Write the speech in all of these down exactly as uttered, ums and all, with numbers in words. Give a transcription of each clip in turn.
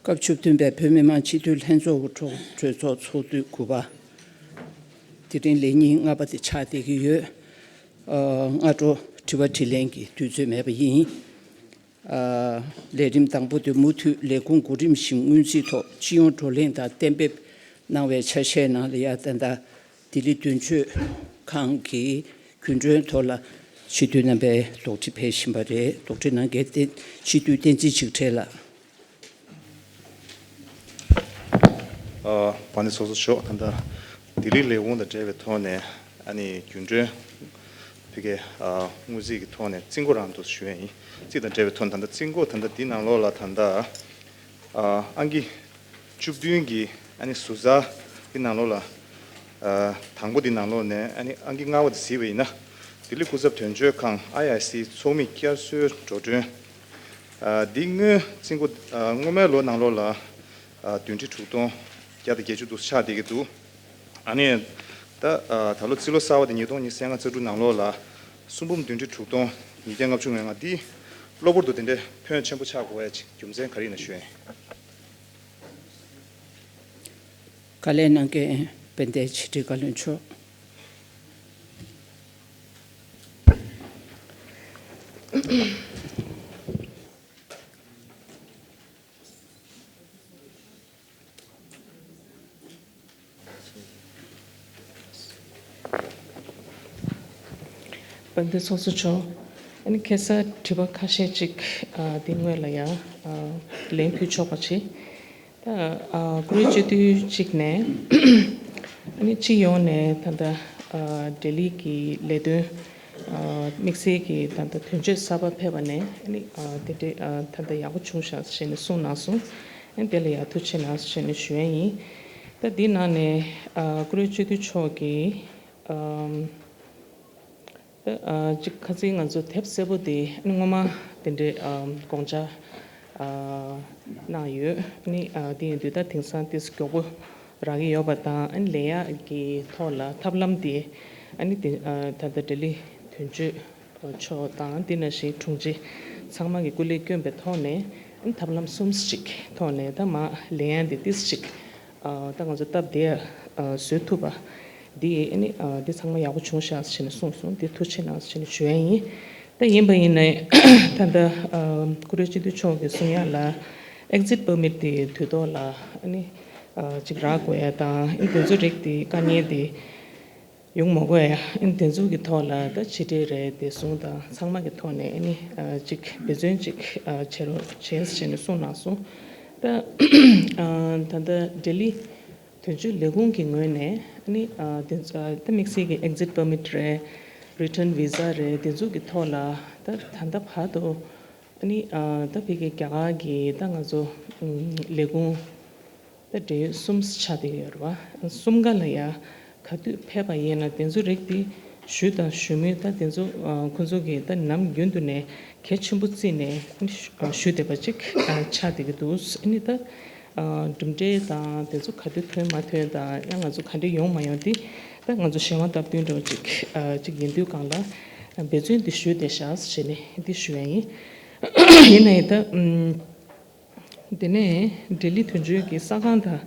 སྐབས་བཅུ་བདུན་པའི་བོད་མི་མང་སྤྱི་འཐུས་ལྷན་ཚོགས་ཀྱི་གྲོས་ཚོགས་ཚོགས་དུས་དགུ་པ། དེ་རིང་ལས་ཉིན་ལྔ་པ་དེ་ཆགས་བསྡད་ཀྱི་ཡོད། ཨ། སྔ་དྲོ་དྲི་བ་དྲིས་ལན་གྱི་དུས་ཚོད་མེད་པ་ཡིན། ཨ། ལས་རིམ་དང་པོ་དེ་མུ་མཐུད་ལས་ཁུངས་གོ་རིམ་བཞིན་སྔོན་རྩིས་ཐོག་སྤྱི་ཡོངས་བགྲོ་གླེང་དང་གཏན་འབེབས་གནང་བའི་ཆ་ཤས་ནང་ལ་ཡ། ད་ལྟ་ལྡི་ལི་དོན་གཅོད་ཁང་གི་རྒྱུན་གྲོན་ཐོག་ལ་སྤྱི་འཐུས་རྣམ་པས་དོགས་འདྲི་ཕེབས་བཞིན་པ་རེད། དོགས་འདྲི་གནང་མཁན་བསྟན། སྤྱི་འཐུས་བསྟན་འཛིན་ཆིག་ཁྲི་ལགས། ཨ། དཔལ་ལྡན་ཚོགས་གཙོ་མཆོག་ད་ལྟ་ལྡི་ལི་ལས་ཁུངས་དང་འབྲེལ་བའི་ཐོག་ནས། ཨ་ནི་རྒྱུན་གྲོན་ཕ་གི། ཨ། སྔོན་རྩིས་ཀྱི་ཐོག་ནས་རྩིས་འགོ་རང་དུ་ཞུ་ཡས་ཡིན། རྩིས་དང་འབྲེལ་བའི་ཐོག་ནས་ད་ལྟ་རྩིས་འགོ་ད་ལྟ་འདི་ནང་ལོགས་ལ་ད་ལྟ། ཨ། ཨང་ཀི་བཅུ་བདུན་གྱི། ཨ་ནི་ཟུར་ཟ་འདི་ནང་ལོགས་ལ། ཨ། དང་པོ་འདི་ནང་ལོགས་ནས། ཨ་ནི་ཨང་ཀི་ལྔ་པ་དེ་གཟིགས་པ་ཡིན་ན། ལྡི་ལི་སྐུ་ཚབ་དོན་གཅོད་ཁང་ཨའི་ཨའི་སི་ཚོགས་མི་བསྐྱར་གསོའི་འགྲོ་གྲོན། ཨ། འདི་སྔོན་རྩིས་འགོ། ཨ། སྔོན་མའི་ལོ་ནང་ལོགས་ལ། ཨ། བདུན་ཁྲི་དྲུག་སྟོང་བརྒྱ་དང་བརྒྱད་ཅུ་དུ་ཆགས་བསྡད་ཀྱི་འདུག་ཨ་ནི་ད། ཨ། ད་ལོ་རྩིས་ལོ་གསར་པ་དེ་ཉིས་སྟོང་ཉི་ཤུ་རྩ་ལྔ་རྩ་དྲུག་ནང་ལོགས་ལ་སུམ་འབུམ་བདུན་ཁྲི་དྲུག་སྟོང་ཉིས་བརྒྱ་ལྔ་བཅུ་ང་ལྔ། འདི་གློ་བུར་དུ་དེ་འདྲའི་ཕོན་ཆེན་པོ་ཆགས་དགོས་ཡ་ཅིག་རྒྱུ་མཚན་ག་རེ་ཡིན་ན་ཞུ་ཡིན། བཀའ་ལན་གནང་མཁན་དཔལ་ལྡན་ཕྱི་དྲིལ་བཀའ་བློན་མཆོག་དཔལ་ལྡན་ཚོགས་གཙོ་མཆོག་ཨ་ནི་ཁ་སང་དྲི་བ་ཁ་ཤས་ཅིག་ཨ། འདི་སྔོན་ལ་ཡང་། ཨ། ལན་ཕུལ་ཆོག་པ་བྱེད། ད། ཨ། བཀུར་འོས་སྤྱི་འཐུས་གཅིག་ནས། ཨ་ནི་སྤྱི་ཡོངས་ནས་ད་ལྟ། ཨ། ལྡི་ལི་གི་ལས་དོན། ཨ། དམིགས་བསལ་གྱི་ད་ལྟ་དོན་གཅོད་གསར་པ་ཕེབས་པ་ནས། ཨ་ནི། ཨ། དེ་འདྲའི། ཨ། ད་ལྟ་ཡག་པོ་བྱུང་ཤག་ཟེར་ནས་གསུངས་གནང་སོང་། ཨ་ནི་དེ་ལ་ཡང་ཐུགས་རྗེ་གནང་ཟེར་ནས་ཞུ་ཡ་ཡིན། ད་འདི་ནང་ནས། ཨ། བཀུར་འོས་སྤྱི་འཐུས་མཆོག་གིས། ཨ། ད། ཨ། ཅིག་ཁ་སང་ང་ཚོ་དེབ་སེར་པོ་དེ་སྔོན་མ་དེ་འདྲའི། ཨ། དགོངས་འཆར། ཨ། གནང་ཡོད། ཨ་ནི། ཨ། དེ་ཡིན་དུས་ད་དེང་སང་ཏོག་ཙམ་མགྱོགས་པོ་རག་གི་ཡོད་པ་དང་། ཨ་ནི་ལས་ཡག་གི་ཐོག་ལ་ཐབས་ལམ་དེ། ཨ་ནི་དེ། ཨ། ད་ལྟ་ལྡི་ལི་དོན་གཅོད་མཆོག་དང་། དེ་ནང་བཞིན་དྲུང་ཆེ་ཚང་མ་གི་སྐུ་ལས་བསྐྱོན་པའི་ཐོག་ནས། ཨ་ནི་ཐབས་ལམ་གསུམ་ཅིག་ཐོག་ནས་ད་མར་ལས་ཡག་དེ་ཏོག་ཙམ་ཅིག་ཨ། ད་ང་ཚོ་སྟབས་བདེ། ཨ། བཟོ་ཐུབ་པ་འདི། ཨ་ནི། ཨ། འདི་ཚང་མ་ཡག་པོ་བྱུང་ཤག་ཟེར་ནས་གསུངས་སོང་། འདི་ཐུགས་རྗེ་གནང་ཟེར་ནས་ཞུ་ཡ་ཡིན། ད་ཡིན་པ་ཡིན་ནའི་ད་ལྟ། ཨ། བཀུར་འོས་སྤྱི་འཐུས་མཆོག་གིས་གསུང་ཡ་ལ། ཨེག་ཛིཊ་པར་མིཊ་དེ་དུས་ཐོག་ལ། ཨ་ནི། ཨ། ཅིག་རག་དགོས་ཡ་དང་། ཨ་ནི་དེ་ཚོ་རིགས་དེ་དཀའ་ངལ་དེ་ཡོང་མ་དགོས་ཡ། ཨ་ནི་དེ་ཚོ་གི་ཐོག་ལ་ད་ཕྱི་འབྲེལ་རེད། བདེ་སྲུང་དང་ཚང་མ་གི་ཐོག་ནས། ཨ་ནི། ཨ། ཅིག་འབད་བརྩོན་ཅིག་ཨ། བྱེད་རོགས་བྱས་ཟེར་ནས་གསུངས་གནང་སོང་། ད། ཨ། ད་ལྟ་ལྡི་ལི་དོན་གཅོད་ལས་ཁུངས་ཀྱི་ངོས་ནས། ཨ་ནི། ཨ། དེ་ཚོ། ཨ། ད་དམིགས་བསལ་གྱི་ཨེག་ཛིཊ་པར་མིཊ་རེད། རི་ཊན་བི་ཟ་རེད། དེ་ཚོ་གི་ཐོག་ལ་ད་ད་ལྟ་བར་དུ། ཨ་ནི། ཨ། ད་ཕ་གི་རྒྱ་གར་གྱི་ད་ང་ཚོ། ཨ། ལས་ཁུངས་ད་འབྲེལ་ཡོད་གསུམ་ཆགས་བསྡད་ཡོད་རེད་པ། གསུམ་ཀ་ལ་ཡ་ག་དུས་ཕེབས་པ་ཡིན་ན། དེ་ཚོ་རིགས་དེ་ཞུ་དང་ཞུ་མུས། ད་དེ་ཚོ། ཨ། ཁོང་ཚོ་གིས་ད་ནམ་རྒྱུན་དུ་ནས་གལ་ཆེན་པོ་བརྩིས་ནས། ཨ། ཞུ་བསྡད་པ་ཅིག་ཨ། ཆགས་བསྡད་ཀྱི་འདུག་ཨ་ནི་ད། ཨ། གྲུབ་འབྲས་དང་དེ་ཚོ་ག་དུས་ཐོན་མ་ཐོན་དང་། ཡང་ང་ཚོ་ག་འདྲ་ཡོང་མ་ཡོང་དེ་ད་ང་ཚོ་གཞན་དབང་སྟབས་བསྟུན་འདྲ་བོ་ཅིག་ཨ། ཅིག་ཡིན་དུས་སྒང་ལ། ཨ། འབད་བརྩོན་དེ་ཞུ་བསྡད་ཤག་ཟེར་ནས་འདི་ཞུ་ཡ་ཡིན། ཡིན་ནའི་ད། ཨམ། དེ་ནས་ལྡི་ལི་དོན་གཅོད་ཀྱི་ས་ཁང་དང་།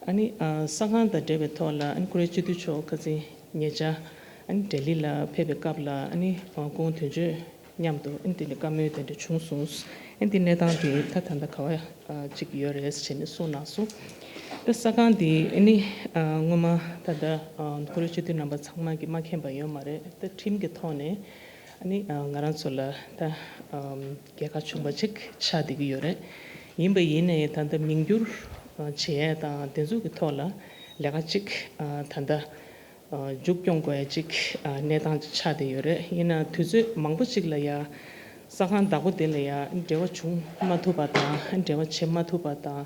ཨ་ནི། ཨ། ས་ཁང་དང་འབྲེལ་བའི་ཐོག་ལ། ཨ་ནི་བཀུར་འོས་སྤྱི་འཐུས་མཆོག་ཁ་སང་ཉེ་ཆར། ཨ་ནི་ལྡི་ལི་ལ་ཕེབས་པའི་སྐབས་ལ། ཨ་ནི་སྐུ་ངོ་དོན་གཅོད་མཉམ་དུ། ཨ་ནི་དེ་ནས་བཀའ་མོལ་དེ་འདྲ་བྱུང་སོང་། ཨ་ནི་དེ་གནས་སྟངས་དེ་ད་ད་ལྟ་ག་པར། ཨ། ཅིག་ཡོད་རེད་ཟེར་ནས་གསུངས་གནང་སོང་། ད་ས་ཁང་དེ། ཨ་ནི། ཨ། སྔོན་མ་ད་ལྟ། ཨ། བཀུར་འོས་སྤྱི་འཐུས་རྣམ་པ་ཚང་མ་གིས་མ་མཁྱེན་པ་ཡོད་མ་རེད། ད་ཁྲིམས་ཀྱི་ཐོག་ནས། ཨ་ནི། ཨ། ང་རང་ཚོ་ལ་ད། ཨམ། རྒྱལ་ཁ་བྱུང་བ་ཅིག་ཆགས་བསྡད་ཀྱི་ཡོད་རེད། ཡིན་པ་ཡིན་ནའི་ད་ལྟ་མིང་བསྒྱུར། ཨ། བྱེད་ཡས་དང་དེ་ཚོ་གི་ཐོག་ལ་ལས་ཀ་ཅིག་ཨ། ད་ལྟ། ཨ། མཇུག་སྐྱོང་དགོས་ཡ་ཅིག་ཨ། གནས་སྟངས་ཅིག་ཆགས་བསྡད་ཡོད་རེད། ཡིན་ན་དུས་ཚོད་མང་པོ་ཅིག་ལ་ཡ་ས་ཁང་བདག་པོ་དེ་ལ་ཡ་འབྲེལ་བ་བྱུང་མ་ཐུབ་པ་དང་། འབྲེལ་བ་བྱེད་མ་ཐུབ་པ་དང་།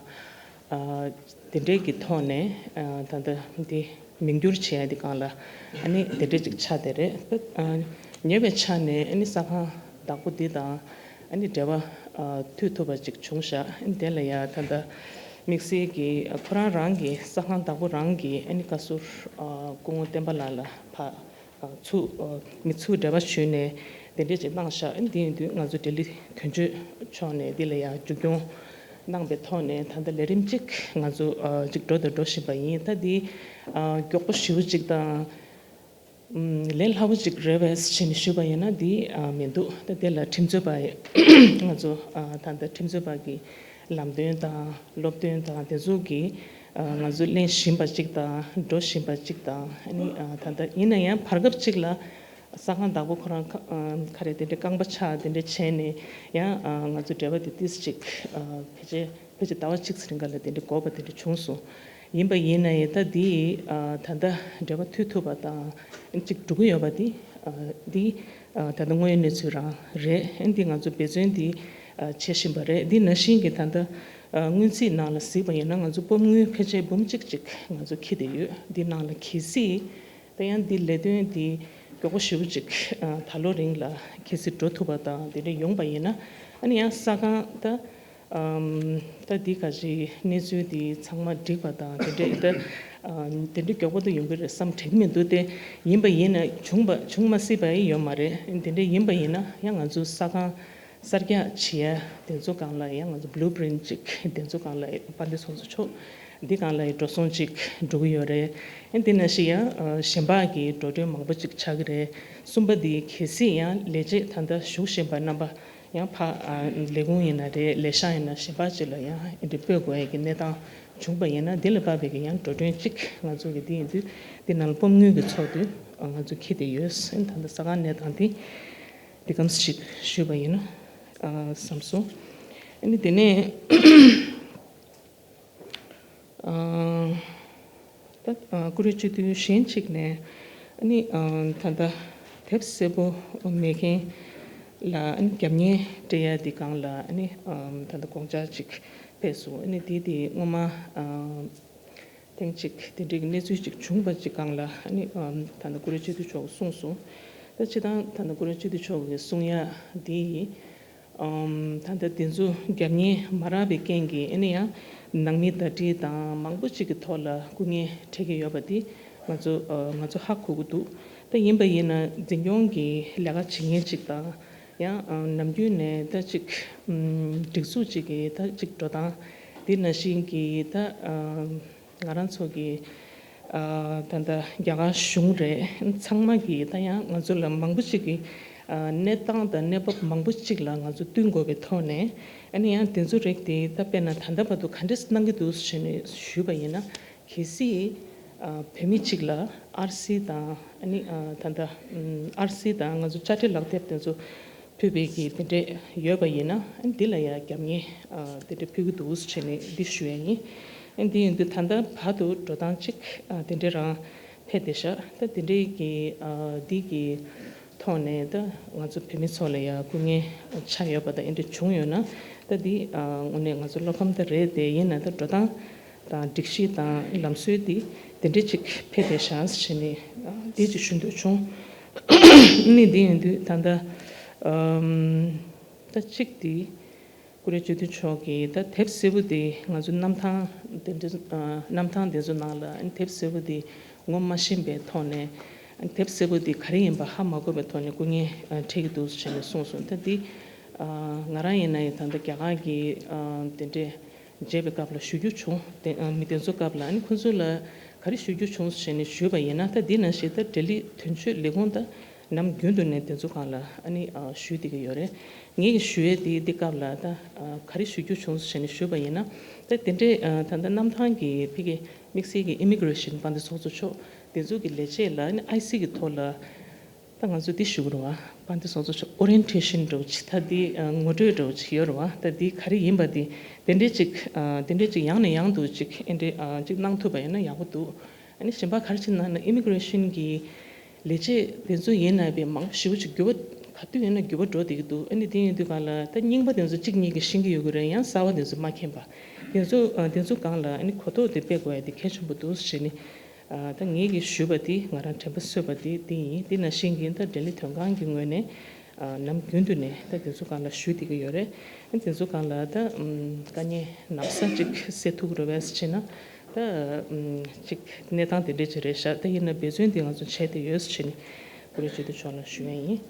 ཨ། དེ་འདྲའི་གི་ཐོག་ནས། ཨ། ད་ལྟ་འདི་མིང་བསྒྱུར་བྱེད་ཡ་དེ་སྒང་ལ། ཨ་ནི་དེ་འདྲའི་ཅིག་ཆགས་བསྡད་རེད། ཨ། ཉེ་བའི་ཆ་ནས། ཨ་ནི་ས་ཁང་བདག་པོ་འདི་དང་། ཨ་ནི་འབྲེལ་བ། ཨ། མཐུད་ཐུབ་པ་ཅིག་བྱུང་ཤག་ཨ་ནི་དེ་ལ་ཡ་ད་ལྟ། དམིགས་བསལ་གྱི་ཁོ་རང་རང་གི་ས་ཁང་བདག་པོ་རང་གིས་ཨ་ནི་བཀའ་ཟུར་སྐུ་ངོ་བསྟན་པ་ལགས་ལ་ཕ་ཚུགས་མི་ཚུགས་འབྲེལ་བ་ཞུས་ནས་དེ་འདྲས་ཅིག་གནང་ཤག་ཨ་ནི་དེ་ཡིན་དུས་ང་ཚོ་ལྡི་ལི་དོན་གཅོད་ཕྱོགས་ནས་འདི་ལ་ཡང་མཇུག་སྐྱོང་གནང་པའི་ཐོག་ནས་ད་ལྟ་ལས་རིམ་གཅིག་ང་ཚོ་ཅིག་འགྲོ་དང་འགྲོ་བཞིན་པ་ཡིན། ད་འདི་མགྱོགས་པོ་ཞེ་པོ་ཅིག་དང་། ལས་སླ་པོ་ཅིག་རེད་པས་ཞེས་ནས་ཞུས་པ་ཡིན་ན་འདི་མི་འདུག་ད་དེ་ལ་ཁྲིམས་རྩོད་པ་ང་ཚོ་ད་ལྟ་ཁྲིམས་རྩོད་པ་གི་ལམ་སྟོན་དང་སློབ་སྟོན་དང་དེ་ཚོ་གི་ང་ཚོ་ལེན་བཞིན་པ་ཅིག་དང་འགྲོ་བཞིན་པ་ཅིག་དང་ཨ་ནི་ད་ལྟ་ཡིན་ན་ཡང་བར་སྐབས་ཅིག་ལ་ས་ཁང་བདག་པོ་ཁོ་རང་ག་རེ་དེ་འདྲའི་རྐང་པ་ཆག་དེ་འདྲ་བྱས་ནས་ཡང་ང་ཚོ་འབྲེལ་བ་དེ་ཏིས་ཅིག་ཕལ་ཆེར། ཕལ་ཆེར་ཟླ་བ་གཅིག་ཙམ་རིང་ག་ལ་དེ་འདྲ་འགོར་བ་དེ་འདྲ་བྱུང་སོང་། ཡིན་པ་ཡིན་ན་ཡང་ད་འདི་ད་ལྟ་འབྲེལ་བ་མཐུད་ཐུབ་པ་དང་གཅིག་འགྲོ་གི་ཡོད་པ་འདི་འདི་ད་ལྟ་དངོས་ཡོད་གནས་ཚུལ་རང་རེད། འདི་ང་ཚོ་འབད་བརྩོན་འདི་བྱེད་བཞིན་པ་རེད། འདི་ནང་བཞིན་གྱི་ད་ལྟ་སྔོན་རྩིས་ནང་ལ་གཟིགས་པ་ཡིན་ན་ང་ཚོ་སྤོམ་དངུལ་ཕལ་ཆེར་འབུམ་གཅིག་ཅིག་ང་ཚོ་འཁྱེར་བསྡད་ཡོད། འདི་ནང་ལ་གལ་སྲིད་ད་ཡང་འདི་ལས་དོན་འདི་མགྱོགས་པོ་ཞེ་པོ་ཅིག་ད་ལོ་རིང་ལ་གལ་སྲིད་འགྲོ་ཐུབ་པ་དང་དེ་འདྲ་ཡོང་པ་ཡིན་ན་ཨ་ནི་ཡང་ས་ཁང་ད། ད་འདི་ག་ཅིག་གནས་ཚུལ་འདི་ཚང་མ་འགྲིག་པ་དང་དེ་འདྲའི་ད་དེ་འདྲའི་མགྱོགས་པོ་ད་ཡོང་གི་རེད་བསམ་དྲན་གྱི་མི་འདུག་སྟེ། ཡིན་པ་ཡིན་ན་བྱུང་པ་བྱུང་མ་སྲིད་པ་ཡང་ཡོད་མ་རེད། དེ་འདྲའི་ཡིན་པ་ཡིན་ན་ཡང་ང་ཚོ་ས་ཁང་གསར་རྒྱག་བྱེད་ཡ་དེ་ཚོ་སྒང་ལ་ཡང་ང་ཚོ་blue print་ཅིག་དེ་ཚོ་སྒང་ལ་དཔལ་ལྡན་ཚོགས་གཙོ་མཆོག་འདི་སྒང་ལ་འགྲོ་སོང་ཅིག་འགྲོ་གི་ཡོད་རེད། དེ་ནང་བཞིན་ཡང་གཞན་པ་གི་འགྲོ་གྲོན་མང་པོ་ཅིག་ཆགས་ཀྱི་རེད། གསུམ་པ་འདི་གལ་སྲིད་ཡང་ལས་བྱེད་ད་ལྟ་བཞུགས་བཞིན་པ་རྣམ་པ། ཡང་ཕ་ལས་ཁུངས་ཡིན་ན་རེད། ལས་ཤག་ཡིན་ན་གཞན་པ་ཅིག་ལ་ཡང་འདི་འདྲ་སྤོས་དགོས་ཡ་གི་གནས་སྟངས་བྱུང་པ་ཡིན་ན་འདི་ལ་དཔག་པའི་གི་ཡང་འགྲོ་གྲོན་གཅིག་ང་ཚོ་གི་འདི་ཡིན་དུས་འདི་ནང་ལ་སྤོམ་དངུལ་གྱི་ཚོགས་འདུ་ང་ཚོ་འཁྱེར་བསྡད་ཡོད། ད་ལྟ་ས་ཁང་གནས་སྟངས་འདི་འདི་གམ་ཞིག་ཞུས་པ་ཡིན་ན་བསམ་སོང་། ཨ་ནི་དེ་ནས། ད་བཀུར་འོས་སྤྱི་འཐུས་གཞན་གཅིག་ནས་ཨ་ནི་ད་ལྟ་དེབ་གསལ་པོ་མེད་མཁན་ལ་ཨ་ནི་རྒྱབ་གཉེར་སྤྲད་ཡ་དེ་སྒང་ལ་ཨ་ནི་ད་ལྟ་དགོངས་འཆར་ཅིག་ཕེབས་སོང་། ཨ་ནི་དེ་དེ་སྔོན་མ་ཐེངས་གཅིག་དེ་འདྲའི་གནས་ཚུལ་ཅིག་བྱུང་བ་ཅིག་སྒང་ལ་ཨ་ནི་ད་ལྟ་བཀུར་འོས་སྤྱི་འཐུས་མཆོག་གིས་གསུངས་སོང་། ད་སྤྱིར་བཏང་ད་ལྟ་བཀུར་འོས་སྤྱི་འཐུས་མཆོག་གིས་གསུང་ཡ་དེ་ཡིན། ཨམ། ད་ལྟ་དེ་ཚོ་རྒྱབ་གཉེར་མ་རག་པའི་རྐྱེན་གྱིས་ཨ་ནི་ཡང་ནང་མི་ཟླ་སྒྲིལ་དང་མང་པོ་ཅིག་གི་ཐོག་ལ་སྐུ་ངལ་འཕྲད་ཀྱི་ཡོད་པ་འདི་ང་ཚོ་ཨ། ང་ཚོ་ཧ་གོ་གི་འདུག་ད་ཡིན་པ་ཡིན་ན་འཛིན་སྐྱོང་གི་ལས་ཀ་བྱེད་མཁན་ཅིག་དང་ཡང་ཨ། ནམ་རྒྱུན་ནས་ད་ཅིག་ཨམ། སྒྲིག་འཛུགས་ཅིག་གི་ད་ཅིག་འགྲོ་སྟངས་འདི་ནང་བཞིན་གྱི་ད་ཨ། ང་རང་ཚོ་གི་ཨ། ད་ལྟ་རྒྱ་གར་གཞུང་རེད། ཚང་མ་གི་ད་ཡང་ང་ཚོ་ལ་མང་པོ་ཅིག་གི་ཨ། གནས་སྟངས་དང་གནས་བབ་མང་པོ་ཅིག་ལ་ང་ཚོ་བསྟུན་དགོས་པའི་ཐོག་ནས་ཨ་ནི་ཡང་དེ་ཚོ་རིགས་དེ་ད་དཔེར་ན་ད་ལྟ་བར་དུ་ག་འདྲས་གནང་གི་འདུག་ཟེར་ནས་ཞུས་པ་ཡིན་ན་གལ་སྲིད་ཨ། བོད་མི་གཅིག་ལ་ཨར་སི་དང་ཨ་ནི་ཨ། ད་ལྟ་ཨམ། ཨར་སི་དང་ང་ཚོ་དཔྱ་ཁྲལ་ལག་དེབ་དེ་ཚོ་ཕུལ་བའི་གི་དེ་འདྲས་ཡོད་པ་ཡིན་ན་ཨ་ནི་འདི་ལ་ཡང་རྒྱབ་གཉེར་ཨ། དེ་འདྲས་ཕུལ་གི་འདུག་ཟེར་ནས་འདི་ཞུ་ཡ་ཡིན། ཨ་ནི་འདི་ཡིན་དུས་ད་ལྟ་བར་དུ་འགྲོ་སྟངས་གཅིག་ཨ། དེ་འདྲས་རང་ཕེབས་བསྡད་ཤག་ད་དེ་འདྲས་ཀྱི་ཨ། འདི་གི་ཐོག་ནས་ད་ང་ཚོ་བོད་མི་ཚོ་ལ་ཡང་སྐུ་ངལ་ཆགས་ཡོད་པ་དང་ཨེ་འདྲ་བྱུང་ཡོད་ན་ད་འདི་ཨ། དངོས་གནས་ང་ཚོ་བློ་ཕམ་ད་རེད་དེ་ཡིན་ན་ད་འགྲོ་སྟངས་དང་སྒྲིག་གཞི་དང་ལམ་སྲོལ་འདི་དེ་འདྲས་ཅིག་ཕེབས་བསྡད་ཤག་ཟེར་ནས་ཨ། འདི་ཅིག་ཞུ་འདོད་བྱུང་། ནི་འདི་ཡིན་དུས་ད་ལྟ་ཨམ། ད་གཅིག་འདི། བཀུར་འོས་སྤྱི་འཐུས་མཆོག་གིས་ད་དེབ་སེར་པོ་འདི་ང་ཚོ་གནམ་ཐང་དེ་འདྲ་ཨ། གནམ་ཐང་དེ་ཚོ་ནང་ལ་ཨ་ནི་དེབ་སེར་པོ་འདི་ངོ་མ་ཤེས་པའི་ཐོག་ནས་ཨ་ནི་དེབ་སེར་པོ་འདི་ག་རེ་ཡིན་པ་ཧ་མ་གོ་བའི་ཐོག་ནས་སྐུ་ངལ་ཨ། འཕྲད་ཀྱི་འདུག་ཟེར་ནས་གསུངས་སོང་། ད་འདི་ཨ། ང་རང་ཡིན་ན་ཡང་ད་ལྟ་རྒྱ་གར་གྱི་ཨ། དེ་འདྲས་མཇལ་བའི་སྐབས་ལ་ཞུ་རྒྱུ་བྱུང་། དེ་ཨ། མི་དེ་ཚོ་སྐབས་ལ་ཨ་ནི་ཁོ་ཚོ་ལ་ག་རེ་ཞུ་རྒྱུ་བྱུང་ཟེར་ནས་ཞུས་པ་ཡིན་ན་ད་འདི་ནང་བཞིན་ད་ལྡི་ལི་དོན་གཅོད་ལས་ཁུངས་ད། ནམ་རྒྱུན་དུ་ནས་དེ་ཚོ་སྒང་ལ་ཨ་ནི་ཨ། ཞུས་བསྡད་ཀྱི་ཡོད་རེད། ངེད་ཀྱིས་ཞུ་ཡས་དེ་འདི་སྐབས་ལ་ད་ཨ། ག་རེ་ཞུ་རྒྱུ་བྱུང་ཟེར་ནས་ཞུས་པ་ཡིན་ན་ད་དེ་འདྲའི་ཨ། ད་ལྟ་གནམ་ཐང་གི་ཕ་གི་དམིགས་བསལ་གྱི་ཨི་མི་གྷི་རེ་ཤན་དཔལ་ལྡན་ཚོགས་གཙོ་མཆོག་དེ་ཚོ་གི་ལས་བྱེད་ལ་ཨ་ནི་ཨའི་སི་གི་ཐོག་ལ་ད་ང་ཚོ་འདི་ཞུ་གི་རེད་བ། དཔལ་ལྡན་ཚོགས་གཙོ་མཆོག་ཨོ་རི་ཡེན་ཊེ་ཤན་འདྲ་བོ་ཅིག་ད་འདི་ཨ། ངོ་སྤྲོད་འདྲ་བོ་ཅིག་ཡོད་རེད་བ། ད་འདི་ག་རེ་ཡིན་པ་འདི་དེ་འདྲའི་ཅིག་ཨ། དེ་འདྲའི་ཅིག་ཡང་ནས་ཡང་དུ་ཅིག་ཨེ་འདྲའི་ཨ། ཅིག་གནང་ཐུབ་པ་ཡིན་ན་ཡག་པོ་འདུག་ཨ་ནི་གཞན་པ་ག་རེ་ཅིག་ན་ན་ཨི་མི་གྷི་རེ་ཤན་གྱི་ལས་བྱེད་དེ་ཚོ་ཡིན་ན་བས་མང་པོ་ཞེ་པོ་ཅིག་འགྱུར་བ་ག་དུས་ཡིན་ན་འགྱུར་བ་འགྲོ་བསྡད་ཀྱི་འདུག་ཨ་ནི་དེ་ཡིན་དུས་གང་ལ་ད་རྙིང་པ་དེ་ཚོ་གཅིག་གཉིས་ཀྱིས་ཤེས་ཀྱི་ཡོད་ཀྱི་རེད། ཡང་གསར་བ་དེ་ཚོ་མ་མཁྱེན་པ་དེ་ཚོ་ཨ། དེ་ཚོ་སྒང་ལ་ཨ་ནི་གོ་རྟོགས་དེ་སྤེལ་དགོས་ཡ་དེ་གལ་ཆེན་པོ་འདུག་ཟེར་ནས་ཨ། ད་ངེད་ཀྱིས་ཞུས་པ་དེ་ང་རང་དྲན་པ་གསོས་པ་དེ་དེ་ཡིན། དེ་ནང་བཞིན་གྱི་ད་ལྡི་ལི་དོན་ཁང་གི་ངོས་ནས་ ནམ་རྒྱུན་དུ་ནས་ད་དེ་ཚོ་སྒང་ལ་ཞུ་བསྡད་ཀྱི་ཡོད་རེད། དེ་ཚོ་སྒང་ལ་ད་དཀའ་ངལ་ན་ཚ་ཅིག་སེལ་ཐུབ་ཀྱི་རེད་པས་ཟེར་ན། ད་ཅིག་གནས་སྟངས་དེ་འདྲ་ཅིག་རེད་ཤག་ད་ཡིན་ན་འབད་བརྩོན་དེ་ང་ཚོ་བྱས་བསྡད་ཡོད་ཟེར་ནས་བཀུར་འོས་སྤྱི་འཐུས་མཆོག་ལ་ཞུ་ཡ་ཡིན།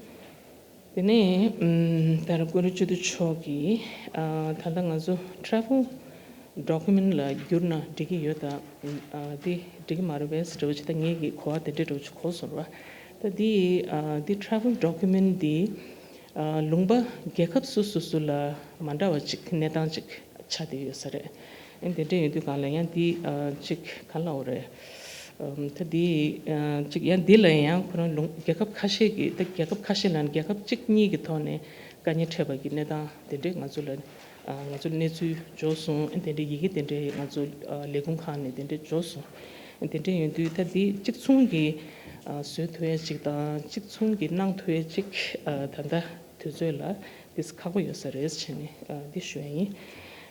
དེ་ནས་ད་རུང་བཀུར་འོས་སྤྱི་འཐུས་མཆོག་གིས་ད་ལྟ་ང་ཚོ་travel document ལ་བསྒྱུར་ན་འགྲིག་གི་ཡོད་ད། འདི་འགྲིག་གི་མ་རེད་པས་ཟེར་བ་ཅིག་ད་ངེད་ཀྱི་གོ་བ་དེ་འདྲ་འདྲ་བོ་ཅིག་གོ་སོང་ར། ད་འདི་འདི་travel document འདི་ལུང་པ་རྒྱལ་ཁབ་སོ་སོ་སོ་ལ་མ་འདྲ་བ་ཅིག་གནས་སྟངས་ཅིག་ཆགས་བསྡད་ཡོད་ས་རེད། ཨ་ནི་དེ་འདྲ་ཡིན་དུས་སྒང་ལ་ཡང་འདི་ཅིག་ག་ལབ་དགོས་རེད། ད་འདི་ཅིག་ཡང་འདི་ལ་ཡང་ཁོ་རང་ལུང་རྒྱལ་ཁབ་ཁ་ཤས་ཀྱི་ད་རྒྱལ་ཁབ་ཁ་ཤས་ལ་ནི་རྒྱལ་ཁབ་གཅིག་གཉིས་ཀྱི་ཐོག་ནས་དཀའ་ངལ་འཕྲད་པ་གི་གནས་སྟངས་དེ་འདྲས་ང་ཚོ་ལ་ང་ཚོར་གནས་ཚུལ་འབྱོར་སོང་། དེ་འདྲའི་ཡི་གེ་དེ་འདྲའི་ང་ཚོ་ལས་ཁུངས་ཁག་ནས་དེ་འདྲའི་འབྱོར་སོང་། དེ་འདྲ་ཡིན་དུས་ད་འདི་གཅིག་མཚུངས་ཀྱི་བཟོ་ཐུབ་ཡ་གཅིག་དང་གཅིག་མཚུངས་ཀྱི་གནང་ཐུབ་ཡ་གཅིག་ད་ལྟ་དུས་ཚོད་ལ་འདི་ཁག་པོ་ཡོད་ས་རེད་ཟེར་ནས་འདི་ཞུ་ཡ་ཡིན།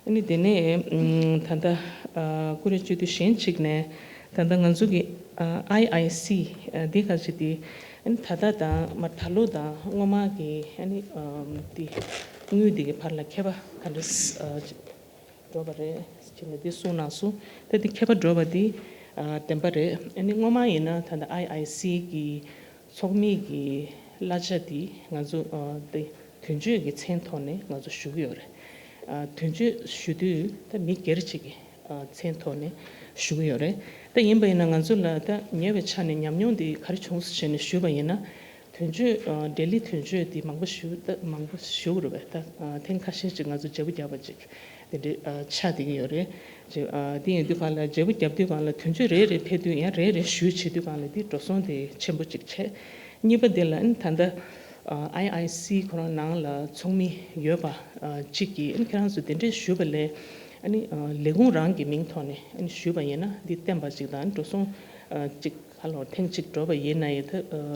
ཨ་ནི་དེ་ནས་ད་ལྟ་བཀུར་འོས་སྤྱི་འཐུས་གཞན་གཅིག་ནས་ད་ལྟ་ང་ཚོ་གི་ཨ་ཨའི་ཨའི་སི་འདི་ག་ཅིག་འདི་ཨ་ནི་ད་ལྟ་དང་མ་ད་ལོ་དང་སྔོན་མ་གི་ཨ་ནི་འདི་དངུལ་འདི་གི་བར་ལ་ཁྱད་པར་ག་འདྲ་འགྲོ་བ་རེད་ཅེས་ནས་འདི་གསུངས་གནང་སོང་། ད་འདི་ཁྱད་པར་འགྲོ་བ་འདི་བདེན་པ་རེད། ཨ་ནི་སྔོན་མ་ཡིན་ན་ད་ལྟ་ཨའི་ཨའི་སི་གི་ཚོགས་མི་གི་གླ་ཆ་འདི་ང་ཚོ་འདི་དོན་གཅོད་ཀྱི་མཚན་ཐོག་ནས་ང་ཚོ་ཞུ་གི་ཡོད་རེད། དོན་གཅོད་ཞུ་དུས་ད་མི་སྒེར་གཅིག་གི་མཚན་ཐོག་ནས་ཞུ་གི་ཡོད་རེད། ད་ཡིན་པ་ཡིན་ན་ང་ཚོ་ལ་ད་ཉེ་བའི་ཆ་ནས་ཉམས་མྱོང་འདི་ག་རེ་བྱུང་སོང་ཞེས་ནས་ཞུས་པ་ཡིན་ན། དོན་གཅོད་ལྡི་ལི་དོན་གཅོད་འདི་མང་པོ་ཞུ་ད་མང་པོ་ཞུ་གི་རེད་པས། ད་ཐེངས་ཁ་ཤས་ཅིག་ང་ཚོ་བརྗེ་པོ་བརྒྱབ་པ་ཅིག་དེ་འདྲའི་ཆགས་བསྡད་ཀྱི་ཡོད་རེད། དེ་ཡིན་དུས་སྒང་ལ་བརྗེ་པོ་བརྒྱབ་དུས་སྒང་ལ་དོན་གཅོད་རེ་རེ་ཕེབས་དུས་ཡང་རེ་རེ་ཞུས་བྱེད་དུས་སྒང་ལ་འདི་འགྲོ་སོང་དེ་ཆེན་པོ་ཅིག་ཆགས། གཉིས་པ་དེ་ལ་ཨ་ནི་ད་ལྟ་ཨའི་ཨའི་སི་ཁོ་རང་ནང་ལ་ཚོགས་མི་ཡོད་པ་གཅིག་གིས་ཨ་ནི་ཁྱེད་རང་ཚོ་དེ་འདྲས་ཞུས་པ་ལས་ཨ་ནི་ལས་ཁུངས་རང་གི་མིང་ཐོག་ནས་ཨ་ནི་ཞུས་པ་ཡིན་ན་འདི་བརྟན་པ་ཅིག་དང་འགྲོ་སོང་གཅིག་ཧ་ལོ་ཐེངས་གཅིག་འགྲོ་བ་ཡིན་ན་ཡང་ད་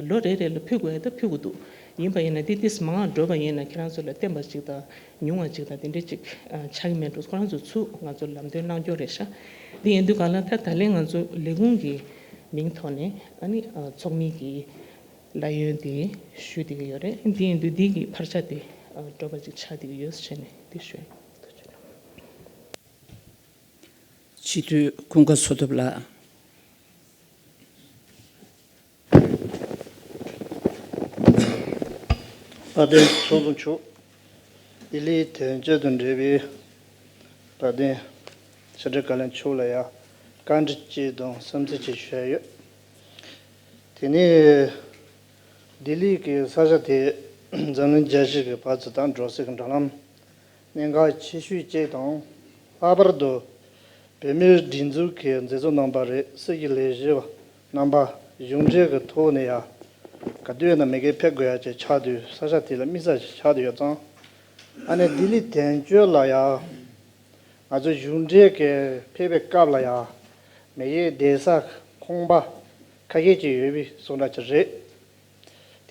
ལོ་རེ་རེ་ལ་ཕུལ་དགོས་ཡ་ད་ཕུལ་དགོས་འདུག་ཡིན་པ་ཡིན་ན་འདི་ཏིས་མང་འགྲོ་བ་ཡིན་ན་ཁྱེད་རང་ཚོ་ལ་བརྟན་པ་ཅིག་དང་ཉུང་བ་ཅིག་དང་དེ་འདྲས་ཅིག་ཆགས་ཀྱི་མེད་འགྲོ། ཁོ་རང་ཚོ་ཚུར་ང་ཚོ་ལམ་སྟོན་གནང་རྒྱུ་རེད་ཤག་འདི་ཡིན་དུས་གང་ལ་ད་ད་ལན་ང་ཚོ་ལས་ཁུངས་ཀྱི་མིང་ཐོག་ནས་ཨ་ནི་ཚོགས་མི་གི་གླ་ཡོན་དེ་ཞུ་བསྡད་ཀྱི་ཡོད་རེད། འདི་ཡིན་དུས་འདི་གི་འཕར་ཆ་དེ་འགྲོ་བ་ཅིག་ཆགས་བསྡད་ཀྱི་ཡོད་ཟེར་ནས་འདི་ཞུ་ཡིན། སྤྱི་འཐུས་ཀུན་དགའ་བསོད་སྟོབས་ལགས། བཀའ་དྲིན་ཚོགས་གཙོ་མཆོག་ལྡི་ལིའི་དོན་གཅོད་དང་འབྲེལ་བའི་བཀའ་དྲིན་ཕྱི་དྲིལ་བཀའ་བློན་མཆོག་ལ་ཡང་བཀའ་འདྲི་གཅིག་དང་བསམ་ཚུལ་གཅིག་ཞུ་ཡ་ཡོད། དེ་ནས་ལྡི་ལི་གི་ས་ཆ་དེ་འཛམ་གླིང་རྒྱལ་སྤྱི་གི་བར་དུ་དང་འགྲོ་སའི་འགྲོ་ལམ་གནད་འགག་ཆེ་ཤོས་གཅིག་དང་། ལྷག་པར་དུ་བོད་མིའི་སྒྲིག་འཛུགས་ཀྱི་མཛད་གཙོ་རྣམ་པ་རེད། སྲིད་ཀྱི་ལས་བྱེད་པ་རྣམ་པ་གཞུང་འབྲེལ་གྱི་ཐོག་ནས་ཡང་ག་དུས་ཡིན་ན་མི་སྒེར་ཕེབས་དགོས་ཡ་ཅིག་ཆགས་དུས་ས་ཆ་དེ་ལ་དམིགས་བསལ་ཞིག་ཆགས་དུ་ཡོད་ཙང་། ཨ་ནི་ལྡི་ལི་དོན་གཅོད་ལ་ཡང་ང་ཚོ་གཞུང་འབྲེལ་གྱི་ཕེབས་པའི་སྐབས་ལ་ཡང་མི་སྒེར་བསྡད་ས་ཁང་པ་ཁ་ཤས་ཅིག་ཡོད་པའི་བཟོ་འདྲ་ཅིག་རེད།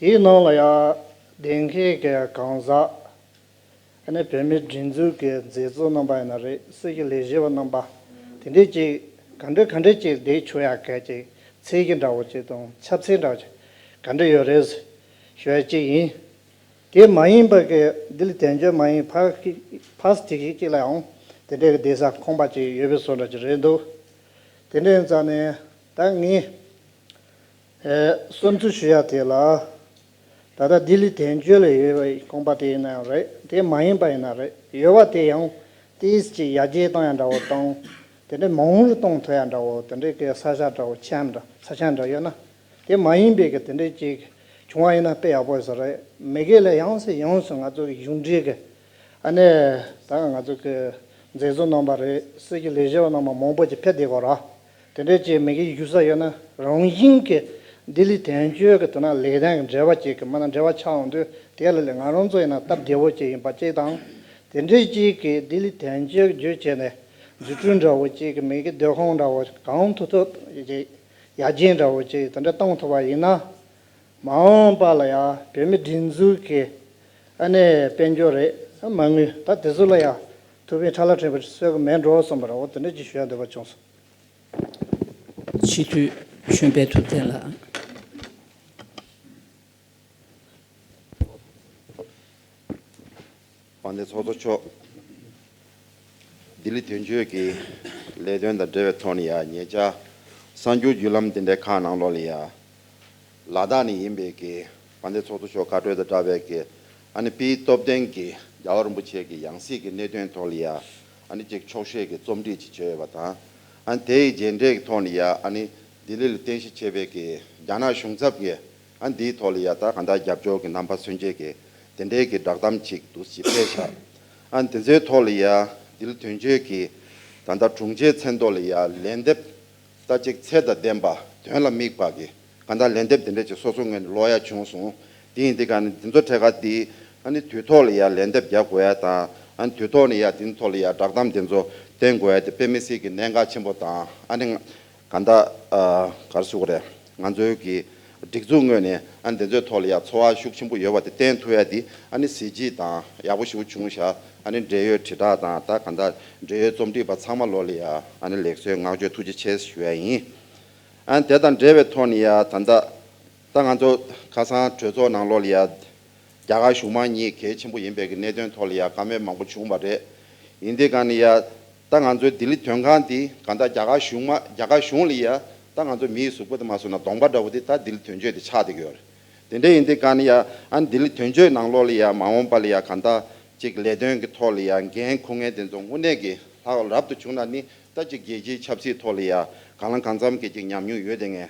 དེའི་ནང་ལ་ཡང་བསྡད་མཁན་གྱི་གང་ཟག་ཨ་ནི་བོད་མིའི་སྒྲིག་འཛུགས་ཀྱི་མཛད་གཙོ་རྣམ་པ་ཡིན་ན་རེད། སྲིད་ཀྱི་ལས་བྱེད་པ་རྣམ་པ་དེ་འདྲས་ཅིག་ག་འདྲ་ག་འདྲས་ཅིག་བསྡད་ཆོག་ཡ་གལ་ཅིག་ཚད་གཞི་འདྲ་བོ་ཅིག་དང་ཁྱབ་ཚད་འདྲ་བོ་ཅིག་ག་འདྲ་ཡོད་རེད་ཞུ་ཡ་ཅིག་ཡིན། དེ་མ་ཡིན་པ་གི་ལྡི་ལི་དོན་གཅོད་མ་ཡིན་ཕར་ཕར་དེ་གཞི་ཅིག་ལ་ཡང་དེ་འདྲས་ཀྱི་བསྡད་ས་ཁང་པ་ཅིག་ཡོད་པའི་བཟོ་འདྲ་ཅིག་རེད་འདུག་དེ་འདྲས་ཡིན་ཙང་ནས་ད་ངས། ཨེ། བསམ་ཚུལ་ཞུ་ཡ་དེ་ལ། ད་ལྟ་ལྡི་ལི་དོན་གཅོད་ལ་ཡོད་པའི་ཁང་པ་དེ་ཡིན་ན་ཡང་རེད། དེ་མ་ཡིན་པ་ཡིན་ན་རེད། ཡོད་པ་དེ་ཡང་ཏིས་ཀྱི་ཡར་རྒྱས་གཏོང་ཡ་འདྲ་བོ་དང་། དེ་འདྲའི་མང་རུ་གཏོང་ཐུབ་ཡ་འདྲ་བོ་དེ་འདྲའི་གི་ས་ཆ་འདྲ་བོ་ཆེ་འདྲ་ས་ཆ་འདྲ་ཡོད་ན། དེ་མ་ཡིན་པའི་གི་དེ་འདྲའི་ཅིག་བྱུང་བ་ཡིན་ན་དཔེ་ཡག་པོ་ཡོད་ས་རེད། མི་སྒེར་ལ་ཡང་སེ་ཡོངས་སུ་ང་ཚོ་གི་གཞུང་འབྲེལ་གི་ཨ་ནེ་ད་ང་ཚོ་གི་མཛད་གཙོ་རྣམ་པ་རེད། སྲིད་ཀྱི་ལས་བྱེད་པ་རྣམ་པ་མང་པོ་ཅིག་ཕེབས་བསྡད་ཀྱི་ཡོད་རེད། དེ་འདྲའི་ཅིག་མི་སྒེར་བཞུགས་ས་ཡོད་ན་རང་བཞིན་གྱིས་ལྡི་ལི་དོན་གཅོད་ཀྱི་དོན་ལས་དོན་གྱི་འབྲེལ་བ་ཅིག་གི་མ་ན་འབྲེལ་བ་ཆགས་ཡོང་དུས་དེ་ལ་ལས་ང་རང་ཚོ་ཡིན་ན་སྟབས་བདེ་བོ་ཅིག་ཡིན་པ་ཅིག་དང་། དེ་འདྲའི་ཅིག་གི་ལྡི་ལི་དོན་གཅོད་བརྒྱུད་བྱས་ནས་འཛུགས་སྐྲུན་འདྲ་བོ་ཅིག་གི་མི་སྒེར་སྡོད་ཁང་འདྲ་བོ་གང་ཐུབ་ཐུབ་ཅིག་ཡར་རྒྱས་འདྲ་བོ་ཅིག་དེ་འདྲ་གཏོང་ཐུབ་པ་ཡིན་ན། མ་འོངས་པ་ལ་ཡང་བོད་མི་སྒྲིག་འཛུགས་ཀྱི་ཨ་ནེ་དཔལ་འབྱོར་རེད། མ་དངུལ་ད་དེ་ཚོ་ལ་ཡང་ཐུགས་ཕན་ཁྲ་ལ་ཕྲན་བུ་གསོས་ཀྱི་མེད་འགྲོ་བསམ་པ་རེད། འོ་དེ་འདྲ་ཅིག་ཞུ་ཡ་འདོད་པ་བྱུང་སོང་། སྤྱི་འཐུས་ཆོས་འཕེལ་ཐུབ་བསྟན་ལགས། ནས་ཚོགས་གཙོ་མཆོག་ལྡི་ལི་དོན་གཅོད་ཀྱི་ལས་དོན་དང་འབྲེལ་བའི་ཐོག་ནས་ཡ་ཉེ་ཆར་གསར་འགྱུར་བརྒྱུད་ལམ་དེ་འདྲའི་ཁག་ནང་ལོགས་ལ་ཡ་ལ་དྭགས་ནས་ཡིན་པའི་གི་དཔལ་ལྡན་ཚོགས་གཙོ་མཆོག་བཀའ་འཁྲོལ་དང་སྦྲགས་པའི་གི་ཨ་ནི་དཔལ་སྟོབས་ལྡན་གྱི་རྒྱལ་བ་རིན་པོ་ཆེ་གི་ཡང་སྲིད་ཀྱི་གནད་དོན་ཐོག་ལ་ཡ་ཨ་ནི་ཅིག་འཁྱོག་བཤད་ཀྱི་རྩོམ་སྒྲིག་ཅིག་བྱས་ཡོད་པ་དང་། ཨ་ནི་དེའི་རྗེས་འབྲས་ཀྱི་ཐོག་ནས་ཡ་ཨ་ནི་ལྡི་ལི་ལ་རྟེན་གཞི་བྱས་པའི་གི་རྒྱ་ནག་གཞུང་ཚབ་ཀྱི་ཨ་ནི་འདིའི་ཐོག་ལ་ཡ་ད་གང་ལྟར་རྒྱབ་སྐྱོར་གྱི་རྣམ་པ་མཚོན་བྱེད་ཀྱི་དེ་འདྲའི་གི་བསྒྲགས་གཏམ་ཅིག་འདུག་ཅིག་སྤེལ་བཞག་ཨ་ནི་དེ་ཚོའི་ཐོག་ལ་ཡ་ལྡི་ལི་དོན་གཅོད་ཀྱི་ད་ལྟ་དྲུང་ཆེའི་མཚན་ཐོག་ལ་ཡ་ལན་འདེབས་ད་ཅིག་ཚད་དང་ལྡན་པ་དོན་ལ་དམིགས་པ་གི་གང་ལྟར་ལན་འདེབས་དེ་འདྲ་ཅིག་སོ་སོ་ངོས་ནས་ཀློག་ཡ་བྱུང་སོང་། དེ་ཡིན་དུས་ཀ་ནི་འདི་ཚོ་ཐད་ཀར་དེ་ཨ་ནི་དུས་ཐོག་ལ་ཡ་ལན་འདེབས་རྒྱག་དགོས་ཡ་དང་ཨ་ནི་དུས་ཐོག་ནས་ཡ་དེ་ཚོ་ཐོག་ལ་ཡ་བསྒྲགས་གཏམ་དེ་ཚོ་བསྟན་དགོས་ཡ་དེ་དཔེ་མི་སྲིད་ཀྱི་གནད་འགག་ཆེན་པོ་དང་ཨ་ནི་གང་ལྟར་ཨ་ག་རེ་ཟེར་དགོས་རེད། ང་ཚོའི་གི་སྒྲིག་འཛུགས་ངོས་ནས་ཨ་ནི་དེ་ཚོའི་ཐོག་ལ་ཡ་ཚོར་བ་ཤུགས་ཆེན་པོ་ཡོད་པ་དེ་བསྟན་ཐུབ་ཡ་དེ་ཨ་ནི་གཟི་བརྗིད་དང་ཡག་པོ་ཞེ་པོ་བྱུང་ཤག་ཨ་ནི་འབྲེལ་ཡོད་དྲིལ་བསྒྲགས་དང་ད་གང་ལྟར་འབྲེལ་ཡོད་རྩོམ་སྒྲིག་པ་ཚང་མ་ལོ་ལ་ཡ་ཨ་ནི་ལེགས་གསོལ་བསྔགས་བརྗོད་ཐུགས་རྗེ་ཆེ་ཞུ་ཡ་ཡིན། ཨ་ནི་དེ་དང་འབྲེལ་བའི་ཐོག་ནས་ཡ་ད་ལྟ་ད་ང་ཚོ་ཁ་སང་གྲོས་ཚོགས་ནང་ལོགས་ལ་ཡ་རྒྱ་གར་གཞུང་མང་གཉིས་གལ་ཆེན་པོ་ཡིན་པའི་གི་གནད་དོན་ཐོག་ལ་ཡ་བཀའ་མོལ་མང་པོ་བྱུང་བ་རེད། ཡིན་དུས་གང་ནས་ཡ་ད་ང་ཚོའི་ལྡི་ལི་དོན་ཁང་འདི་གང་ལྟར་རྒྱ་གར་གཞུང་མ་རྒྱ་གར་གཞུང་ལ་ཡ་ད་ང་ཚོ་མིའི་གཟུགས་པོ་དེ་མ་བཟོས་ན་གདོང་པ་འདྲ་བོ་དེ་ད་ལྡི་ལི་དོན་གཅོད་དེ་ཆགས་བསྡད་ཀྱི་ཡོད་རེད། དེ་འདྲ་ཡིན་དུས་གང་ནས་ཡ་ཨ་ནི་ལྡི་ལི་དོན་གཅོད་ནང་ལོགས་ལ་ཡ་མ་འོངས་པ་ལ་ཡ་གང་ལྟར་ཅིག་ལས་དོན་གྱི་ཐོག་ལ་ཡ་འགན་འཁུར་མཁན་དེ་ཚོ་དངོས་གནས་ཀྱི་ལྷག་རབ་ཏུ་བྱུང་ན་ནི་ད་ཅིག་རྒྱལ་སྤྱིའི་ཆབ་སྲིད་ཐོག་ལ་ཡ་གང་ལ་གང་འཚམ་གྱི་ཅིག་ཉམས་མྱོང་ཡོད་དེ་ངས།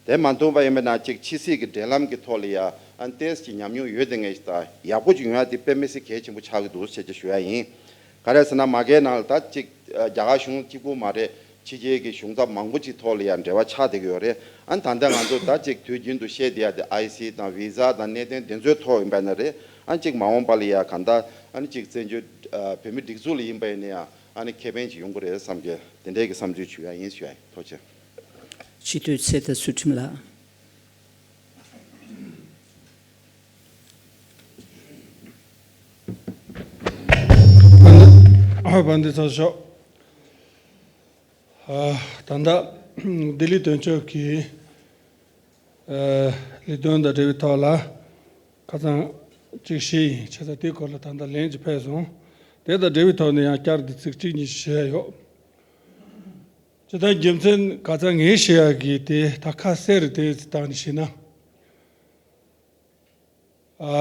དེ་མ་ཐུབ་པ་ཡིན་པ་ན་ཅིག་ཕྱི་སྲིད་ཀྱི་འབྲེལ་ལམ་གྱི་ཐོག་ལ་ཡ་ཨ་ཏེས་ཀྱི་ཉམས་མྱོང་ཡོད་དེ་ངས་ད་ཡག་པོ་ཅིག་ཡོང་ཡ་དེ་དཔེ་མི་སྲིད་གལ་ཆེན་པོ་ཆགས་ཀྱི་འདུག་ཅེས་ཀྱི་ཞུ་ཡ་ཡིན། ག་རེ་ཟེར་ན་མ་གའི་ནང་ལ་ད་ཅིག་རྒྱ་གར་གཞུང་གཅིག་པུ་མ་རེད། ཕྱི་རྒྱལ་གྱི་གཞུང་ཚབ་མང་པོ་ཅིག་ཐོག་ལ་ཡ་འབྲེལ་བ་ཆགས་བསྡད་ཀྱི་ཡོད་རེད། ཨ་ད་ལྟ་ང་ཚོ་ད་ཅིག་དུས་རྒྱུན་དུ་བཤད་བསྡད་ཡ་དེ་ཨའི་སི་དང་བི་ཟ་དང་གནད་དོན་དེ་ཚོའི་ཐོག་ཡིན་པ་ན་རེད། ཨ་ཅིག་མ་འོངས་པ་ལ་ཡ་གང་ལྟར་ཨ་ནི་ཅིག་བཙན་བྱོལ་བོད་མི་སྒྲིག་འཛུགས་ལ་ཡིན་པ་ཡིན་ན་ཡང་ཨ་ནི་ཁེ་ཕན་ཅིག་ཡོང་གི་རེད་བསམ་གྱི་དེ་འདྲའི་གི་བསམ་ཚུལ་ཞུ་ཡ་ཡིན་ཞུ་ཡ་ཡིན། ཐུགས་རྗེ་ཆེ། སྤྱི་འཐུས་ཚེ་བརྟན་ཚུལ་ཁྲིམས་ལགས། ཨ་བན་དེ་ཚོ་ཤོག་ཨ་ད་ལྟ་ལྡི་ལི་དོན་གཅོད་ཀྱི་ཨ་ལས་དོན་དང་འབྲེལ་བའི་ཐོག་ལ་ཁ་སང་གཅིག་བཤད་ཡིན། བྱས་ཙང་དེའི་སྐོར་ལ་ད་ལྟ་ལན་ཅིག་ཕེབས་སོང་། དེ་དང་འབྲེལ་བའི་ཐོག་ནས་ཡང་བསྐྱར་དུ་ཚིག་གཅིག་གཉིས་ཤིག་བཤད་ཡོད། སྤྱིར་བཏང་རྒྱུ་མཚན་ག་ཚ་ངས་བཤད་ཡག་གི་དེ་ད་ཁ་གསལ་རེ་དེ་བཏང་ནས་བཤད་ན། ཨ་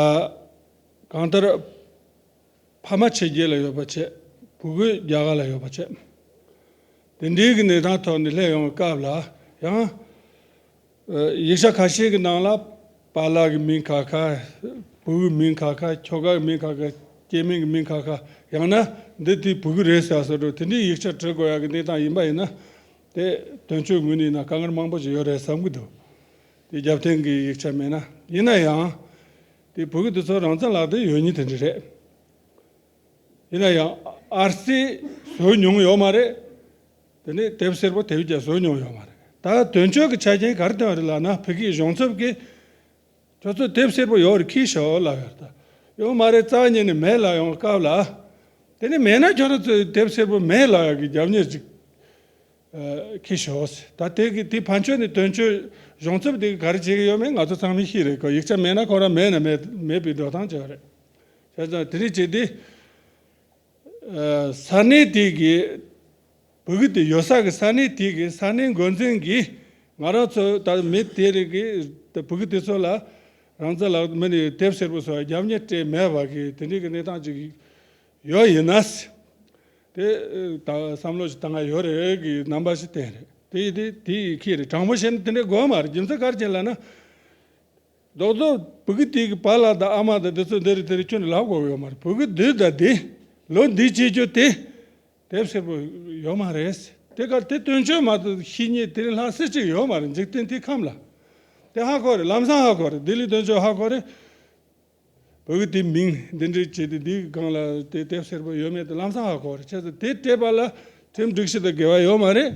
གང་ལྟར་ཕ་མ་ཕྱི་རྒྱལ་ལ་ཡོད་པ་བྱས། བུ་རྒོད་རྒྱ་གར་ལ་ཡོད་པ་བྱས། དེ་འདྲའི་གི་གནས་སྟངས་ཐོག་ནས་སླེབས་ཡོང་བའི་སྐབས་ལ་ཡང་། ཡིག་ཆ་ཁ་ཤས་ཀྱི་ནང་ལ་པཱ་ལགས་ཀྱི་མིང་ཁ་ཁ། བུ་གི་མིང་ཁ་ཁ། ཁྱོ་ག་གི་མིང་ཁ་ཁ། སྐྱེ་དམན་གྱི་མིང་ཁ་ཁ། ཡང་ན་འདི་དེའི་བུ་གི་རེད་ཟེར་བཟོ་འདྲ་དེ་འདྲའི་ཡིག་ཆ་འབྲི་དགོས་ཡག་གི་གནས་སྟངས་ཡིན་པ་ཡིན་ན། དེ་དོན་གཅོད་ངོས་ནས་ཡིན་ན་དཀའ་ངལ་མང་པོ་ཞིག་ཡོད་རེད་བསམ་གྱི་འདུག་དེ་རྒྱབ་རྟེན་གྱི་ཡིག་ཆ་མེད་ན། ཡིན་ན་ཡང་། དེ་བུ་གི་དེ་ཚོ་རང་བཙན་ལག་དེབ་ཡོད་མཁན་དེ་འདྲ་རེད། ཡིན་ན་ཡང་ཨར་སི་བཟོ་མྱོང་ཡོད་མ་རེད། དེ་ནས་དེབ་སེར་པོ་དེབ་བརྒྱ་བཟོ་མྱོང་ཡོད་མ་རེད། ད་དོན་གཅོད་ཀྱི་ཆ་རྐྱེན་ག་རེ་བཏོན་རེད་ལབ་ན། བོད་ཀྱི་གཞུང་ཚབ་ཀྱིས་ཁྱོད་ཚོ་དེབ་སེར་པོ་ཡོད་རེད་ཁྱེར་ཤོག་ལབ་ཡོད་རེད། ད་ཡོད་མ་རེད། རྩ་བ་ཉིད་ནས་མེད་ལབ་ཡོང་སྐབས་ལ། དེ་ནས་མེད་ན་ཁྱོད་རང་ཚོས་དེབ་སེར་པོ་མེད་ལབ་ཡག་གི་རྒྱབ་གཉེར་ཅིག་ཨ་ཁྱེར་ཤོག་ད་དེ་གི་དེ་ཕན་ཆོད་ནས་དོན་གཅོད་གཞུང་ཚབ་དེ་གི་ག་རེ་བྱེད་ཀྱི་ཡོད་མེད་ང་ཚོ་ཚང་མས་ཤེས་རེད། ཁོ་ཡིག་ཆ་མེད་ན་ཁོ་རང་མེད་ན་མེད་མེད་པའི་འགྲོ་སྟངས་བྱས་པ་རེད། བྱས་ཙང་དེ་རིང་བྱས་ཏེ། ཨ་ས་གནས་དེ་གི་བོད་ཀྱི་དེ་ཡོད་ས་གི་ས་གནས་དེ་གི་ས་གནས་འགོ་འཛིན་གྱིས་ང་རང་ཚོ་ད་མི་དེ་རིགས་ཀྱི་བོད་ཀྱི་དེ་ཚོ་ལ་རང་བཙན་ལག་མི་ནི་དེབ་སེར་པོ་བཟོ་བའི་རྒྱབ་གཉེར་སྤྲད་མེད་པ་གི་དེ་འདྲའི་གི་གནས་སྟངས་ཅིག་ཡོད་ཡིན་ན། དེ་ད་བསམ་བློ་ཞིག་བཏང་ཡ་ཡོད་རེད་གི་རྣམ་པ་ཞིག་བསྟན་རེད། དེ་དེ་དེ་ཁྱེད་རེད། དྲང་པོ་བཤད་ན་དེ་འདྲའི་དགོས་མ་རེད། རྒྱུ་མཚན་ག་རེ་བྱས་ལབ་ན། རྡོག་རྡོག་བུ་གུ་དེ་གི་པཱ་ལགས་དང་ཨ་མ་དང་དེ་ཚོ་འདི་རེད་དེ་རེད་ཁྱོན་ནས་ལབ་དགོས་ཡོད་མ་རེད། བུ་གུ་འདི་དང་འདི་ལོ་འདི་བྱེད་རྒྱུ་དེ་དེབ་སེར་པོ་ཡོད་མ་རེད། དེ་གར་དེ་དོན་གཅོད་མ་གཏོགས་ཤེས་མཁན་དེ་རིང་ལྷག་སྲིད་ཅིག་ཡོད་མ་རེད། འཇིག་རྟེན་དེ་ཁམས་ལ་དེ་ཧ་གོ་རེད། ལམ་སང་ཧ་གོ་རེད། ལྡི་ལི་དོན་གཅོད་ཧ་གོ་རེད། བུ་གུ་དེ་མིང་འདི་འདྲ་བྱས་ཏེ་འདིའི་སྒང་ལ་དེ་དེབ་སེར་པོ་ཡོད་མེད་དེ་ལམ་སང་ཧ་གོ་རེད། བྱས་ཙང་དེ་སྤྲད་པ་ལ་ཁྲིམས་སྒྲིག་གཞི་དང་འགལ་བ་ཡོད་མ་རེད།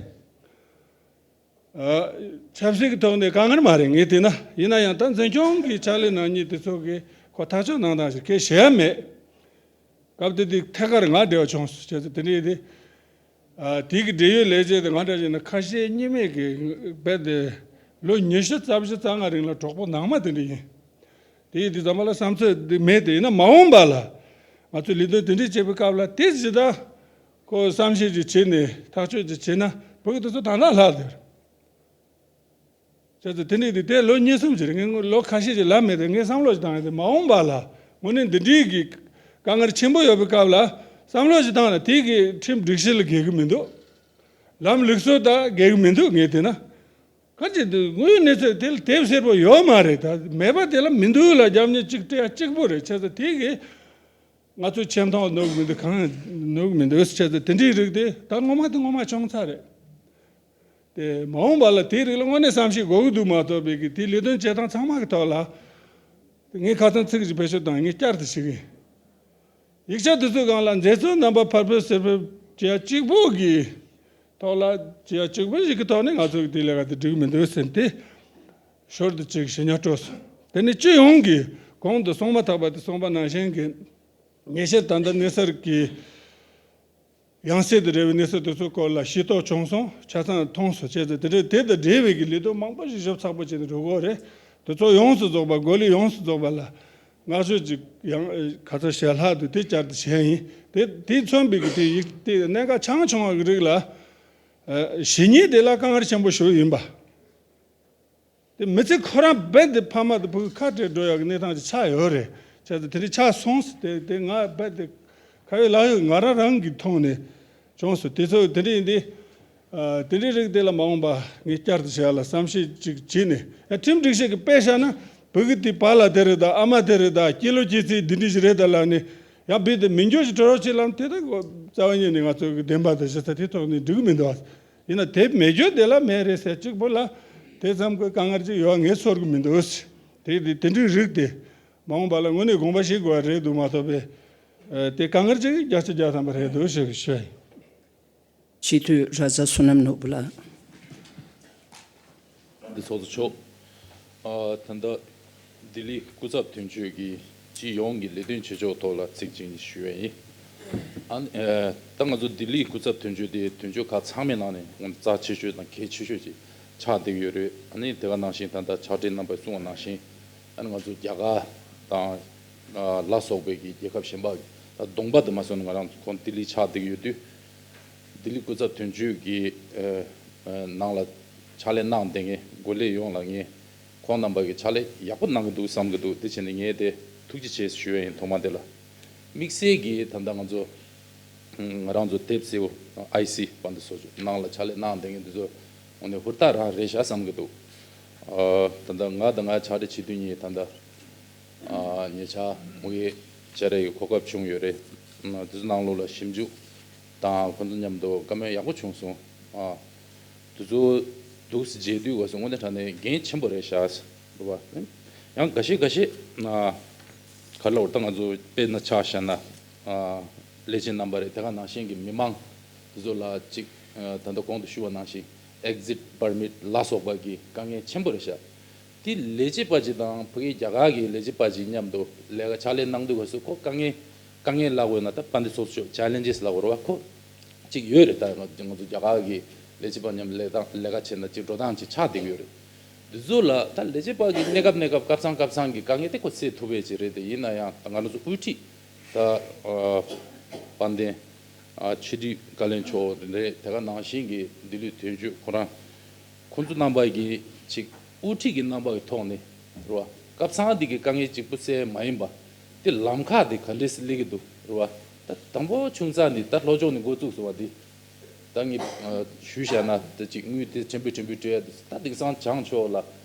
ཨ་ཆབ་སྲིད་ཀྱི་ཐོག་ནས་དཀའ་ངལ་མ་རེད་ངས་བལྟས་ན། ཡིན་ན་ཡང་ད་འཛིན་སྐྱོང་གི་ཕྱག་ལས་གནང་མཁན་དེ་ཚོ་གིས་ཁོ་ཐག་གཅོད་གནང་སྟངས་ཤིག་གས་བཤད་ཡ་མེད། སྐབས་དེ་དུས་ཐད་ཀར་ང་འབྲེལ་བ་བྱུང་སོང་། བྱས་ཙང་དེ་འདྲ་ཡིན་ཏེ། ཨ་དེ་གི་འབྲེལ་ཡོད་ལས་བྱེད་དེ་ང་འདྲ་བྱས་ན་ཁ་ཞེ་གཉིས་མེད་ཀྱི་རྦད་དེ་ལོ་ཉི་ཤུ་རྩ་བཞི་རྩ་ལྔ་རིང་ལ་གྲོགས་པོ་ནང་མ་དེ་འདྲ་ཡིན། དེ་ཡིན་དུས་ཙམ་པ་ལ་བསམ་ཚུལ་འདི་མེད་དེ། ཡིན་ན་མ་འོངས་པ་ལ་ ང་ཚོས་ལས་དོན་དེ་འདྲས་བྱེད་པའི་སྐབས་ལ་དེ་ཇི་ལྟར་ཁོ་བསམ་ཤེས་ཅིག་བྱས་ནས་ཐག་གཅོད་ཅིག་བྱས་ན་ཕྲུ་གུ་དེ་ཚོ་ད་ལྟ་ལྷག་ལས་རེད། བྱས་ཙང་དེ་འདྲས་དེ་དེ་ལོ་གཉིས་གསུམ་ཅིག་རེད། ངས་ལོ་ཁ་ཤས་ཅིག་ལབ་མེད་དེ། ངས་བསམ་བློ་ཞིག་བཏང་ཡོད་དེ། མ་འོངས་པ་ལ་དངོས་གནས་འདི་འདྲས་ཀྱི་དཀའ་ངལ་ཆེན་པོ་ཡོད་པའི་སྐབས་ལ་བསམ་བློ་ཞིག་བཏང་ན་དེ་གི་ཁྲིམས་སྒྲིག་གཞི་ལ་འགལ་གི་མི་འདུག་ལམ་ལུགས་སྲོལ་དང་འགལ་གི་མི་འདུག་ངས་བལྟས་ན། གང་ཅི་འདུག་དངོས་ཡོད་གནས་ཚུལ་དེ་ལ་དེབ་སེར་པོ་ཡོད་མ་རེད། ད་མེད་པ་དེ་ལ་མི་འདུག་ལ་རྒྱབ་གཉེར་གཅིག་སྤྲད་ཡ་གཅིག་པོ་རེད། བྱས་ཙང་དེ་གིས་ང་ཚོའི་ཆེ་མཐོང་ནོར་གི་མི་འདུག་གང་ནོར་གི་མི་འདུག་བྱས་ཙང་དེ་འདྲའི་རིགས་དེ་ད་ངོ་མ་དེ་ངོ་མ་བྱུང་ཚར་རེད། དེ་མ་འོངས་པ་ལ་དེའི་རིགས་ལ་དངོས་གནས་བསམ་ཤེས་དགོས་ཀྱི་འདུག་མ་གཏོགས་པའི་གི་དེའི་ལས་དོན་བྱེད་སྟངས་ཚང་མ་གི་ཐོག་ལ་ངས་ཁ་སང་ཚིག་ཅིག་བེད་སྤྱོད་བཏང་། ངས་བསྐྱར་དུ་ཞུ་གི་ཡིན། ཡིག་ཆ་དེ་ཚོའི་སྒང་ལ་མཛེས་བཙོག་རྣམ་པ་ཕར་ཕུད་ཚུར་ཕུད་བྱེད་ཡ་གཅིག་པོ་གི་ཐོག་ལ་བྱེད་ཡ་གཅིག་པོ་ཞིག་གི་ཐོག་ནས་ང་ཚོ་གི་དེའི་ལས་ཀ་དེ་འགྲིག་མི་འདུག་ཟེར་ཏེ་ཞོར་དུ་ཅིག་ཞུ་སྙིང་བྲོ་སོང་། དེ་ནས་སྤྱི་ཡོངས་ཀྱི་གོང་དུ་སོང་མ་ཐག་པ་དེ་གསུངས་པ་ནང་བཞིན་གྱི་ཉེ་ཆར་ད་ལྟ་གནས་ཚུལ་གྱི་ཡང་སེ་དང་འབྲེལ་བའི་གནས་ཚུལ་དེ་ཚོའི་སྐོར་ལ་ཤེས་རྟོགས་བྱུང་སོང་། ཆ་ཚང་མཐོང་སོང་། བྱས་ཙང་དེ་འདྲའི་དེ་དང་འབྲེལ་བའི་གི་ལས་དོན་མང་པོ་ཞིག་ཞིབ་ཚགས་པོ་བྱས་ནས་འགྲོ་དགོས་རེད། དེ་ཚོ་ཡོངས་སུ་རྫོགས་པ། འགོ་ལས་ཡོངས་སུ་རྫོགས་པ་ལ་ང་ཚོས་ཅིག་ཡང་ཨེ་ག་ཚོད་ཞལ་ལྷག་འདུག་དེ་བསྐྱར་དུ་བྱས་ཡིན། དེ་དེས་མཚོན་པའི་གི་དེ་ཡིག་དེ་གནད་འགག་ཆུང་ཆུང་བ་གི་རིགས་ལ་ཨེ་གཞི་ཉིད་དེ་ལ་དཀའ་ངལ་ཆེན་པོ་ཞིག་ཡིན་པ། དེ་མི་ཚེ་ཁོ་རང་རྦད་དེ་ཕ་མ་དང་ཕྲུ་གུ་ཁ་བྲལ་འགྲོ་ཡག་གི་གནས་སྟངས་ཅིག་ཆགས་ཡོད་རེད། བྱས་ཙང་དེ་འདྲ་ཆགས་སོང་ཟེར། དེ་དེ་ང་རྦད་དེ་ཁ་ཡོད་ལག་ཡོད་ང་རང་རང་གི་ཐོག་ནས་བྱུང་སོང་། དེ་ཚོ་དེ་འདྲ་ཡིན་དུས་ཨ་དེ་འདྲའི་རིགས་དེ་ལ་མ་འོངས་པ་ངས་བསྐྱར་དུ་བྱས་ལ་བསམ་ཤེས་ཅིག་བྱས་ནས། ཡང་ཁྲིམས་སྒྲིག་གཞི་གི་དཔེ་བཞག་ན་ཕྲུ་གུ་དེ་པཱ་ལགས་དེ་རེད་ད། ཨ་མ་དེ་རེད་ད། སྐྱེས་ལོ་སྐྱེས་ཚེས་འདི་འདྲ་ཞིག་རེད་ད་ལབ་ནས་ཡང་རྦད་དེ་མི་འགྱུར་ཞིག་གྲོས་རོགས་བྱེད་ལབ་ན། དེ་ད་རྩ་བ་ཉིད་ནས་ང་ཚོ་གི་བདེན་པ་དང་ཞིབ་ཚགས་དེ་ཐོག་ནས་འགྲིག་གི་མི་འདུག་ཡིན་ན་དེབ་མེད་རྒྱུ་དེ་ལ་མེད་རེད་ཟེར་གཅིག་པོ་ལ་དེ་ཙམ་གྱི་དཀའ་ངལ་ཅིག་ཡོད་ངས་ཚོར་གི་མི་འདུག་དེ་དེ་དེ་འདྲའི་རིགས་དེ་མ་འོངས་པ་ལ་དངོས་གནས་དགོངས་པ་བཞེས་དགོས་པ་རེད་འདུག་མ་གཏོགས་པའི་ཨ་དེ་དཀའ་ངལ་ཅིག་བརྒྱ་ཆ་བརྒྱ་ཐམ་པ་རེད་འདུག་ཞེས་ཞུ་ཡ་ཡིན། སྤྱི་འཐུས་ར་ཛ་བསོད་ནམས་ནོར་བུ་ལགས། འདི་ཚོགས་གཙོ་མཆོག་ཨ་ད་ལྟ་ལྡི་ལི་སྐུ་ཚབ་དོན་གཅོད་ཀྱིས་སྤྱི་ཡོངས་ཀྱི་ལས་དོན་བྱེད་ཕྱོགས་ཐོག་ལ་ཚིག་གཅིག་གཉིས་ཞུ་ཡ་ཡིན། ཨ་ནི་ཨ་ད་ང་ཚོ་ལྡི་ལི་སྐུ་ཚབ་དོན་གཅོད་དེ་དོན་གཅོད་ཁག་ཚང་མའི་ནང་ནས་ཨང་རྩ་ཆེ་ཤོས་དང་གལ་ཆེ་ཤོས་ཅིག་ཆགས་བསྡད་ཀྱི་ཡོད་རེད། ཨ་ནི་དེ་ག་ནང་བཞིན་ད་ལྟ་ཕྱག་སྦྲེལ་རྣམ་པས་གསུངས་པ་ནང་བཞིན་ཨ་ནི་ང་ཚོ་རྒྱ་གར་དང་ཨ་ལ་སོགས་པའི་གི་རྒྱལ་ཁབ་གཞན་པ་གི་ད་གདོང་པ་དུ་མ་སོང་ན་ང་རང་ཚོ་ཁོང་ལྡི་ལི་ཆགས་བསྡད་ཀྱི་ཡོད་དུས། ལྡི་ལི་སྐུ་ཚབ་དོན་གཅོད་ཀྱི་ཨ་ཨ་ནང་ལ་ཕྱག་ལས་གནང་བསྡད་མཁན་འགོ་ལས་ཡོངས་ལ་ངས་ཁོང་རྣམ་པ་གི་ཕྱག་ལས་ཡག་པོ་གནང་གི་འདུག་བསམ་གི་འདུག་དེ་བྱས་ནས་ངས་དེ་ཐུགས་རྗེ་ཆེ་ཞུ་ཡ་ཡིན། ཐོག་མ་དེ་ལ། དམིགས་བསལ་གྱིས་ད་ལྟ་ང་ཚོ་ང་རང་ཚོ་དེབ་སེར་པོ་ཨའི་སི་པ་འདི་སོགས་ནང་ལ་ཕྱག་ལས་གནང་བསྡད་མཁན་འདི་ཚོ་དངོས་གནས་ཧུར་ཐག་རང་རེད་ཤག་བསམ་གི་འདུག་ཨ་ད་ལྟ་ང་དང་ང་ཕྱག་སྦྲེལ་བྱེད་དུས་ཉིད་ད་ལྟ་ཨ་ཉེ་ཆར་མུ་གེ་བཅར་ཡའི་གོ་སྐབས་བྱུང་ཡོད་རེད། ཨ་དེ་ཚོ་ནང་ལོགས་ལ་ཞིབ་འཇུག་དང་ཁོང་ཚོ་མཉམ་དུ་བཀའ་མོལ་ཡག་པོ་བྱུང་སོང་། ཨ་དེ་ཚོ་འདུག་སེ་མཇལ་དུས་སྐབས་སུ་དངོས་གནས་དྲང་གནས་འགན་ཆེན་པོ་རེད་ཤག་རེད་བ། ཡང་འགའ་ཤས་འགའ་ཤས་ཨ་ག་རེ་ལབ་དགོས་རེད། ད་ང་ཚོ་དཔེར་ན་ཆ་བཞག་ན་ཨ་ལས་བྱེད་རྣམ་པ་རེད། དེ་ག་ནང་བཞིན་གྱི་མི་མང་དེ་ཚོ་ལ་ཅིག་ཨ་ད་ལྟ་གོང་དུ་ཞུས་པ་ནང་བཞིན་ཨེག་ཛིཊ་པར་མིཊ་ལ་སོགས་པ་གི་དཀའ་ངལ་ཆེན་པོ་རེད་ཤག་དེ་ལས་བྱེད་པ་ཅིག་དང་ཕ་གི་རྒྱ་གར་གྱི་ལས་བྱེད་པ་ཅིག་མཉམ་དུ་ལས་ཀ་ཕྱག་ལས་གནང་དུས་སྐབས་སུ་ཁོ་དཀའ་ངལ་དཀའ་ངལ་ལབ་དགོས་ན་ད་དཔལ་ལྡན་ཚོགས་གཙོ་མཆོག་ཆེ་ལེན་ཇེས་ལབ་དགོས་རེད་བ། ཁོ་ཅིག་ཡོད་རེད། ད་ང་ང་ཚོ་རྒྱ་གར་གྱི་ལས་བྱེད་པ་མཉམ་ལས་དང་ལས་ཀ་བྱས་ན་ཅིག་འགྲོ་སྟངས་ཅིག་ཆགས་བསྡད་ཀྱི་ཡོད་རེད། འདི་ཚོ་ལ་ད་ལས་བྱེད་པ་གི་གནས་སྐབས་གནས་སྐབས་སྐབས་སང་སྐབས་སང་གི་དཀའ་ངལ་དེ་ཁོ་སེལ་ཐུབ་པ་ཅིག་རེད། དེ་ཡིན་ན་ཡང་ད་ང་རང་ཚོ་དབུ་ཁྲིད་ད་ཨ་དཔལ་ལྡན་ཨ་ཕྱི་དྲིལ་བཀའ་བློན་མཆོག་རེད། དེ་ག་ནང་བཞིན་གྱི་ལྡི་ལི་དོན་གཅོད་ཁོ་རང་ཁོང་ཚོ་རྣམ་པ་གི་ཅིག་དབུ་ཁྲིད་ཀྱི་རྣམ་པ་གི་ཐོག་ནས་རེད་བ། སྐབས་སང་འདི་གི་དཀའ་ངལ་གཅིག་པུ་སེལ་མ་ཡིན་པ་དེ་ལམ་ཁ་དེ་ག་འདྲས་སེ་སླེབས་ཀྱི་འདུག་རེད་བ། ད་དང་པོ་ཆུང་ཙག་འདི་ད་ལྷོ་ཕྱོགས་ནས་འགོ་བཙུགས་སོང་བ་འདི། ད་ངས་ཨ་ཞུས་བཞག་ན་ད་ཅིག་དངུལ་དེ་ཕྲན་བུ་ཕྲན་བུ་སྤྲད་ཡ་འདུག་ད་དེང་སང་བྱང་ཕྱོགས་ལ་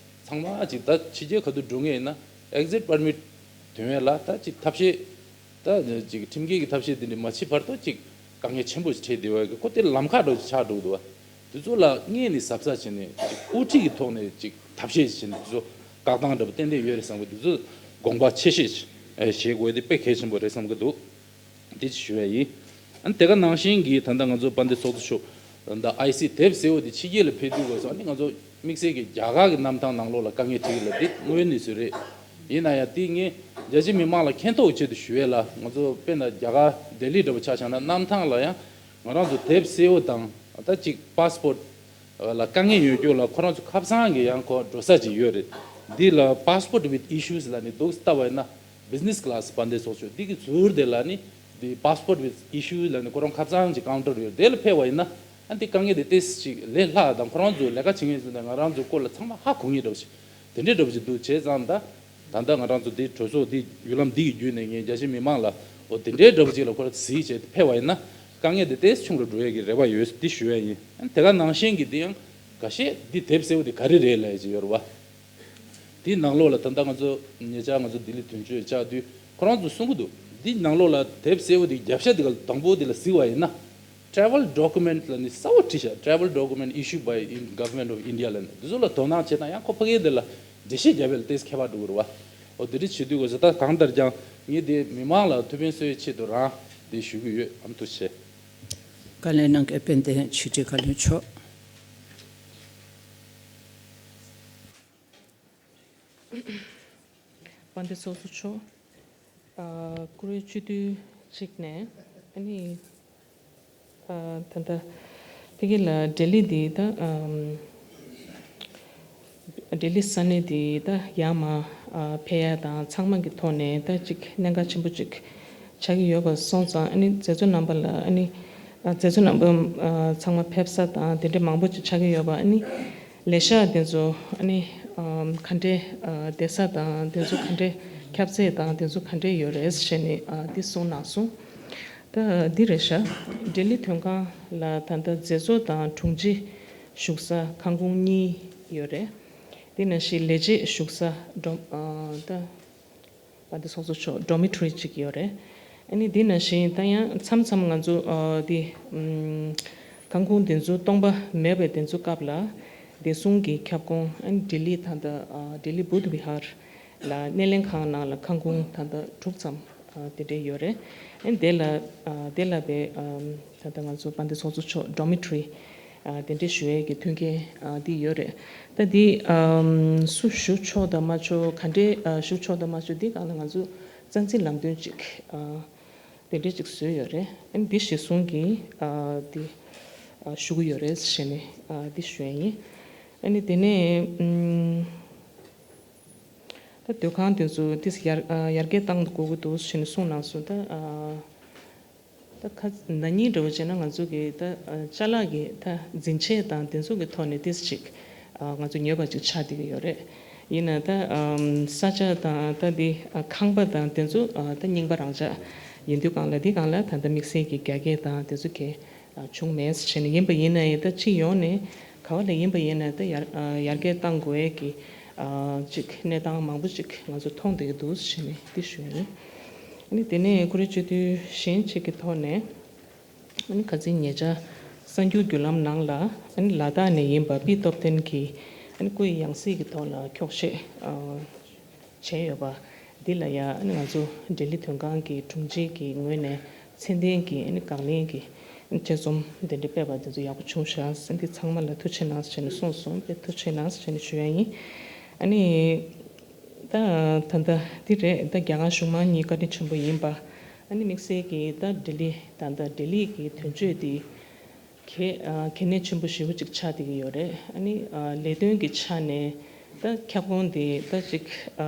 ཚང་མ་ཅིག་ད་ཕྱི་རྒྱལ་ཁ་ཐུག་འགྲོ་མཁན་ཡིན་ན་ཨེག་ཛིཊ་པར་མིཊ་ཐོན་ཡ་ལ་ད་ཅིག་ཐབས་ཤེས་ད་ཅིག་ཁྲིམས་འགལ་གྱི་ཐབས་ཤེས་དེ་འདྲ་མ་བྱེད་བར་དུ་ཅིག་དཀའ་ངལ་ཆེན་པོ་ཞིག་འཕྲད་བསྡད་པ་གི་ཁོ་དེ་ལམ་ཁ་འདྲ་ཞིག་ཆགས་འགྲོ་གི་འདུག་བ། དེ་ཚོ་ལ་སྔོན་ནས་གཟབ་གཟབ་བྱས་ནས་ཅིག་དབུ་ཁྲིད་ཀྱི་ཐོག་ནས་ཅིག་ཐབས་ཤེས་བྱས་ནས་དེ་ཚོ་བཀག་སྟངས་འདྲ་པོ་ཏན་ཏན་ཡོད་རེད་བསམ་གི་འདུག་དེ་ཚོ་དགོངས་པ་ཆེ་བཞེས་བྱེད་དགོས་དེ་དཔེ་གལ་ཆེན་པོ་རེད་བསམ་གི་འདུག་དེ་ཅིག་ཞུ་ཡ་ཡིན། ཨ་ནི་དེ་ག་ནང་བཞིན་གྱི་ད་ལྟ་ང་ཚོ་དཔལ་ལྡན་ཚོགས་གཙོ་མཆོག་ད་ལྟ་ཨའི་སི་དེབ་སེར་པོ་དེ་ཕྱི་རྒྱལ་ལ་ཕེབས་དུས་སྐབས་སུ་ཨ་ནི་ང་ཚོ་དམིགས་བསལ་གྱི་རྒྱ་གར་གྱི་གནམ་ཐང་ནང་ལོགས་ལ་དཀའ་ངལ་འཕྲད་ཀྱི་ལབ་དེ་དངོས་ཡོད་གནས་ཚུལ་རེད། ཡིན་ན་ཡང་དེ་ངས་རྒྱ་ཆེ་མི་མང་ལ་མཁྱེན་རྟོགས་ཆེད་དུ་ཞུ་ཡས་ལ་ང་ཚོ་དཔེར་ན་རྒྱ་གར་ལྡི་ལི་འདྲ་པོ་ཆ་བཞག་ན་གནམ་ཐང་ལ་ཡང་ང་རང་ཚོ་དེབ་སེར་པོ་དང་ད་ཅིག་པཱ་སི་པོར་ལ་དཀའ་ངལ་ཡོད་རྒྱུ་ལ་ཁོ་རང་ཚོ་ཁ་སང་གི་ཡང་ཁོ་འགྲོ་ས་ཅིག་ཡོད་རེད། འདི་ལ་Passport with Issues ལ་ནི་འདུག་ལྟ་བ་ཡིན་ན་Business Class དཔལ་ལྡན་ཚོགས་མཆོག་འདི་གི་ཟུར་དེ་ལ་ནི་ དེ་passport with issue ལབ་ནས་ཁོ་རང་ཁ་སང་གི་counter ཡོད་དེ་ལ་ཕེབས་པ་ཡིན་ན། ཨ་འདི་དཀའ་ངལ་དེ་ཏོག་ཙམ་ཅིག་ལས་སླ་དང་ཁོ་རང་ཚོ་ལས་ཀ་བྱེད་མཁན་ཚོ་དང་ང་རང་ཚོ་སྐོར་ལ་ཚང་མ་ཧ་གོ་ངེས་འདྲ་བོ་ཞིག་དེ་འདྲའི་འདྲ་བོ་ཞིག་འདུག་བྱས་ཙང་ད། ད་ལྟ་ང་རང་ཚོ་འདི་གྲོས་ཚོགས་འདི་བརྒྱུད་ལམ་འདི་གི་བརྒྱུད་ནས་ངས་རྒྱ་ཆེ་མི་མང་ལ་འོ་དེ་འདྲའི་འདྲ་བོ་ཅིག་ལ་ཁོ་རང་གཟིགས་བྱས་ཕེབས་པ་ཡིན་ན་དཀའ་ངལ་དེ་ཏོག་ཙམ་ཆུང་རུ་འགྲོ་ཡས་ཀྱི་རེ་བ་ཡོད་འདི་ཞུ་ཡས་ཡིན། དེ་ག་ནང་བཞིན་གྱི་འདི་ཡང་འགའ་ཤས་འདི་དེབ་གསལ་བོ་འདི་ག་རེ་རེད་ལབ་ཡས་ཅིག་ཡོད་རེད་བ། འདི་ནང་ལོགས་ལ་ད་ལྟ་ང་ཚོ་ཉེ་ཆར་ང་ཚོ་ལྡི་ལི་དོན་གཅོད་བཅར་དུས་ཁོ་རང་ཚོ་གསུང་གི་འདུག་འདི་ནང་ལོགས་ལ་དེབ་གསལ་བོ་འདི་རྒྱབ་ཤ་འདི་ག་དང་པོ་འདི་ལ་གཟིགས་པ་ཡིན་ན། Travel document ལ་ནི་གསལ་བོ་བྲིས་ཤག Travel document issued by in Government of India ལ་ནི་འདི་ཚོ་ལ་དོ་སྣང་བྱེད་དང་ཡང་ཁོ་ཕ་གིའི་འདི་ལ་འགྲེལ་བཤད་རྒྱབ་པའི་ལ་ཏེས་ཁྱད་པར་འགྲོ་གི་རེད་བ། འོ་འདི་འདྲ་བྱེད་དུས་གོ་ས་ད་གང་ལྟར་ཀྱང་ངས་འདི་མི་མང་ལ་ཐུགས་ཕན་གསོས་ཆེད་དུ་རང་འདི་ཞུ་གི་ཡོད་ཨམ་ཐུགས་རྗེ་ཆེ། བཀའ་ལན་གནང་མཁན་དཔལ་ལྡན་ཆོས་སྒྲོན་བཀའ་བློན་མཆོག་དཔལ་ལྡན་ཚོགས་གཙོ་མཆོག་ཨ་བཀུར་འོས་སྤྱི་འཐུས་གཅིག་ནས་ཨ་ནི་ཨ་ད་ལྟ་ཕ་གི་ལ་ལྡི་ལི་འདི་ད་ཨམ་ལྡི་ལི་ས་གནས་འདི་ད་ཡར་མར་ཨ་ཕེབས་ཡ་དང་ཚང་མ་གི་ཐོག་ནས་ད་ཅིག་གནད་འགག་ཆེན་པོ་ཅིག་ཆགས་ཀྱི་ཡོད་པ་སོང་ཙང་ཨ་ནི་མཛད་གཙོ་རྣམ་པ་ལ་ཨ་ནི་ཨ་མཛད་གཙོ་རྣམ་པ་ཨ་ཚང་མ་ཕེབས་ས་དང་དེ་འདྲ་མང་པོ་ཅིག་ཆགས་ཀྱི་ཡོད་པ་ཨ་ནི། ལས་ཤག་དེ་ཚོ་ཨ་ནི་ཨམ་ག་འདྲས་ཨ་བསྡད་ས་དང་དེ་ཚོ་ག་འདྲས་ཁྱབ་ཚད་དང་དེ་ཚོ་ག་འདྲས་ཡོད་རེད་ཞེས་ནས་ཨ་འདི་གསུངས་གནང་སོང་། ད་འདི་རེད་ཤག་ལྡི་ལི་དོན་ཁང་ལ་ད་ལྟ་མཛད་གཙོ་དང་དྲུང་ཆེ་བཞུགས་ས་ཁང་ཁོངས་གཉིས་ཡོད་རེད། དེ་ནང་བཞིན་ལས་བྱེད་བཞུགས་ས་ཌོ་ཨ་ད། དཔལ་ལྡན་ཚོགས་གཙོ་མཆོག་ཌོ་མི་ཊོ་རི་གཅིག་ཡོད་རེད། ཨ་ནི་འདི་ནང་བཞིན་ད་ཡང་མཚམས་མཚམས་ང་ཚོ་ཨ་འདི་ཨམ་ཁང་ཁོངས་འདི་ཚོ་སྟོང་པ་མེད་པའི་འདི་ཚོ་སྐབས་ལ་བདེ་སྲུང་གི་ཁྱབ་ཁོངས་ཨ་ནི་ལྡི་ལི་ད་ལྟ་ཨ་ལྡི་ལི་བུདྡྷ་བི་ཧར་ལ་སྣེ་ལེན་ཁང་ནང་ལ་ཁང་ཁོངས་ད་ལྟ་དྲུག་ཙམ་ཨ་དེ་འདྲས་ཡོད་རེད། ཨ་ནི་དེ་ལ་ཨ་དེ་ལ་བའི་ཨམ་ད་ལྟ་ང་ཚོ་དཔལ་ལྡན་ཚོགས་གཙོ་མཆོག་ཌོ་མི་ཊོ་རི་ཨ་དེ་འདྲས་ཞུ་ཡས་ཀྱི་མཐུན་རྐྱེན་ཨ་འདི་ཡོད་རེད། ད་འདི་ཨམ་སུ་ཞུ་ཆོག་དང་མ་ཆོག་ག་འདྲས་ཨ་ཞུ་ཆོག་དང་མ་ཆོག་འདི་སྒང་ལ་ང་ཚོ་རྩ་འཛིན་ལམ་སྟོན་ཅིག་ཨ་དེ་འདྲས་ཅིག་བཟོས་ཡོད་རེད། ཨ་ནི་འདི་གཞིར་བཟུང་གིས་ཨ་འདི་ཨ་ཞུ་གི་ཡོད་རེད་ཞེས་ནས་ཨ་འདི་ཞུ་ཡ་ཡིན། ཨ་ནི་དེ་ནས་ཨམ་ད་སྡོད་ཁང་དེ་ཚོ་ཏིས་ཡར་ཨ་ཡར་རྒྱས་གཏང་དགོས་ཀྱི་འདུག་ཞེས་ནས་གསུངས་གནང་སོང་། ད་ཨ་ད་ཁ་ན་ནིང་འདྲ་བོ་བྱས་ན་ང་ཚོ་གི་ད་ཨ་ཅ་ལག་གི་ད་འཛིན་ཆས་དང་དེ་ཚོ་གི་ཐོག་ནས་ཏིས་ཅིག་ཨ་ང་ཚོ་ཉོས་པ་ཅིག་ཆགས་བསྡད་ཀྱི་ཡོད་རེད། ཡིན་ན་ད་ཨམ་ས་ཆ་དང་ད་འདི་ཨ་ཁང་པ་དང་དེ་ཚོ་ཨ་ད་རྙིང་པ་རང་འཇགས་ཡིན་དུས་སྒང་ལ་འདི་སྒང་ལ་ད་ལྟ་དམིགས་བསལ་གྱི་རྒྱ་སྐྱེད་དང་དེ་ཚོ་གས་ཨ་བྱུང་མེད་ཟེར་བྱས་ནས་ཡིན་པ་ཡིན་ན་ཡང་ད་སྤྱི་ཡོངས་ནས་ག་བ་ལ་ཡིན་པ་ཡིན་ན་ད་ཡར་ཨ་ཡར་རྒྱས་གཏང་དགོས་ཀྱི་ཨ་ཅིག་གནས་སྟངས་མང་པོ་ཅིག་ང་ཚོ་མཐོང་བསྡད་ཀྱི་འདུག་ཟེར་བྱས་ནས་འདི་ཞུ་ཡ་ཡིན། ཨ་ནི་དེ་ནས་བཀུར་འོས་སྤྱི་འཐུས་གཞན་གཅིག་གི་ཐོག་ནས་ཨ་ནི་ཁ་སང་ཉེ་ཆར་གསར་འགྱུར་བརྒྱུད་ལམ་ནང་ལ་ཨ་ནི་ལ་དྭགས་ནས་ཡིན་པ་པི་སྟོབས་ལྡན་གྱིས་ཨ་ནི་སྐུའི་ཡང་སྲིད་ཀྱི་ཐོག་ལ་འཁྱོག་བཤད་བྱས་ཡོད་པ་འདི་ལ་ཡང་ང་ཚོ་ལྡི་ལི་དོན་ཁང་གི་དྲུང་ཆེ་གི་ངོས་ནས་མཚན་ལྡན་གྱི་དགག་ལན་གྱི་དཔྱད་རྩོམ་འདི་འདྲ་སྤེལ་བ་འདི་ཚོ་ཡག་པོ་བྱུང་ཤག་འདི་ཚང་མ་ལ་ཐུགས་རྗེ་གནང་ཟེར་ནས་གསུངས་སོང་། དཔེ་ཐུགས་རྗེ་གནང་ཟེར་ནས་ཞུ་ཡ་ཡིན། ཨ་ནི་ད་ད་ལྟ་འདི་རེད། ད་རྒྱ་གར་གཞུང་མང་གཉིས་བཀའ་དྲིན་ཆེན་པོ་ཡིན་པ། ཨ་ནི་དམིགས་བསལ་གྱི་ད་ལྡི་ལི་ད་ལྟ་ལྡི་ལི་གི་དོན་གཅོད་འདི་གལ་ཨ་གལ་གནད་ཆེན་པོ་ཞེ་པོ་ཅིག་ཆགས་བསྡད་ཀྱི་ཡོད་རེད། ཨ་ནི་ཨ་ལས་དོན་གྱི་ཆ་ནས་ད་ཁྱབ་ཁོངས་དེ་ད་ཅིག་ཨ་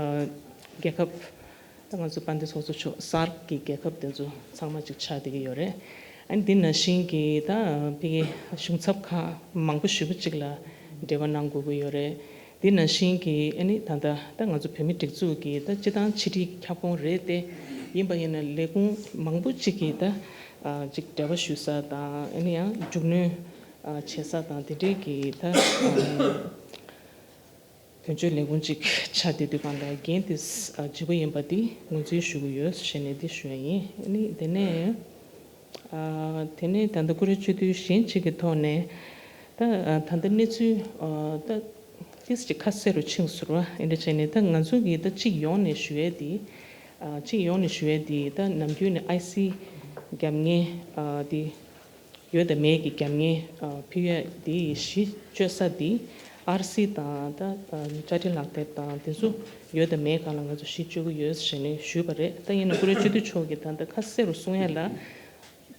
རྒྱལ་ཁབ་ད་ང་ཚོ་དཔལ་ལྡན་ཚོགས་གཙོ་མཆོག་སཱརཀ་གི་རྒྱལ་ཁབ་དེ་ཚོ་ཚང་མ་ཅིག་ཆགས་བསྡད་ཀྱི་ཡོད་རེད། ཨ་ནི་འདི་ནང་བཞིན་གྱི་ད་ཕ་གི་གཞུང་ཚབ་ཁག་མང་པོ་ཞེ་པོ་ཅིག་ལ་འབྲེལ་བ་གནང་དགོས་ཀྱི་ཡོད་རེད། འདི་ནང་བཞིན་གྱི་ཨ་ནི་ད་ལྟ་ད་ང་ཚོ་བོད་མི་སྒྲིག་འཛུགས་ཀྱི་ད་སྤྱི་བཏང་ཕྱི་དྲིལ་ཁྱབ་ཁོངས་རེད་དེ། ཡིན་པ་ཡིན་ན་ལས་ཁུངས་མང་པོ་ཅིག་གིས་ད་ཨ་ཅིག་འབྲེལ་བ་ཞུ་ས་དང་ཨ་ནི་ཡང་མགྱོགས་གནོན་ཨ་བྱེད་ས་དང་དེ་འདྲའི་གི་ད་ཨ་དོན་གཅོད་ལས་ཁུངས་ཅིག་ཆགས་བསྡད་དུས་སྒང་ལ་འགན་དེ་ཨ་ལྗིད་པོ་ཡིན་པ་དེ་ངོས་འཛིན་ཞུ་གི་ཡོད་ཞེས་ནས་འདི་ཞུ་ཡ་ཡིན། ཨ་ནི་དེ་ནས། ཨ་དེ་ནས་ད་ལྟ་བཀུར་འོས་སྤྱི་འཐུས་གཞན་གཅིག་གི་ཐོག་ནས་ད་ཨ་ད་ལྟ་གནས་ཚུལ་ཨ་ད་ཏིས་ཅིག་ཁ་གསལ་རུ་ཕྱིན་སོང་བ། ཨེ་འདྲ་བྱས་ནས་ད་ང་ཚོ་གི་ད་སྤྱི་ཡོངས་ནས་ཞུ་ཡས་དེ་ཨ་སྤྱི་ཡོངས་ནས་ཞུ་ཡས་དེ་ད་ནམ་རྒྱུན་ནས་ཨའི་སི་རྒྱབ་གཉེར་ཨ་དེ་ཡོད་དང་མེད་ཀྱི་རྒྱབ་གཉེར་ཨ་ཕུལ་ཡས་དེ་གཞི་བཅོལ་ས་དེ་ཨར་སི་དང་ད་ཨ་བཅའ་ཁྲིམས་ལག་དེབ་དང་དེ་ཚོ་ཡོད་དང་མེད་སྒང་ལ་ང་ཚོ་གཞི་བཅོལ་གྱི་ཡོད་ཟེར་ནས་ཞུས་པ་རེད། ད་ཡིན་ན་བཀུར་འོས་སྤྱི་འཐུས་མཆོག་གིས་ད་ལྟ་ཁ་གསལ་རུ་གསུང་ཡས་ལ།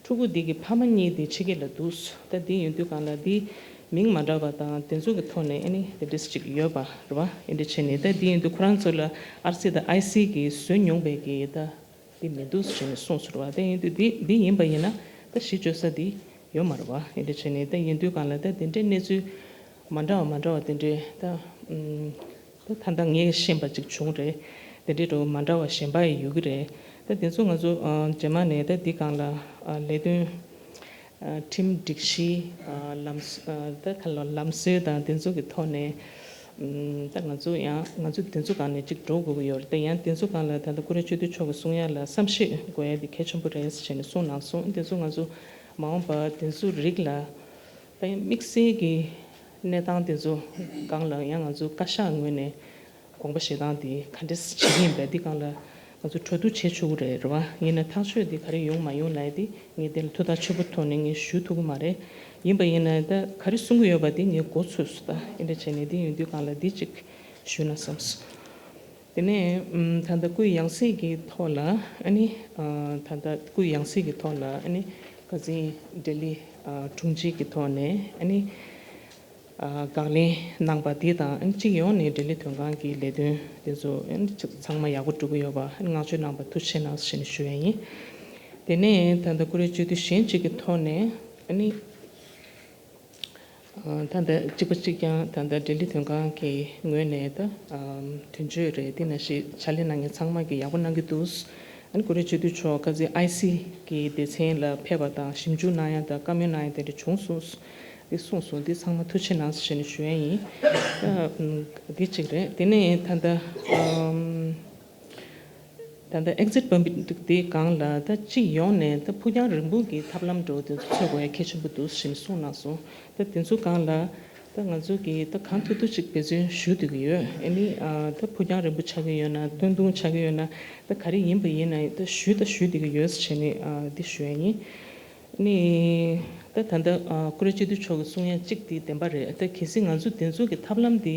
ཕྲུ་གུ་འདི་གི་ཕ་མ་གཉིས་དེ་ཕྱི་རྒྱལ་ལ་འདུག་ད་འདི་ཡིན་དུས་སྒང་ལ་འདི་མིང་མ་འདྲ་བ་དང་དེ་ཚོ་གི་ཐོག་ནས་ཨ་ནི་དེ་འདྲས་ཅིག་ཡོད་པ་རེད་བ། ཨེ་འདྲ་བྱས་ནས་ད་འདི་ཡིན་དུས་ཁོ་རང་ཚོ་ལ་ཨར་སི་དང་ཨའི་སི་གིས་བཟོས་མྱོང་བའི་གི་ད་ མི་འདུག་ཟེར་ནས་གསུངས་སོང་བ། དེ་ཡིན་དུས་འདི་འདི་ཡིན་པ་ཡིན་ན་ད་གཞི་བཅོལ་ས་འདི་ཡོད་མ་རེད་བ། ཡིན་དུས་བྱས་ནས་ད་ཡིན་དུས་གང་ལ་ད་དེ་འདྲའི་གནས་ཚུལ་མ་འདྲ་བ་མ་འདྲ་བ་དེ་འདྲའི་ད་ཨུམ། ད་ད་ལྟ་ངས་ཤེས་པ་ཅིག་བྱུང་རེད། དེ་འདྲའི་འགྲོ་མ་འདྲ་བ་གཞན་པ་ཡི་ཡོད་ཀྱི་རེད། ད་དེ་ཚོ་ང་ཚོ་ཨ་རྗེས་མ་ནས་ད་འདི་སྒང་ལ་ཨ་ལས་དོན་ཨ་ཁྲིམས་སྒྲིག་གཞི་ཨ་ལམ་ཨ་ད་ག་ལ་ལམ་སྲོལ་དང་དེ་ཚོ་གི་ཐོག་ནས་ཨུམ་ད་ང་ཚོ་ཡང་ང་ཚོ་དེ་ཚོ་སྒང་ནས་ཅིག་འགྲོ་དགོས་ཀྱི་ཡོད་རེད། ད་ཡང་དེ་ཚོ་སྒང་ལ་ད་ལྟ་ཀུ་རེ་ཆོས་སྡུད་མཆོག་གི་གསུང་ཡ་ལ་བསམ་ཤེས་དགོས་ཡ་དེ་གལ་ཆེན་པོ་རེད་ཟེར་བྱས་ནས་གསུངས་གནང་སོང་། དེ་ཚོ་ང་ཚོ་མ་འོངས་པ་དེ་ཚོ་རིགས་ལ། ད་ཡང་དམིགས་བསལ་གྱི་གནས་སྟངས་དེ་ཚོ་སྒང་ལ་ཡང་ང་ཚོ་བཀའ་ཤག་ངོས་ནས་དགོངས་པ་བཞེས་སྟངས་དེ་ག་འདྲས་བྱེད་ཀྱི་ཡིན་པས། འདི་སྒང་ལ་ང་ཚོ་གྲོས་བསྡུར་བྱེད་ཆོག་གི་རེད། རེད་བ། ཡིན་ན་ཐག་གཅོད་དེ་ག་རེ་ཡོང་མ་ཡོང་ལབ་ཡ་དེ་ངས་དེ་ལ་ཐུགས་ཐག་ཆོད་པོ་ཐོག་ནས་ངས་ཞུ་ཐུབ་ཀྱི་མ་རེད། ཡིན་པ་ཡིན་ན་ད་ག་རེ་གསུང་གི་ཡོད་པ་དེ་ངས་མགོ་ཚོས་སོང་། ད་ཨེ་འདྲ་བྱས་ནས་འདི་ཡོང་དུས་སྒང་ལ་འདི་གཅིག་ཞུས་ན་བསམས་སོང་། དེ་ནས་ཨུམ་ད་ལྟ་སྐུའི་ཡང་སྲིད་ཀྱི་ཐོག་ལ་ཨ་ནི་ཨ་ད་ལྟ་སྐུའི་ཡང་སྲིད་ཀྱི་ཐོག་ལ་ཨ་ནི་ཁ་སང་ལྡི་ལི་ཨ་དྲུང་ཆེ་གི་ཐོག་ནས་ཨ་ནི་ཨ་དགག་ལན་གནང་པ་དེ་དང་ཨ་ནི་སྤྱི་ཡོངས་ནས་ལྡི་ལི་དོན་ཁང་གི་ལས་དོན་དེ་ཚོ་ཨ་ནི་ཚང་མ་ཡག་པོ་འགྲོ་གི་ཡོད་པ་ཨ་ནི་བསྔགས་བརྗོད་གནང་པ་ཐུགས་རྗེ་ཆེ་གནང་ཞེས་ནས་ཞུ་ཡ་ཡིན། དེ་ནས་ད་ལྟ་ཀུ་རེ་སྤྱི་འཐུས་གཞན་གཅིག་གི་ཐོག་ནས་ཨ་ནི། ད་ལྟ་གཅིག་པ་གཅིག་རྐྱང་ད་ལྟ་ལྡི་ལི་དོན་ཁང་གི་ངོས་ནས་ད་དོན་གཅོད་རེད། དེ་ནང་བཞིན་ཕྱག་ལས་གནང་མཁན་ཚང་མ་གིས་ཡག་པོ་གནང་གི་འདུག་ཨ་ནི་ཀུ་རེ་སྤྱི་འཐུས་མཆོག་ཁ་སང་ཨའི་སི་གི་སྡེ་ཚན་ལ་ཕེབས་པ་དང་ཞིབ་འཇུག་གནང་ཡ་དང་བཀའ་མོལ་གནང་ཡ་དེ་འདྲ་བྱུང་སོང་། འདི་གསུངས་སོང་། འདི་ཚང་མ་ཐུགས་རྗེ་གནང་ཞེས་ནས་ཞུ་ཡ་ཡིན། ད་འདི་གཅིག་རེད། དེ་ནས་ད་ལྟ། ད་ལྟ་exit permit་དེའི་སྒང་ལ་ད་སྤྱི་ཡོངས་ནས་ད་ཕུགས་རྒྱང་རིང་པོ་གི་ཐབས་ལམ་འགྲོ་དེ་ཚོ་འཚོལ་དགོས་ཡ་གལ་ཆེན་པོ་འདུག་ཞེས་གསུངས་གནང་སོང་། ད་དེ་ཚོ་སྒང་ལ་ད་ང་ཚོ་གིས་ད་གང་ཐུབ་ཐུབ་ཅིག་འབད་བརྩོན་ཞུ་བསྡད་ཀྱི་ཡོད། ཨ་ནི་ད་ཕུགས་རྒྱང་རིང་པོ་ཆགས་ཀྱི་ཡོད་ན་སྟོང་ཐུན་ཆགས་ཀྱི་ཡོད་ན་ད་ག་རེ་ཡིན་པ་ཡིན་ན་ད་ཞུ་ད་ཞུ་བསྡད་ཀྱི་ཡོད་ཞེས་ནས་འདི་ཞུ་ཡ་ཡིན། ཨ་ནི་ད་ད་ལྟ་ཀུ་རེ་སྤྱི་འཐུས་མཆོག་གིས་གསུང་ཡ་གཅིག་དེ་བདེན་པ་རེད། ད་གལ་སྲིད་ང་ཚོ་དེ་ཚོ་གི་ཐབས་ལམ་དེ།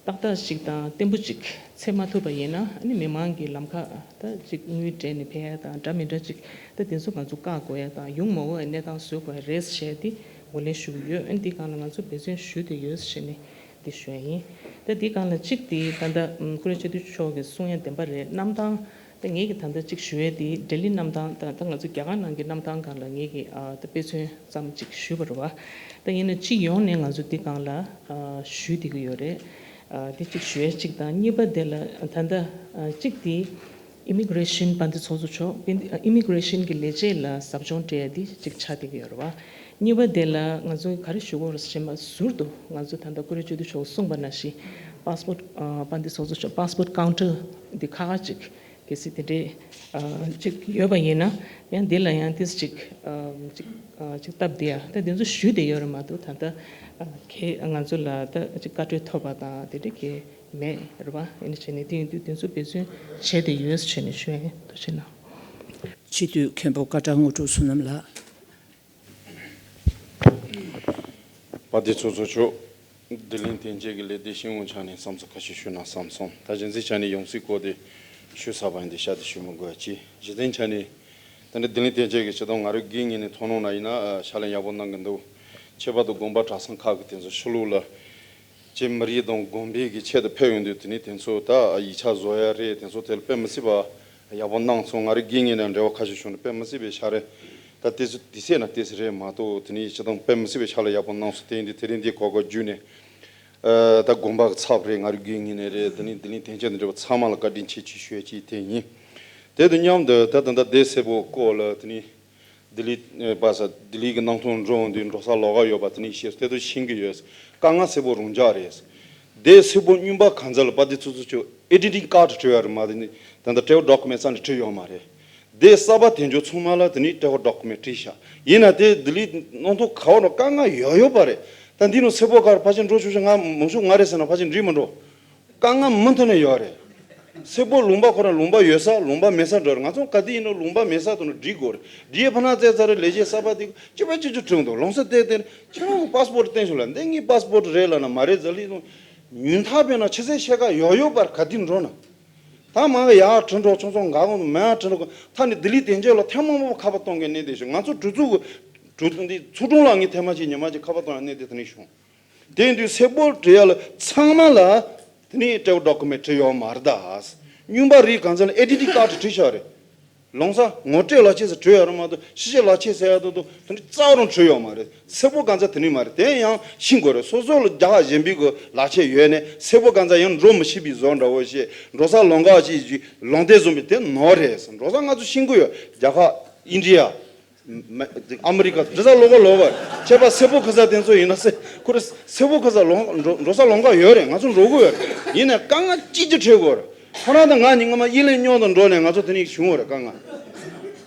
ཏག་ཏག་ཅིག་དང་བརྟན་པོ་ཅིག་འཚོལ་མ་ཐུབ་པ་ཡིན་ན་ཨ་ནི་མི་མང་གི་ལམ་ཁ་ད་ཅིག་དངུལ་སྤྲད་ནས་ཕེབས་ཡ་དང་འདྲ་མི་འདྲ་ཅིག་ད་དེ་ཚོ་ང་ཚོ་བཀག་དགོས་ཡ་དང་ཡོང་མ་འོས་པའི་གནས་སྟངས་བཟོ་དགོས་ཡ་རེད་ཞེས་དེ་ངོས་ལེན་ཞུ་གི་ཡོད། ཨ་ནི་འདི་སྒང་ལ་ང་ཚོ་འབད་བརྩོན་ཞུ་བསྡད་ཡོད་ཞེས་ནས་འདི་ཞུ་ཡ་ཡིན། ད་འདི་སྒང་ལ་གཅིག་དེ་ད་ལྟ་ཀུ་རེ་སྤྱི་འཐུས་མཆོག་གིས་གསུང་ཡ་བདེན་པ་རེད། གནམ་ཐང་ད་ངེད་ཀྱི་ད་ལྟ་གཅིག་ཞུ་ཡ་དེ་ལྡི་ལི་གནམ་ཐང་ད་ད་ང་ཚོ་རྒྱ་གར་ནང་གི་གནམ་ཐང་སྒང་ལ་ངེད་ཀྱིས་ད་དཔེ་མཚོན་ཙམ་ཅིག་ཞུས་པ་རེད་བ། ད་ཡིན་ན་སྤྱི་ཡོངས་ནས་ང་ཚོ་འདི་སྒང་ལ་ཞུས་བསྡད་ཀྱི་ཡོད་རེད། ཨ་དེ་གཅིག་ཞུ་ཡ་གཅིག་དང་གཉིས་པ་དེ་ལ་ད་ལྟ་ཨ་གཅིག་དེ་ཨི་མི་གྷི་རེ་ཤན་དཔལ་ལྡན་ཚོགས་གཙོ་མཆོག་དཔལ་ལྡན་ཨ་ཨི་མི་གྷི་རེ་ཤན་གྱི་ལས་བྱེད་ལ་ཟབ་སྦྱོང་སྤྲད་ཡ་དེ་གཅིག་ཆགས་བསྡད་ཀྱི་ཡོད་རེད་བ། གཉིས་པ་དེ་ལ་ང་ཚོ་ག་རེ་ཞུ་དགོས་རེད་ཟེར་ན་ཟུར་དུ་ང་ཚོ་ད་ལྟ་ཀུ་རེ་སྤྱི་འཐུས་མཆོག་གསུངས་པ་ནང་བཞིན་པཱ་སི་པོར་ཊི་ཨ་དཔལ་ལྡན་ཚོགས་གཙོ་མཆོག་པཱ་སི་པོར་ཊི་ཀའུན་ཊར་འདི་ཁག་ཁག་ཅིག་གལ་སྲིད་དེ་འདྲའི་ཨ་ཅིག་ཡོད་པ་ཡིན་ན་ཡང་འདི་ལ་ཡང་ཏིས་ཅིག་ཨ་ཅིག་ཨ་ཅིག་སྟབས་བདེ་ཡ་ད་དེ་ཚོ་ཞུས་བསྡད་ཡོད་རེད་མ་གཏོགས་ད་ལྟ་ཨ་གལ་ང་ཚོ་ལ་ད་ཅིག་བཀའ་འཁྲོལ་ཐོབ་པ་དང་དེ་འདྲ་གལ་མེད་རེད་བ། ཡིན་ནའི་བྱས་ནས་དེ་ཡིན་དུས་དེ་ཚོ་འབད་བརྩོན་བྱས་བསྡད་ཡོད་ཟེར་བྱས་ནས་ཞུ་ཡ་ཡིན། ཐུགས་རྗེ་གནང་། སྤྱི་འཐུས་མཁན་པོ་ཀ་ཊ་དངོས་གྲུབ་བསོད་ནམས་ལགས། དཔལ་ལྡན་ཚོགས་གཙོ་མཆོག་ལྡི་ལི་དོན་གཅོད་ཀྱི་ལས་སྡེ་ཤིན་འོང་ཆ་ནས་བསམ་ཚུལ་ཁ་ཤས་ཞུ་ན་བསམ་སོང་། ད་གཞི་འཛིན་ཆ་ནས་ཡོང་སྲིད་སྐོར་དེ་ཞུ་ཚར་བ་ཡིན་དེ་ཤ་དེ་ཞུ་མི་དགོས་ཅི། གཞི་རྟེན་ཆ་ནས་ད་ནི་ལྡི་ལི་དོན་གཅོད་ཀྱི་སྤྱི་དང་ང་རའི་དགེ་རྒན་ནས་མཐོང་སྣང་ན་ཡིན་ན་ཕྱག་ལས་ཡག་པོ་གནང་གི་འདུག་ཁྱད་པར་དུ་དགོན་པ་གྲྭ་ཚང་ཁག་གི་དེ་ཚོ་ཕྱི་ལོགས་ལ་ཅེ་མི་རིགས་དང་དགོན་པའི་གི་ཆེད་དུ་ཕེབས་ཡོང་དུས་དེ་ནི་དེ་ཚོ་ད་ཡིག་ཆ་བཟོ་ཡ་རེད། དེ་ཚོ་དེ་ལ་དཔེ་མི་སྲིད་པ་ཡག་པོ་གནང་སོང་། ང་རའི་དགེ་རྒན་ནས་འབྲེལ་བ་ཁ་ཤས་བྱུང་ནས་དཔེ་མི་སྲིད་པའི་ཕྱག་རེད། ད་དེ་ཚོ་དེ་སྲིད་ན་དེ་སྲིད་རེད་མ་གཏོགས་དེ་ནི་སྤྱི་དང་དཔེ་མི་སྲིད་པའི་ཕྱག་ལས་ཡག་པོ་གནང་སོང་། དེ་ཡིན་དུས་དེ་རིང་འདི་གོ་སྐབས་བརྒྱུད་ནས་ད་དགོན་པ་གི་ཚབ་རེད། ང་རའི་དགེ་རྒན་ནས་རེད། དེ་ནི་དེ་ནི་དོན་གཅོད་དང་འབྲེལ་བ་ཚང་མ་ལ་བཀའ་དྲིན་ཆེ་ཆེ་ཞུ་ཡ་ཅིག་དེ་ཡིན། དེ་དང་མཉམ་དུ་ད་ད་ད་སྡེ་སེར་པོ་སྐོར་ལ་དེ་ནི། ལྡི་ལི་པ་ས་ལྡི་ལི་གི་ནང་ཐོན་འགྲོ་འོང་དུས་འགྲོ་ས་ལོགས་ཀ་ཡོད་པ་དེ་ནི་ཤེས་སོང་། དེ་ཚོ་ཤེས་ཀྱི་ཡོད། དཀའ་ངལ་སེར་པོ་རང་འཇགས་རེད། སྡེ་སེར་པོ་རྙིང་པ་གང་ཚ་ལ་པ་དེ་ཚོ་ཚོ་ཆོ་ཨེ་ཌི་ཊི་ཀར་ཌི་བྲིས་ཡོད་རེད་མ། དེ་ནི་ད་ལྟ་ཊེ་ཝལ་ཌོ་ཀུ་མེན་ཊི་ས་ནས་བྲིས་ཡོད་མ་རེད། སྡེ་གསར་པ་དེ་ཚོ་ཚང་མ་ལ་དེ་ནི་ཊེ་ཝལ་ཌོ་ཀུ་མེན་ཊི་བྲིས་ཤག་ཡིན་ན་དེ་ལྡི་ལི་ནང་ཐོན་ག་བ་རུ་དཀའ་ངལ་ཡོད་ཡོད་པ་རེད། ད་འདི་ནང་སེར་པོ་ག་རུ་ཕལ་ཆེར་འགྲོ་ཆོག་ཆོག་ང་མང་ཤོས་ང་རེད་ཟེར་ན་ཕལ་ཆེར་འགྲིག་མི་འགྲོ། དཀའ་ངལ་མུ་མཐུད་ནས་ཡོད་རེད། སེར་པོ་ལུང་པ་ཁོ་རང་ལུང་པ་ཡོད་ས་ལུང་པ་མེད་ས་འགྲོ་རེད། ང་ཚོ་ག་དུས་ཡིན་ན་ལུང་པ་མེད་ས་དུ་ནས་སྒྲིག་དགོས་རེད། སྒྲིག་ཡས་ཕ་ན་བཙལ་ཚར་རེད། ལས་བྱེད་གསར་པ་དེ་གཅིག་པ་གཅིག་རྒྱུ་དྲུང་དུ་ལོང་ས་བལྟས་བལྟས་ནས་ཁྱེད་རང་གི་པ་སི་པོར་ཊི་བསྟན་ཤོག་ལ་འདི་ངའི་པ་སི་པོར་ཊི་རེད་ལབ་ན་མ་རེད་ཟེར་ལི་ནོ། ཉུང་མཐའ་དཔེར་ན་ཆེ་ས་ཕྱེད་ཀ་ཡོད་ཡོད་པར་ག་དུས་འགྲོ་ན། ད་མང་གི་ཡར་བྲིས་འགྲོ་ཆུང་ཆུང་འགའ་གོང་དུ་མེད་བྲིས་འགྲོ་ཐ་ནི་ལྡི་ལི་དོན་གཅོད་ལ་ཐེངས་མང་པོ་ཁ་པར་གཏོང་མཁན་གནས་དེ་ཞུ། ང་ཚོ་གྲོས་ཚོགས་ཀྱི་གྲོས་ཚོགས་འདི་ཚོགས་དྲུང་ལ་ངས་ཐེངས་མ་གཅིག་ཉི་མ་གཅིག་ཁ་པར་གཏོང་ཡ་གནས་དེ་དེ་ནས་བྱུང་། དེ་དུས་སེར་པོར་བྲིས་ཡ་ལ་ཚང་མ་ལ་དེ་ནས་ཊེ་ཝལ་ཌོ་ཀུ་མེན་ཊི་བྲིས་ཡོད་མ་རེད་ད། རྙིང་པ་རིགས་གང་ཚ་ལ་ཨེ་ཌི་ཊི་ཀར་ཌི་བྲིས་བཞག་རེད། ལོང་ས་ངོ་སྤྲོད་ལག་ཁྱེར་ཟེར་བྲོས་ཡོད་རེད་མ་གཏོགས་ཕྱི་རྒྱལ་ལག་ཁྱེར་ཟེར་ཡ་དང་དང་དེ་འདྲ་རྩ་བ་རང་བྲོས་ཡོད་མ་རེད། སེར་པོ་གང་ཚ་དེ་ནི་མ་རེད། དེ་ཡང་ཤིང་དགོས་རེད། སོ་སོ་ལ་རྒྱ་གར་གཞན་པའི་གི་ལག་ཁྱེར་ཡོད་ནས་སེར་པོ་གང་ཚ་ཡང་འགྲོ་མི་ཤེས་པའི་བཟོ་འདྲ་བོ་ཞིག་འགྲོ་ས་ལོང་ག་ཅིག་ལོང་དེ་བཟོ་མི་དེ་ནོར་རེད། འགྲོ་ས་ང་ཚོ་ཤིང་ཀུ་ཡོད། རྒྱ་གར་ཨིན་ཌི་ཡ། ཨ་མི་རི་ཀ་འདྲ་ས་ལོག་ག་ལོག་ག་ཁྱད་པར་སེར་པོ་ཁ་ས་དེ་ཚོ་ཡིན་ན་སེ་ཁོ་རེ་སེར་པོ་ཁ་ས་ལོང་འགྲོ་འགྲོ་ས་ལོང་ག་ཡོད་རེད། ང་ཚོ་འགྲོ་གི་ཡོད་རེད། ཡིན་ནས་དཀའ་ངལ་ཅི་ཅི་འཕྲད་དགོས་རེད། ཁོ་རང་དང་ང་གཉིས་སྔ་མ་དབྱིན་ལན་སྨྱོ་དང་འགྲོ་ནས་ང་ཚོ་དེ་ནས་བྱུང་བ་རེད་དཀའ་ངལ།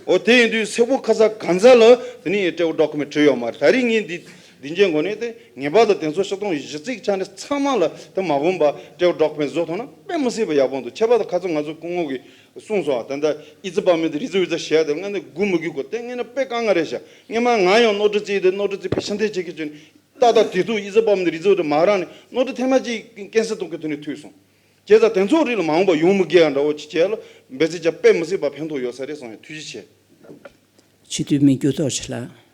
འོ་དེ་ཡིན་དུས་སེར་པོ་ཁ་ས་གང་ཚ་ལ་དེ་ནས་ཡི་ཊེ་ཝར་ཌོ་ཀུ་མེན་ཊི་བྲིས་ཡོད་མ་རེད། ད་རིང་ངས་འདི་འདི་འཇན་གོ་ནས་དེ་ངེས་པར་དུ་དེ་ཚོ་ཤོག་སྟོང་བཞི་བརྩེགས་ཆ་ནས་ཚང་མ་ལ་དེ་མ་འོངས་པ་ཊེ་ཝར་ཌོ་ཀུ་མེན་ཊི་བཟོ་ཐུབ་ན་དཔེ་མི་སྲིད་པ་ཡག་པོ་འདུག་ཁྱད་པར་དུ་ཁ་ཚ་ང་ཚོ་སྐུ་ངོ་གི་གསུངས་སོང་། ད་ལྟ་ཨི་ཙི་པ་མི་དེ་རི་ཙི་བི་ཙ་བྱས་ཏེ་ང་ནི་སྒུག་མི་དགོས་གོ་དེ་ངས་ན་དཔེ་དཀའ་ངལ་རེད་ཤག་སྔོན་མ་ང་ཡང་སྣོ་ཁྲི་བརྩིས་ཏེ་སྣོ་ཁྲི་བརྩིས་པའི་ཕྱི་འཐེན་བྱེད་ཀྱི་བྱོས་ནས་ཏག་ཏག་དེ་དུས་ཨི་ཙི་པ་མི་དེ་རི་ཙི་བི་ཙ་མ་རང་ནས་སྣོ་ཁྲི་ཐེངས་མ་གཅིག་ཀན་སེལ་གཏོང་གི་དུས་ནས་ཐུག་སོང་། བྱས་ཙང་དེ་ཚོ་རིགས་ལ་མ་འོངས་པ་ཡོང་མི་དགོས་ཡ་འདྲ་བོ་ཅིག་བྱས་ལ་འབད་བརྩོན་བྱ་དཔེ་མི་སྲིད་པ་ཕན་ཐོགས་ཡོད་ས་རེད་བསམ་ཡ། ཐུགས་རྗེ་ཆེ། སྤྱི་འཐུས་མི་འགྱུར་ལྡོག་ཆེ་ལགས།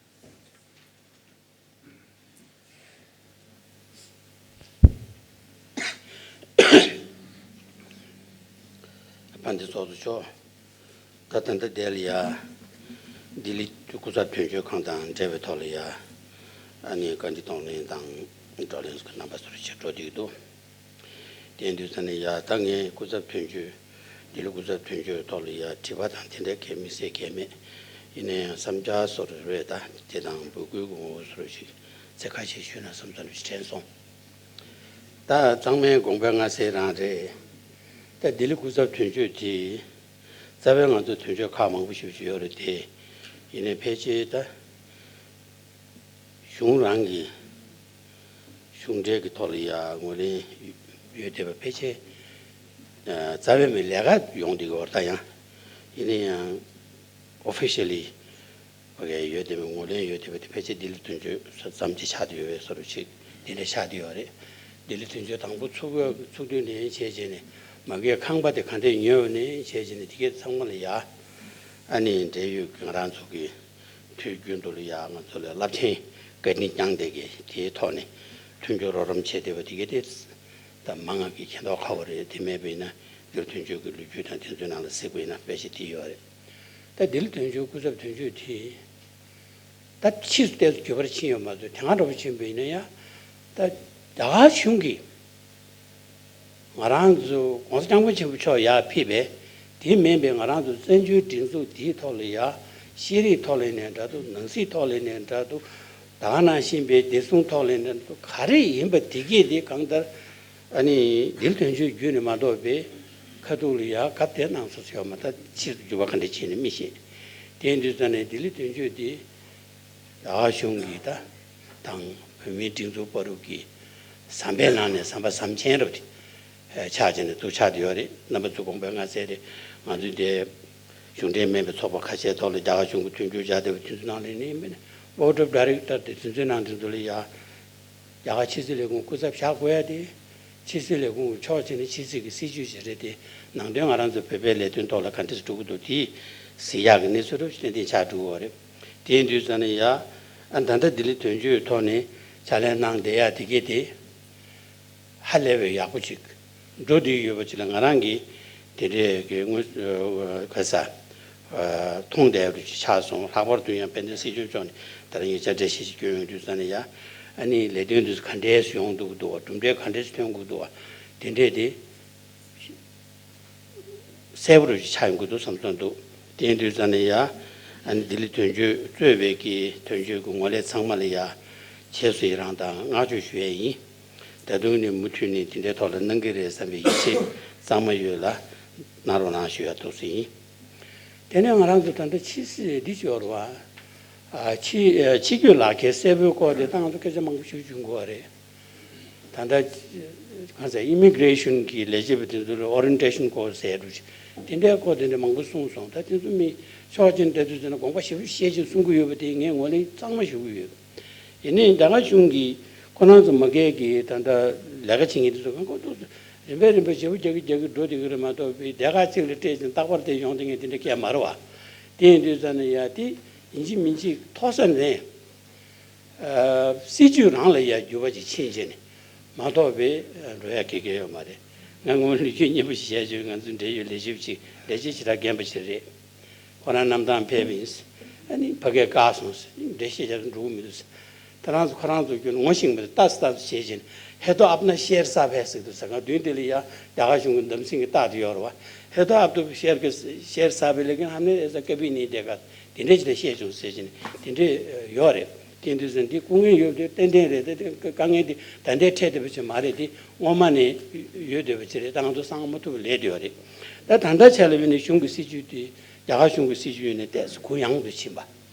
དཔལ་ལྡན་ཚོགས་གཙོ་མཆོག་ད་ད་ལྟ་དེ་ལ་ཡ། ལྡི་ལི་སྐུ་ཚབ་དོན་གཅོད་ཁང་དང་འབྲེལ་བའི་ཐོག་ལ་ཡ། ཨ་ནི་བཀའ་འདྲི་གཏོང་ལེན་དང་བགྲོ་གླེང་གི་རྣམ་པ་སོར་ཆེད་འགྲོ་བསྡད་ཀྱི་འདུག་དེ་ཡིན་དུས་ཙ་ནས་ཡ་ད་ངས་སྐུ་ཚབ་དོན་གཅོད། ལྡི་ལི་སྐུ་ཚབ་དོན་གཅོད་ཐོག་ལ་ཡ་དྲི་བ་དང་དེ་འདྲ་གལ་དམིགས་བསལ་གལ་མེད། ཡིན་ན་ཡང་བསམ་འཆར་སོར་རེ་དང་དེ་དང་འབོད་སྐུལ་གྱི་ངོ་བོ་སོར་ཞིག་ཚེ་ཁ་ཤས་ཞུས་ན་བསམ་བསམ་ཞིག་དྲན་སོང་། ད་གཙང་མའི་དགོངས་པ་མངའ་གསལ་རང་རེད། ད་ལྡི་ལི་སྐུ་ཚབ་དོན་གཅོད་དེ་རྩ་བའི་ང་ཚོ་དོན་གཅོད་ཁག་མང་པོ་ཞིག་ཞིག་ཡོད་རེད་དེ། ཡིན་ནའི་ཕལ་ཆེར་ད་གཞུང་རང་གི་གཞུང་འབྲེལ་གྱི་ཐོག་ལ་ཡ་ངོས་ལེན་ཡོད་བསྡད་པ་ཕལ་ཆེར་རྩ་བའི་མི་ལས་ཀ་ཡོང་བསྡད་ཀྱི་ཡོད་རེད། ད་ཡང་ཡིན་ན་ཡང་ཨོ་ཕི་ཤལ་ལི་བ་གའི་ཡོད་བསྡད་པའི་ངོས་ལེན་ཡོད་བསྡད་པ་དེ་ཕལ་ཆེར་ལྡི་ལི་དོན་གཅོད་ཙམ་གྱི་ཆགས་བསྡད་ཡོད་པའི་བཟོ་འདྲ་ཅིག་དེ་འདྲ་ཆགས་བསྡད་ཡོད་རེད། ལྡི་ལི་དོན་གཅོད་དང་པོ་ཚུགས་ཚུགས་དུས་ནས་བྱས་བྱས་ནས་མ་གིའི་ཁང་པ་དེ་ག་འདྲས་ཉོས་པ་ནས་བྱས་བྱས་ནས་དེ་གའི་ཚང་མ་ལ་ཡ་ཨ་ནི་འབྲེལ་ཡོད་ཀྱི་ང་རང་ཚོ་གི་དུས་རྒྱུན་དུ་ལ་ཡ་ང་ཚོ་ལ་རླབས་ཆེན་བཀའ་དྲིན་བསྐྱངས་བསྡད་གི་དེའི་ཐོག་ནས་མཐུན་འགྱུར་རོགས་རམ་བྱས་བསྡད་པ་དེ་གའི་དེ་ད་མང་ང་གི་མཁྱེན་རྟོགས་ཁ་བོ་རེད། དེ་མེད་པ་ཡིན་ན་ལྡི་ལི་དོན་གཅོད་ཀྱི་ལོ་རྒྱུས་དང་དེ་ཚོའི་ནང་ལ་གཟིགས་པ་ཡིན་ན་དཔེ་ཆ་དེ་ཡོད་རེད། ད་ལྡི་ལི་དོན་གཅོད་སྐུ་ཚབ་དོན་གཅོད་དེ་ད་ཕྱིས་སུ་ཏོག་ཙམ་འགྱུར་བ་ཕྱིན་ཡོད་མ་རེད། དེ་སྔ་འདྲ་པོ་ཕྱིན་པ་ཡིན་ན་ཡང་ད་རྒྱ་གར་གཞུང་གིས་ང་རང་ཚོ་༸གོང་ས་༸སྐྱབས་མགོན་ཆེན་པོ་མཆོག་ཡར་ཕེབས་པས་དེ་མིན་པའི་ང་རང་ཚོ་བཙན་བྱོལ་སྒྲིག་འཛུགས་འདིའི་ཐོག་ལ་ཡ་ཤེས་རིག་ཐོག་ལ་ནས་འདྲ་འདུག་ནང་སྲིད་ཐོག་ལ་ནས་འདྲ་འདུག་ད་ག་ནང་བཞིན་པའི་བདེ་སྲུང་ཐོག་ལ་ནས་འདྲ་འདུག་ག་རེ་ཡིན་པ་དེ་གས་དེ་གང་ལྟར། ཨ་ནི་ལྡི་ལི་དོན་གཅོད་བརྒྱུད་ནས་མ་གཏོགས་པའི་ཁ་ཐུག་ལ་ཡ་ག་དེ་གནང་སོང་ཟེར་བ་མ་ད་ཕྱིར་འགྱུར་བ་ག་འདྲ་བྱས་ནས་མི་ཤེས། དེ་ཡིན་དུས་ཙང་ནས་ལྡི་ལི་དོན་གཅོད་དེ་རྒྱ་གཞུང་གིས་ད་དང་བོད་མིའི་སྒྲིག་འཛུགས་བར་དུ་གི་ཟམ་པའི་ནང་ནས་ཟམ་པ་ཟམ་ཆེན་རབ་དེ་ཆགས་བྱས་ནས་འདུག་ཆགས་བསྡད་ཡོད་རེད། རྣམ་པ་ཚོ་དགོངས་པ་མངའ་གསལ་རེད། ང་ཚོའི་འདི་གཞུང་འབྲེལ་མིན་པའི་ཚོགས་པ་ཁ་ཤས་ཐོག་ལ་རྒྱ་གར་གཞུང་གི་མཐུན་འགྱུར་བྱ་བསྡད་པ་དེ་ཚོའི་ནང་ལ་ནི་མིན་ན་Board of Director དེ་དེ་ཚོའི་ནང་དེ་ཚོ་ལ་ཡ། རྒྱ་གར་ཕྱི་སྲིད་ལས་ཁུངས་སྐུ་ཚབ་བཞག་དགོས་ཡ་དེ། ཕྱི་སྲིད་ལས་ཁུངས་ཕྱོགས་གཅིག་ནས་ཕྱི་སྲིད་ཀྱི་སྲིད་ཇུས་ཤིག་རེད་དེ། ནང་དོན་ང་རང་ཚོ་བོད་པའི་ལས་དོན་ཐོག་ལ་ག་འདྲས་འགྲོ་གི་འདུག་དེ་གཟིགས་ཡག་གི་གནས་ཚུལ་རབ་ཏན་ཏན་ཆགས་འགྲོ་གི་ཡོད་རེད། དེ་ཡིན་དུས་ཙང་ནས་ཡ། ཨ་ད་ལྟ་ལྡི་ལི་དོན་གཅོད་ཐོག་ནས་ཕྱག་ལས་གནང་བསྡད་ཡ་དེ་གས་དེ། ཧ་ལས་པའི་ཡག་པོ་ཅིག་འགྲོ་བསྡད་ཡོད་པ་ཅིག་ལ་ང་རང་གིས་དེ་འདྲའི་གི་དངོས་ག་ས་མཐོང་བསྡད་རུ་ཅིག་ཆགས་སོང་། ལྷག་པར་དུ་ཡང་དཔལ་ལྡན་སྲིད་སྐྱོང་མཆོག་ནས་ད་རེས་ངས་བཅར་འདྲི་ཞིག་བསྐྱོན་ཡོང་དུས་ཙང་ནས་ཡ། ཨ་ནི་ལས་དོན་འདི་ཚོ་ག་འདྲས་སུ་ཡོང་འདུག་འདུག་བ། གྲུབ་འབྲས་ག་འདྲས་སུ་ཐོན་དགོས་འདུག་བ། དེ་འདྲས་དེ་གསལ་པོ་རུ་ཅིག་ཆགས་ཡོང་གི་འདུག་བསམ་སོང་འདུག་དེ་ཡིན་དུས་ཙང་ནས་ཡ། ཨ་ནི་ལྡི་ལི་དོན་གཅོད་གཙོས་པའི་གི་དོན་གཅོད་ཀྱི་ངོ་ལས་ཚང་མ་ལ་ཡ། རྗེས་སུ་ཡི་རང་དང་བསྔགས་བརྗོད་ཞུ་ཡས་ཡིན། ད་དུང་ནས་མུ་མཐུད་ནས་དེ་འདྲའི་ཐོག་ལ་གནང་གི་རེད་བསམ་པའི་ཡིད་ཆེས་གཙང་མ་ཡོད་ལ་གནང་རོགས་གནང་ཞུ་ཡ་ཐུགས་སུ་ཡིན། དེ་ནས་ང་རང་ཚོ་ད་ལྟ་ཕྱི་སྲིད་འདི་ཅིག་ཡོད་རེད་བ། ཨ་ཕྱི་ཨ་ཕྱི་སྐྱོད་ལག་ཁྱེར་སེར་པོའི་སྐོར་དེ་ད་ང་ཚོ་སྐད་ཆ་མང་པོ་ཞིག་བྱུང་གི་ཡོད་རེད། ད་ལྟ་གང་ཟེར་ཨི་མི་གི་རེ་ཤོན་གྱི་ལས་བྱེད་པ་དེ་ཚོ་ལ་ཨོ་རི་ཡེན་ཊེ་ཤོན་སྐོར་ཟེར་རུ་དེ་འདྲའི་སྐོར་དེ་འདྲ་མང་པོ་གསུངས་སོང་། ད་དེ་ཚོ་མི་ཕྱོགས་གཅིག་ནས་བལྟས་དུས་ཟེར་ན་དགོངས་པ་ཞེ་པོ་བཞེས་ཅིག་གསུང་གི་ཡོད་པ་དེ་ངས་ངོས་ལེན་གཙང་མ་ཞུ་གི་ཡོད། ཡིན་ནའི་རྒྱ་གར་གཞུང་གིས་ཁོ་རང་ཚོ་མ་སྒེར་གྱི་ད་ལྟ་ལས་ཀ་བྱེད་མཁན་དེ་ཚོ་གང་ཁོ་ཚོ་རིམ་པས་རིམ་པས་བྱེད་པོ་རྒྱག་གི་རྒྱག་གི་འགྲོ་བསྡད་ཀྱི་རེད་མ་གཏོགས་པའི་སྡེ་ཁག་གཅིག་ལ་སྤྲད་ཅིང་རྟག་པར་དེ་ཡོང་བསྡད་མཁན་དེ་འདྲ་སྐད་མ་རེད་བ། དེ་ཡིན་དུས་ཙང་ནས་ཡ་དེ་ཡིན་གཅིག་མིན་གཅིག་ཐོག་ས་ནས་སྲིད་ཇུས་རང་ལ་ཡ་འགྱུར་བ་ཅིག་ཕྱིན་བྱས་ནས་མ་གཏོགས་པའི་འགྲོ་ཡ་གལ་གལ་ཡོད་མ་རེད། ང་ངོ་ལོ་རྒྱུས་སྙན་པོ་ཞིག་བཤད་ཆོག་ང་ཚོ་འབྲེལ་ཡོད་ལས་བྱེད་ཅིག་ལས་བྱེད་ཞེ་དྲག་རྒན་པ་ཞིག་རེད། ཁོ་རང་གནམ་ཐང་ཕེབས་པ་ཡིན། ཨ་ནི་ཕ་གིར་བཀག་སོང་ཟེར། འགྲེལ་བཤད་རྒྱག་འགྲོ་གི་མི་འདུག་ཟེར། ད་རང་ཚོ་ཁོ་རང་ཚོ་ཁྱོད་ངོ་ཤེས་མི་འདུག་ལྟ་ཙམ་བྱས་བྱས་ནས་ཧེ་ཏོ་ཨབ་ན་ཤེར་ས་བས་ཟེར་འདུག་ཟེར། ག་དུས་དེ་ལ་ཡ་རྒྱ་གར་གཞུང་གི་འདེམས་ཟིན་གྱི་རྟགས་དེ་ཡོད་རེད་བ། ཧེ་ཏོ་ཨབ་ཏུ་ཤེར་གི་ཤེར་ས་བས་ལས་ཀྱི་ཧམ་ནེ་ཨེ་ས་ཀ་བི་ནི་དེ་ག་དེ་འདྲས་ཅིག་ལ་བཤད་བྱུང་ཟེར་བྱས་ནས་དེ་འདྲས་ཡོད་རེད། དེ་འདུག་ཟེར་འདི་སྐུ་ངལ་ཡོད་པ་དེ་ཏན་ཏན་རེད། དེ་དེ་དཀའ་ངལ་དེ་ད་ལྟའི་འཕྲད་བསྡད་པ་ཅིག་མ་རེད། དེ་སྔོན་མ་ནས་ཡོད་བསྡད་པ་ཅིག་རེད། ད་ང་ཚོ་གསང་མ་ཐུབ་པ་ལས་དེ་ཡོད་རེད། ད་ད་ལྟ་ཆ་ལ་བས་ནས་གཞུང་གི་སྲིད་བྱུས་དེ་རྒྱ་གར་གཞུང་གི་སྲིད་བྱུས་ནས་ཏོག་ཙམ་གུ་ཡངས་དུ་ཕྱིན་པ་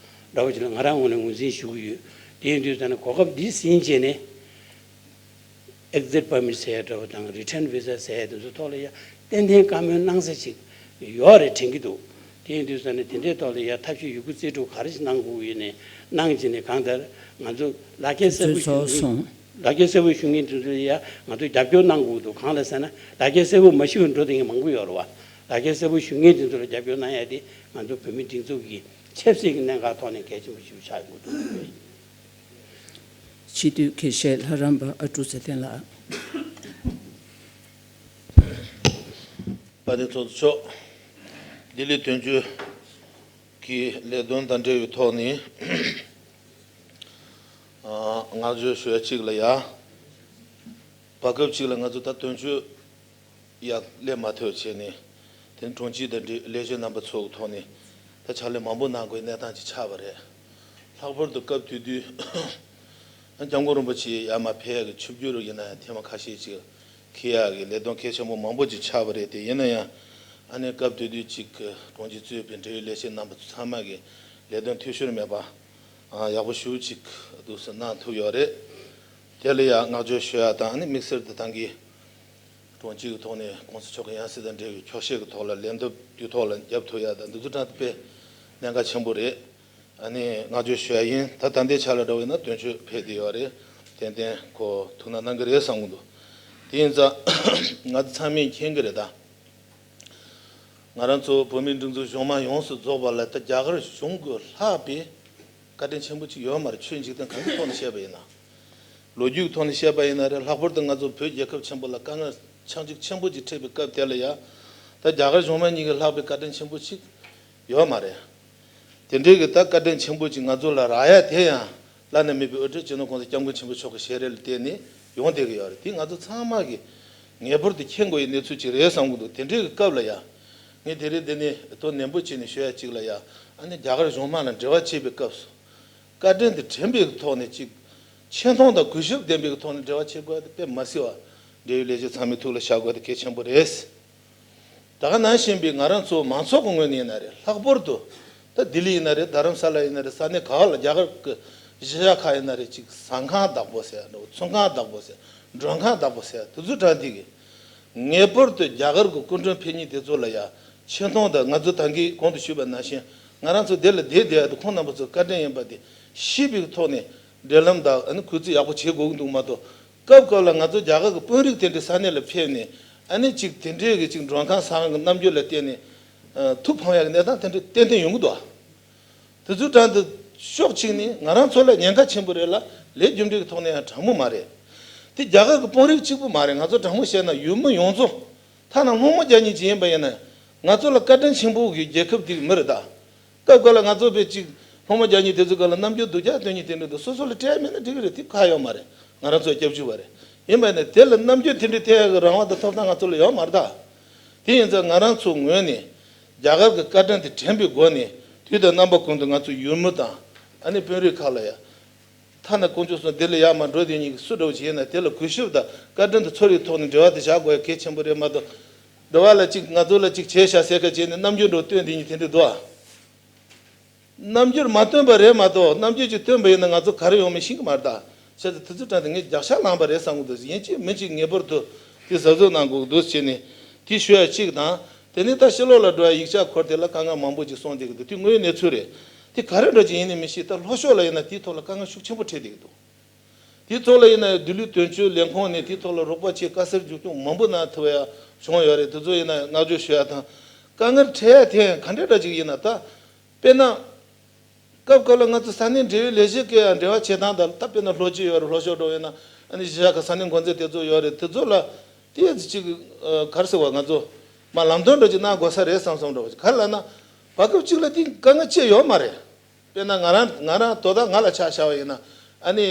འདྲ་བོ་ཅིག་ལ་ང་རང་ངོས་ནས་ངོས་འཛིན་ཞུ་གི་ཡོད། དེ་ཡིན་དུས་ད་ནི་གོ་སྐབས་འདི་ཟིན་བྱས་ནས། Exit Permit ཟེར་ཡ་འདྲ་བོ་དང་Return Visa ཟེར་ཡ་དེ་ཚོ་ཐོག་ལ་ཡ་ཏན་ཏན་བཀའ་མོལ་གནང་ས་ཅིག་ཡོད་རེད་དྲན་གྱི་འདུག་དེ་ཡིན་དུས་ཙང་ནས་དེ་འདྲའི་ཐོག་ལ་ཡ་ཐབས་ཤེས་ཡོད་རྒུ་རྩལ་སྤྲུགས་ག་རེ་ཞིག་གནང་དགོས་ཡོད་ནས་གནང་བྱས་ནས། གང་ལྟར་ང་ཚོ་ལག་ཁྱེར་གསལ་པོ་ཞུ་མཁན། ལག་ཁྱེར་གསལ་པོ་ཞུ་མཁན་དེ་ཚོ་ལ་ཡ་ང་ཚོ་རྒྱབ་སྐྱོར་གནང་དགོས་འདུག་གང་ལ་ཟེར་ན་ལག་ཁྱེར་གསལ་པོ་མ་ཞུ་བའི་འགྲོ་བསྡད་མཁན་མང་པོ་ཡོད་རེད་བ། ལག་ཁྱེར་གསལ་པོ་ཞུ་མཁན་དེ་ཚོ་ལ་རྒྱབ་སྐྱོར་གནང་ཡ་དེ་ང་ཚོ་བོད་མིའི་སྒྲིག་འཛུགས་ཀྱི་ཆབ་སྲིད་ཀྱི་གནད་འགག་ཐོག་ནས་གལ་ཆེན་པོ་ཞིག་ཆགས་ཡོང་གི་འདུག་སྤྱི་འཐུས་དགེ་བཤེས་ལྷ་རམས་པ་ཨ་ཀྲུག་ཚེ་བརྟན་ལགས། དཔལ་ལྡན་ཚོགས་གཙོ་མཆོག་ལྡི་ལི་དོན་གཅོད་ཀྱི་ལས་དོན་དང་འབྲེལ་བའི་ཐོག་ནས། ཨ། བསྔགས་བརྗོད་ཞུ་ཡ་གཅིག་ལ་ཡ། བར་སྐབས་གཅིག་ལ་ང་ཚོ་ད་དོན་གཅོད་ཡར་སླེབས་མ་ཐུབ་བྱས་ནས། དེ་ནས་དྲུང་ཆེ་དང་འབྲེལ་ལས་བྱེད་རྣམ་པ་ཚོའི་ཐོག་ནས་ད་ཕྱག་ལས་མང་པོ་གནང་དགོས་གནས་སྟངས་ཅིག་ཆགས་པ་རེད། ལྷག་པར་དུ་སྐབས་དེ་དུས་སྐྱབས་མགོན་རིན་པོ་ཆེ་ཡར་མར་ཕེབས་ཡག་གི་ཆིབས་བསྒྱུར་ཡིན་ན་ཡང་ཐེངས་མ་ཁ་ཤས་ཅིག་འཁྱེར་ཡག་གི་ལས་དོན་གལ་ཆེན་པོ་མང་པོ་ཅིག་ཆགས་པ་རེད། དེ་ཡིན་ན་ཡང་ཨ་ནི་སྐབས་དེ་དུས་ཅིག་དྲུང་ཆེ་གཙོས་པའི་འབྲེལ་ཡོད་ལས་བྱེད་རྣམ་པ་ཚོ་ཚང་མ་གི་ལས་དོན་འཐུས་ཤོར་མེད་པ་ཡག་པོ་ཞེ་པོ་ཅིག་འདུག་སེ་གནང་ཐུབ་ཡོད་རེད། དེ་ལ་ཡང་བསྔགས་བརྗོད་ཞུ་ཡག་དང་། ཨ་ནི་དམིགས་བསལ་དུ་ད་གིན་དྲུང་ཆེ་གི་ཐོག་ནས་གོང་ས་མཆོག་གི་ཡང་སྲིད་དང་འབྲེལ་བའི་འཁྱོག་བཤད་ཀྱི་ཐོག་ལ་ལན་འདེབས་དུས་ཐོག་ལ་བརྒྱབ་ཐུབ་ཡག་དང་འདི་ཚོ་དྲང་དུ་དཔེ་གནད་འགག་ཆེན་པོ་རེད། ཨ་ནི་བསྔགས་བརྗོད་ཞུ་ཡག་ཡིན། ད་ད་ལྟའི་ཆ་ལ་འདྲ་བོ་ཡིན་ན་དོན་གཅོད་ཕེབས་བསྡད་ཡོད་རེད། ཏན་ཏན་ཁོ་ཐུགས་སྣང་གནང་གི་རེད་བསམ་གྱི་འདུག་དེ་ཡིན་ཙང་ང་ཚོ་ཚང་མས་མཁྱེན་གྱི་རེད་ད། ང་རང་ཚོ་བོད་མིའི་སྒྲིག་འཛུགས་གཞུང་མང་ཡོངས་སུ་རྫོགས་པ་ལ་ད་རྒྱ་གར་གཞུང་གི་ལྷག་པའི་བཀའ་དྲིན་ཆེན་པོ་ཅིག་ཡོད་མ་རེད། ཆོས་འཇིག་རྟེན་གང་གི་ཐོག་ནས་བཤད་པ་ཡིན་ན། ལོ་རྒྱུས་ཀྱི་ཐོག་ནས་བཤད་པ་ཡིན་ན་རེད། ལྷག་པར་དུ་ང་ཚོ་བོད་རྒྱལ་ཁབ་ཆེན་པོ་ལ་དཀའ་ངལ་ཆག་འཇིག་ཆེན་པོ་ཅིག་འཕྲད་པའི་སྐབས་དེ་ལ་ཡ། ད་རྒྱ་གར་གཞུང་མང་གཉིས་ཀྱི་ལྷག་པའི་བཀའ་དྲིན་ཆེན་པོ་ཅིག་ཡོད་མ་རེད། དེ་འདྲའི་གི་ད་བཀའ་དྲིན་ཆེན་པོ་ཅིག་ང་ཚོ་ལ་རག་ཡ་དེ་ཡང་བླ་ན་མེད་པའི་དབུ་ཁྲིད་སྤྱི་ནོར་༸གོང་ས་༸སྐྱབས་མགོན་ཆེན་པོ་མཆོག་གི་ཞལ་རས་ལ་བརྟེན་ནས་ཡོང་བསྡད་ཀྱི་ཡོད་རེད། དེ་ང་ཚོ་ཚང་མ་གིས་ངེས་པར་དུ་མཁྱེན་དགོས་ཡའི་གནས་ཚུལ་ཅིག་རེད་བསམ་གྱི་འདུག་དེ་འདྲའི་གི་སྐབས་ལ་ཡ། ངས་དེ་རིང་འདི་ནས་དོ་ནན་པོ་བྱས་ནས་ཞུ་ཡ་གཅིག་ལ་ཡ། ཨ་ནི་རྒྱ་གར་གཞུང་མང་ལ་འབྲེལ་བ་བྱེད་པའི་སྐབས་སུ། བཀའ་དྲིན་དེ་དྲན་པའི་ཐོག་ནས་ཅིག་ཆེ་མཐོང་དང་གུས་ཞབས་ལྡན་པའི་ཐོག་ནས་འབྲེལ་བ་བྱེད་དགོས་པ་དེ་དཔེ་མ་སྲིད་པ། འབྲེལ་ཡོད་ལས་བྱེད་ཚང་མའི་ཐུགས་ལ་བཞག་དགོས་པ་དེ་གལ་ཆེན་པོ་རེད། ད་ག་ནང་བཞིན་པའི་ང་རང་ཚོ་མང་ཚོགས་ཀྱི་ངོས་ནས་ཡིན་ན་རེད། ལྷག་པར་དུ་ད་ལྡི་ལི་ཡིན་ན་རེད། རྡ་རམ་ས་ལ་ཡིན་ན་རེད། ས་གནས་ག་བ་ལ་རྒྱ་གར་གྱི་གཞིས་ཆགས་ཁག་ཡིན་ན་རེད། ཅིག་ཟ་ཁང་བདག་པོ་ཟེར་ཡ་འདྲ་བོ། ཚོང་ཁང་བདག་པོ་ཟེར། མགྲོན་ཁང་བདག་པོ་ཟེར་ཡ་དེ་ཚོ་དྲངས་དེ་གི། ངེས་པར་དུ་རྒྱ་གར་གྱི་སྐུ་མགྲོན་ཕེབས་མཁན་དེ་ཚོ་ལ་ཡ་ཆེ་མཐོང་དང་། ང་ཚོ་ད་གིན་གོང་དུ་ཞུས་པ་ནང་བཞིན་ང་རང་ཚོ་འདི་ལ་བསྡད་བསྡད་ཡ་དེ་ཁོང་རྣམ་པ་ཚོའི་བཀའ་དྲིན་ཡིན་པ་དེ་ཤེས་པའི་ཐོག་ནས་འབྲེལ་ལམ་དང་། ཨ་ནི་གུས་བརྩི་ཡག་པོ་བྱེད་དགོས་ཀྱི་འདུག་མ་གཏོགས། སྐབས་སྐབས་ལ་ང་ཚོ་རྒྱ་གར་གྱི་དཔོན་རིགས་དེ་འདྲའི་ས་གནས་ལ་ཕེབས་ནས། ཨ་ནི་ཅིག་དེ་འདྲའི་གི་ཅིག་མགྲོན་ཁང་ཟ་ཁང་གི་རྣམ་འགྱུར་ལ་བརྟེན་ནས། ཨ། ཐུགས་ཕམ་ཡག་གི་གནས་སྟངས་དེ་འདྲ་ཏན་ཏན་ཡོང་གི་འདུག་ཨ། དེ་ཚོའི་གྲས་དེ་ཕྱོགས་གཅིག་ནས་ང་རང་ཚོ་ལ་ཉེན་ཁ་ཆེན་པོ་རེད་ལ། ལས་རྒྱུ་འབྲས་ཀྱི་ཐོག་ནས་ཡང་དྲང་མོ་མ་རེད། དེ་རྒྱ་གར་གྱི་དཔོན་རིགས་གཅིག་པུ་མ་རེད། ང་ཚོ་དྲང་མོ་བཤད་ན་ཡུལ་མི་ཡོངས་རྫོགས། ཐ་ན་སློང་མོ་རྒྱག་མཁན་ཅིག་ཡིན་པ་ཡིན་ན། ང་ཚོ་ལ་བཀའ་དྲིན་ཆེན་པོ་གི་རྒྱལ་ཁབ་དེ་གི་མི་རེད་ད། སྐབས་འགའ་ལ་ང་ཚོ་དཔེ་ཅིག་སློང་མོ་རྒྱག་མཁན་དེ་ཚོའི་སྒང་ལ་རྣམ་འགྱུར་སྡུག་ཅག་སྟོན་མཁན་དེ་འདྲ་འདུག་སོ་སོ་ལ་སྤྲད་མེད་ན་འགྲིག་གི་རེད། དེ་ཁག་ཡོད་མ་རེད། ང་རང་ཚོ་སྐྱབས་བཅོལ་བ་རེད། ཡིན་པ་ཡིན་ན་དེ་ལ་རྣམ་འགྱུར་དེ་འདྲ་སྟོན་ཡག་གི་རང་དབང་དང་ཐོབ་ཐང་ང་ཚོ་ལ་ཡོད་མ་རེད་ད། དེ་ཡིན་ཙང་ང་རང་ཚོ་ངོས་ནས་རྒྱ་གར་གྱི་བཀའ་དྲིན་དེ་དྲན་པའི་སྒོ་ནས། དུས་དང་རྣམ་པ་ཀུན་ཏུ་ང་ཚོ་ཡུལ་མི་དང་། ཨ་ནི་དཔོན་རིགས་ཁག་ལ་ཡ། ཐ་ན་དཀོན་མཆོག་གསུམ་འདི་ལ་ཡར་མར་འགྲོ་བསྡད་མཁན་གྱི་སུ་འདྲ་བོ་ཞིག་ཡིན་ན། དེ་ལ་གུས་ཞབས་དང་བཀའ་དྲིན་དེ་ཚོར་བའི་ཐོག་ནས་འབྲེལ་བ་དེ་བཞག་དགོས་ཡ་གལ་ཆེན་པོ་རེད་མ་གཏོགས། འགྲོ་བ་ལ་ཅིག་ང་ཚོ་ལ་ཅིག་བྱས་ཤག་ཟེར་ཁ་བྱས་ནས་རྣམ་འགྱུར་འདྲ་བོ་སྟོན་བསྡད་མཁན་དེ་འདྲ་འདུག་ཨ། རྣམ་འགྱུར་མ་སྟོན་པ་རེད་མ་གཏོགས། རྣམ་འགྱུར་ཅིག་སྟོན་པ་ཡིན་ན་ང་ཚོ་ག་རེ་ཡོང་མིན་ཤེས་ཀྱི་མ་རེད་ད། བྱས་ཙང་དེ་ཚོའི་གྲས་དེ་ངས་རྒྱག་ཤ་ལངས་པ་རེད་བསམ་གྱི་འདུག་ཡིན་གཅིག་མིན་གཅིག་ངེས་པར་དུ་དེ་གཟབ་གཟབ་གནང་དགོས་ཀྱི་འདུག་བྱས་ནས་དེ་ཞུ་ཡ་གཅིག་དང་། དེ་ནས་ད་ཕྱི་ལོགས་ལ་འགྲོ་ཡ་ཡིག་ཆ་འཁོར་དེ་ལ་དཀའ་ངལ་མང་པོ་ཅིག་སོང་བསྡད་ཀྱི་འདུག་དེ་དངོས་ཡོད་གནས་ཚུལ་རེད། དེ་ག་རེ་འདྲ་ཅིག་ཡིན་ནི་མི་ཤེས། ད་ལྷོ་ཕྱོགས་ལ་ཡིན་ན་དེའི་ཐོག་ལ་དཀའ་ངལ་ཤུགས་ཆེན་པོ་འཕྲད་བསྡད་ཀྱི་འདུག་དེའི་ཐོག་ལ་ཡིན་ན་ལྡི་ལི་དོན་གཅོད་ལས་ཁུངས་ནས་དེའི་ཐོག་ལ་རོགས་པ་བྱེད། དཀའ་སེལ་མཇུག་སྐྱོང་མང་པོ་གནང་ཐུབ་ཡ་བྱུང་ཡོད་རེད། དེ་ཚོ་ཡིན་ན་བསྔགས་བརྗོད་ཞུ་ཡ་དང་། དཀའ་ངལ་འཕྲད་ཡ་དེ་ག་འདྲ་འདྲ་ཅིག་ཡིན་ན། ད་དཔེར་ན། སྐབས་སྐབས་ལ་ང་ཚོ་ས་གནས་འབྲེལ་ཡོད་ལས་བྱེད་ཀྱི་ཡང་འབྲེལ་བ་བྱེད་སྟངས་དང་། ད་དཔེར་ན་ལྷོ་སྤྱི་ཡོད་རེད། ལྷོ་ཕྱོགས་འགྲོ་ཡོད་ན། ཨ་ནི་གཞིས་ཆགས་ཁག་ས་གནས་འགོ་འཛིན་དེ་ཚོ་ཡོད་རེད། དེ་ཚོ་ལ་དེ་ཅིག་ག་རེ་ཟེར་བ། ང་ཚོ་མ་ལམ་སྟོན་འདྲ་ཅིག་གནང་དགོས་ས་རེད་བསམ་བསམ་འདྲ་བ་ཅིག་ག་རེ་ལབ་ན། བར་སྐབས་གཅིག་ལ་དེ་དཀའ་ངལ་ཅི་ཡོད་མ་རེད། དཔེར་ན་ང་རང་ང་རང་དོ་བདག་ང་ལ་ཆ་བཞག་པ་ཡིན་ན། ཨ་ནི་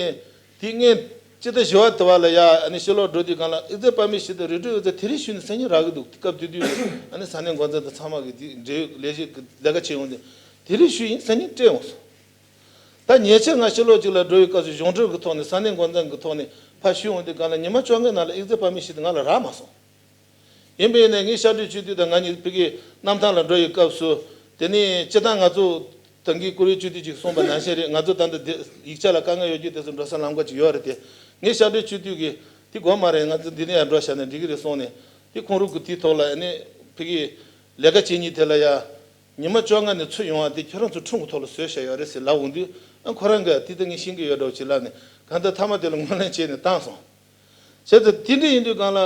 དེ་ངས་སྤྱི་ཟླ་བཞི་པ་དུ་བ་ལ་ཡ་ཨ་ནི་ཕྱི་ལོགས་འགྲོ་དུས་སྒང་ལ་ཨི་ཙི་པ་མི་ཤི་དང་རི་ཁྲོད་ཨི་ཙི་དེ་རིང་ཞུས་ནས་སང་ཉིན་རག་གི་འདུག་སྐབས་དེ་དུས་ཨ་ནི་ས་གནས་འགོ་འཛིན་དང་ཚང་མ་གི་དེ་འབྲེལ་ཡོད་ལས་བྱེད་ཀྱི་ལས་ཀ་བྱེད་ཡོང་དུས་དེ་རིང་ཞུས་ཡིན་སང་ཉིན་སྤྲད་འོང་སོང་། ད་ཉེ་ཆར་ང་ཕྱི་ལོགས་གཅིག་ལ་འགྲོ་བའི་སྐབས་སུ་གཞུང་འབྲེལ་གྱི་ཐོག་ནས་ས་གནས་འགོ་འཛིན་གྱི་ཐོག་ནས་ཕར་ཞུ་འོང་དུས་སྒང་ལ་ཉི་མ་བཅོ་ལྔའི་ནང་ལ་ཨི་ཙི་པ་མི་ཤི་དེ་ང་ལ་རག་མ་སོང་། ཡིན་པས་ནས་ངས་ཤར་སྒྲོལ་ཆོས་དུས་དང་ང་གཉིས་ཕ་གིའི་གནམ་ཐང་ལ་འགྲོ་ཡི་སྐབས་སུ་དེ་ནས་སྤྱིར་བཏང་ང་ཚོ་ད་གིན་ཀུ་རེ་ཆོས་དུས་ཅིག་གསུངས་པ་ནང་བཞིན་རེད། ང་ཚོ་ད་ལྟ་དེ་ཡིག་ཆ་ལ་དཀའ་ངལ་ཡོད་རྒྱུ་དེ་ཚོ་འགྲོ་ས་ལམ་ཁ་ཅིག་ཡོད་རེད་དེ། ངས་ཤར་སྒྲོལ་ཆོས་དུས་ཀྱིས་དེ་དགོས་མ་རེད། ང་ཚོ་འདི་ནས་ཡར་འགྲོ་བཞག་ན་འགྲིག་གི་རེད་གསུངས་ནས། དེ་ཁོང་རང་གི་དེའི་ཐོག་ལ་ཨ་ནི་ཕ་གིའི་ལས་ཀ་བྱེད་མཁན་དེ་ལ་ཡ་ཉི་མ་བཅོ་ལྔ་ནས་ཚུར་ཡོང་བ་དེ་ཁྱོད་རང་ཚོ་ཁྲིམས་ཀྱི་ཐོག་ལ་བཟོས་བཞག་ཡོད་རེད་ཟེར་ལབ་འོང་དུས་ཨ་ཁོ་རང་གིས་དེ་ད་ངས་ཤེས་ཀྱི་ཡོད་འདྲ་བོ་ཅིག་ལབ་ནས་གང་ལྟར་མཐའ་མ་དེ་ལ་ངོས་ལེན་བྱས་ནས་བཏང་སོང་། བྱས་ཙང་དེ་འདྲ་ཡིན་དུས་སྒང་ལ།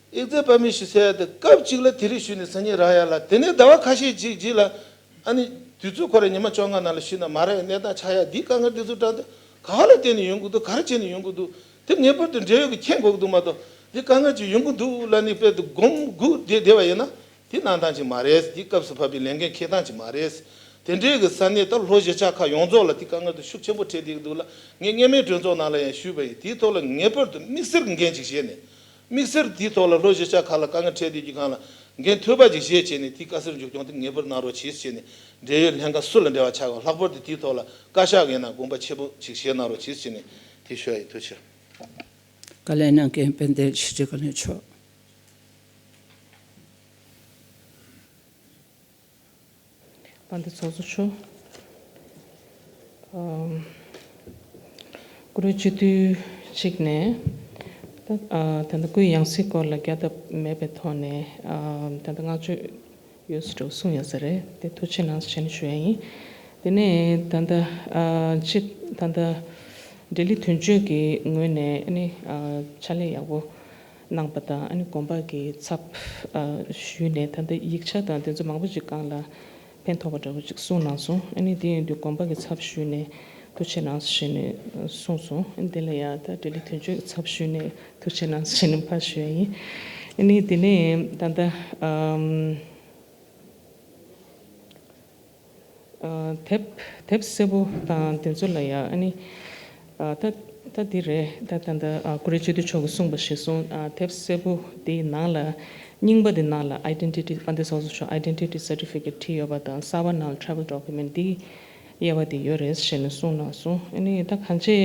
ཨི་ཙི་པ་མི་ཤི་ཟེར་ཡ་དེ་སྐབས་གཅིག་ལ་དེ་རིང་ཞུས་ནས་སང་ཉིན་རག་ཡ་ལ་དེ་ནས་ཟླ་བ་ཁ་ཤས་ཅིག་རྗེས་ལ། ཨ་ནི་དུས་ཚོད་ཁོ་རང་ཉི་མ་བཅོ་ལྔ་ནང་ལ་ཞུས་ན་མ་རག་ཡ་གནས་སྟངས་ཆགས་ཡ་འདི་དཀའ་ངལ་འདི་ཚོ་དྲངས་ཏེ་ག་ལ་བརྟེན་ནས་ཡོང་གི་འདུག་ག་རེ་བྱས་ནས་ཡོང་གི་འདུག་དེ་ངེས་པར་དུ་འབྲེལ་ཡོད་ཀྱིས་མཁྱེན་དགོས་ཀྱི་འདུག་མ་གཏོགས་འདི་དཀའ་ངལ་ཅིག་ཡོང་གི་འདུག་ལབ་ནས་དཔེ་དེ་སྒོམ་སྒུག་བསྡད་བསྡད་པ་ཡིན་ན། དེ་གནང་སྟངས་ཅིག་མ་རེད། དེ་སྐབས་སུ་བབས་པའི་ལས་འགན་འཁྱེར་སྟངས་ཅིག་མ་རེད། དེ་འདྲའི་གི་ས་གནས་ད་ལྷོ་གཞིས་ཆགས་ཁག་ཡོངས་རྫོགས་ལ་དེ་དཀའ་ངལ་དེ་ཤུགས་ཆེན་པོ་འཕྲད་བསྡད་ཀྱི་འདུག་ལ། ངས་སྔོན་མའི་གྲོས་ཚོགས་ནང་ལ་ཡང་ཞུས་པ་ཡིན། དེའི་ཐོག་ལ་ངེས་པར་དུ་དམིགས་བསལ་གྱི་འགན་ཅིག་བཞེས་ནས། དམིགས་བསལ་དེའི་ཐོག་ལ་ལྷོ་གཞིས་ཆགས་ཁག་ལ་དཀའ་ངལ་འཕྲད་བསྡད་ཀྱི་སྒང་ལ་འགན་ཐོལ་པ་ཅིག་བཞེས་བྱས་ནས་དེའི་དཀའ་སེལ་མཇུག་སྐྱོང་དེ་ངེས་པར་གནང་རོགས་གྱིས་བྱས་ནས། འབྲེལ་ཡོད་ལྷན་ཁང་སུ་ལ་འབྲེལ་བ་ཆགས་ཡོད་ལྷག་པར་དུ་དེའི་ཐོག་ལ་བཀའ་ཤག་ཡིན་ན་དགོངས་པ་ཆེ་པོ་ཅིག་བཞེས་གནང་རོགས་གྱིས་བྱས་ནས་དེ་ཞུ་ཡ་ཡིན། ཐུགས་རྗེ་ཆེ། བཀའ་ལན་གནང་མཁན་དཔལ་ལྡན་ཆོས་སྒྲོན་བཀའ་བློན་མཆོག་དཔལ་ལྡན་ཚོགས་གཙོ་མཆོག་ཨམ། ཀུ་རེ་སྤྱི་འཐུས་གཅིག་ནས་ད་ཨ་ད་ལྟ་སྐུའི་ཡང་སྲིད་སྐོར་ལ་རྒྱག་ཐབས་མེད་པའི་ཐོག་ནས་ཨམ་ད་ལྟ་བསྔགས་བརྗོད་ཡོད་ཟེར་གསུངས་ཡོད་ས་རེད་དེ་ཐུགས་རྗེ་གནང་ཞེས་ནས་ཞུ་ཡ་ཡིན། དེ་ནས་ད་ལྟ་ཨ་སྤྱི་ད་ལྟ་འབྲེལ་ཡོད་དོན་གཅོད་ཀྱི་ངོས་ནས་ཨ་ནི་ཨ་ཕྱག་ལས་ཡག་པོ། གནང་པ་དང་ཨ་ནི་དགོན་པ་གི་ཚབ་ཨ་ཞུས་ནས་ད་ལྟ་ཡིག་ཆ་དང་དེ་ཚོ་མང་པོ་ཅིག་སྒང་ལ་ཕན་ཐོགས་པ་འདྲ་བོ་ཅིག་གསུངས་གནང་སོང་། ཨ་ནི་དེ་ཡིན་དུས་དགོན་པ་གི་ཚབ་ཞུས་ནས་ཐུགས་རྗེ་གནང་ཞེས་ནས་གསུངས་སོང་། ཨ་ནི་དེ་ལ་ཡང་ད་འབྲེལ་ཡོད་དོན་གཅོད་ཀྱི་ཚབ་ཞུས་ནས་ཐུགས་རྗེ་གནང་ཞེས་ནས་ཕར་ཞུ་ཡ་ཡིན། ཨ་ནི་དེ་ནས་ད་ལྟ་ཨམ། ཨ་དེབ་དེབ་སེར་པོ་དང་དེ་ཚོ་ལ་ཡ་ཨ་ནི་ཨ་ད་ད་འདི་རེད། ད་ད་ད་ཨ་ཀུ་རེ་སྤྱི་འཐུས་མཆོག་གིས་གསུངས་པ་གཞིར་བཟུང་ཨ་དེབ་སེར་པོ་དེའི་ནང་ལ་རྙིང་པ་དེ་ནང་ལ་ཨའི་ཌེན་ཊི་ཊི་དཔལ་ལྡན་ཚོགས་གཙོ་མཆོག་ཨའི་ཌེན་ཊི་ཊི་སར་ཊི་ཕི་ཀེཊ་བྲིས་ཡོད་པ་དང་གསར་པ་ནང་ལ་ཊེ་རེ་ཝལ་ཌོ་ཀུ་མེན་ཊི་དེའི་དབྱེ་བ་དེ་ཡོད་རེད་ཞེས་ནས་གསུངས་གནང་སོང་། ཨ་ནི་ད་གང་ཅི།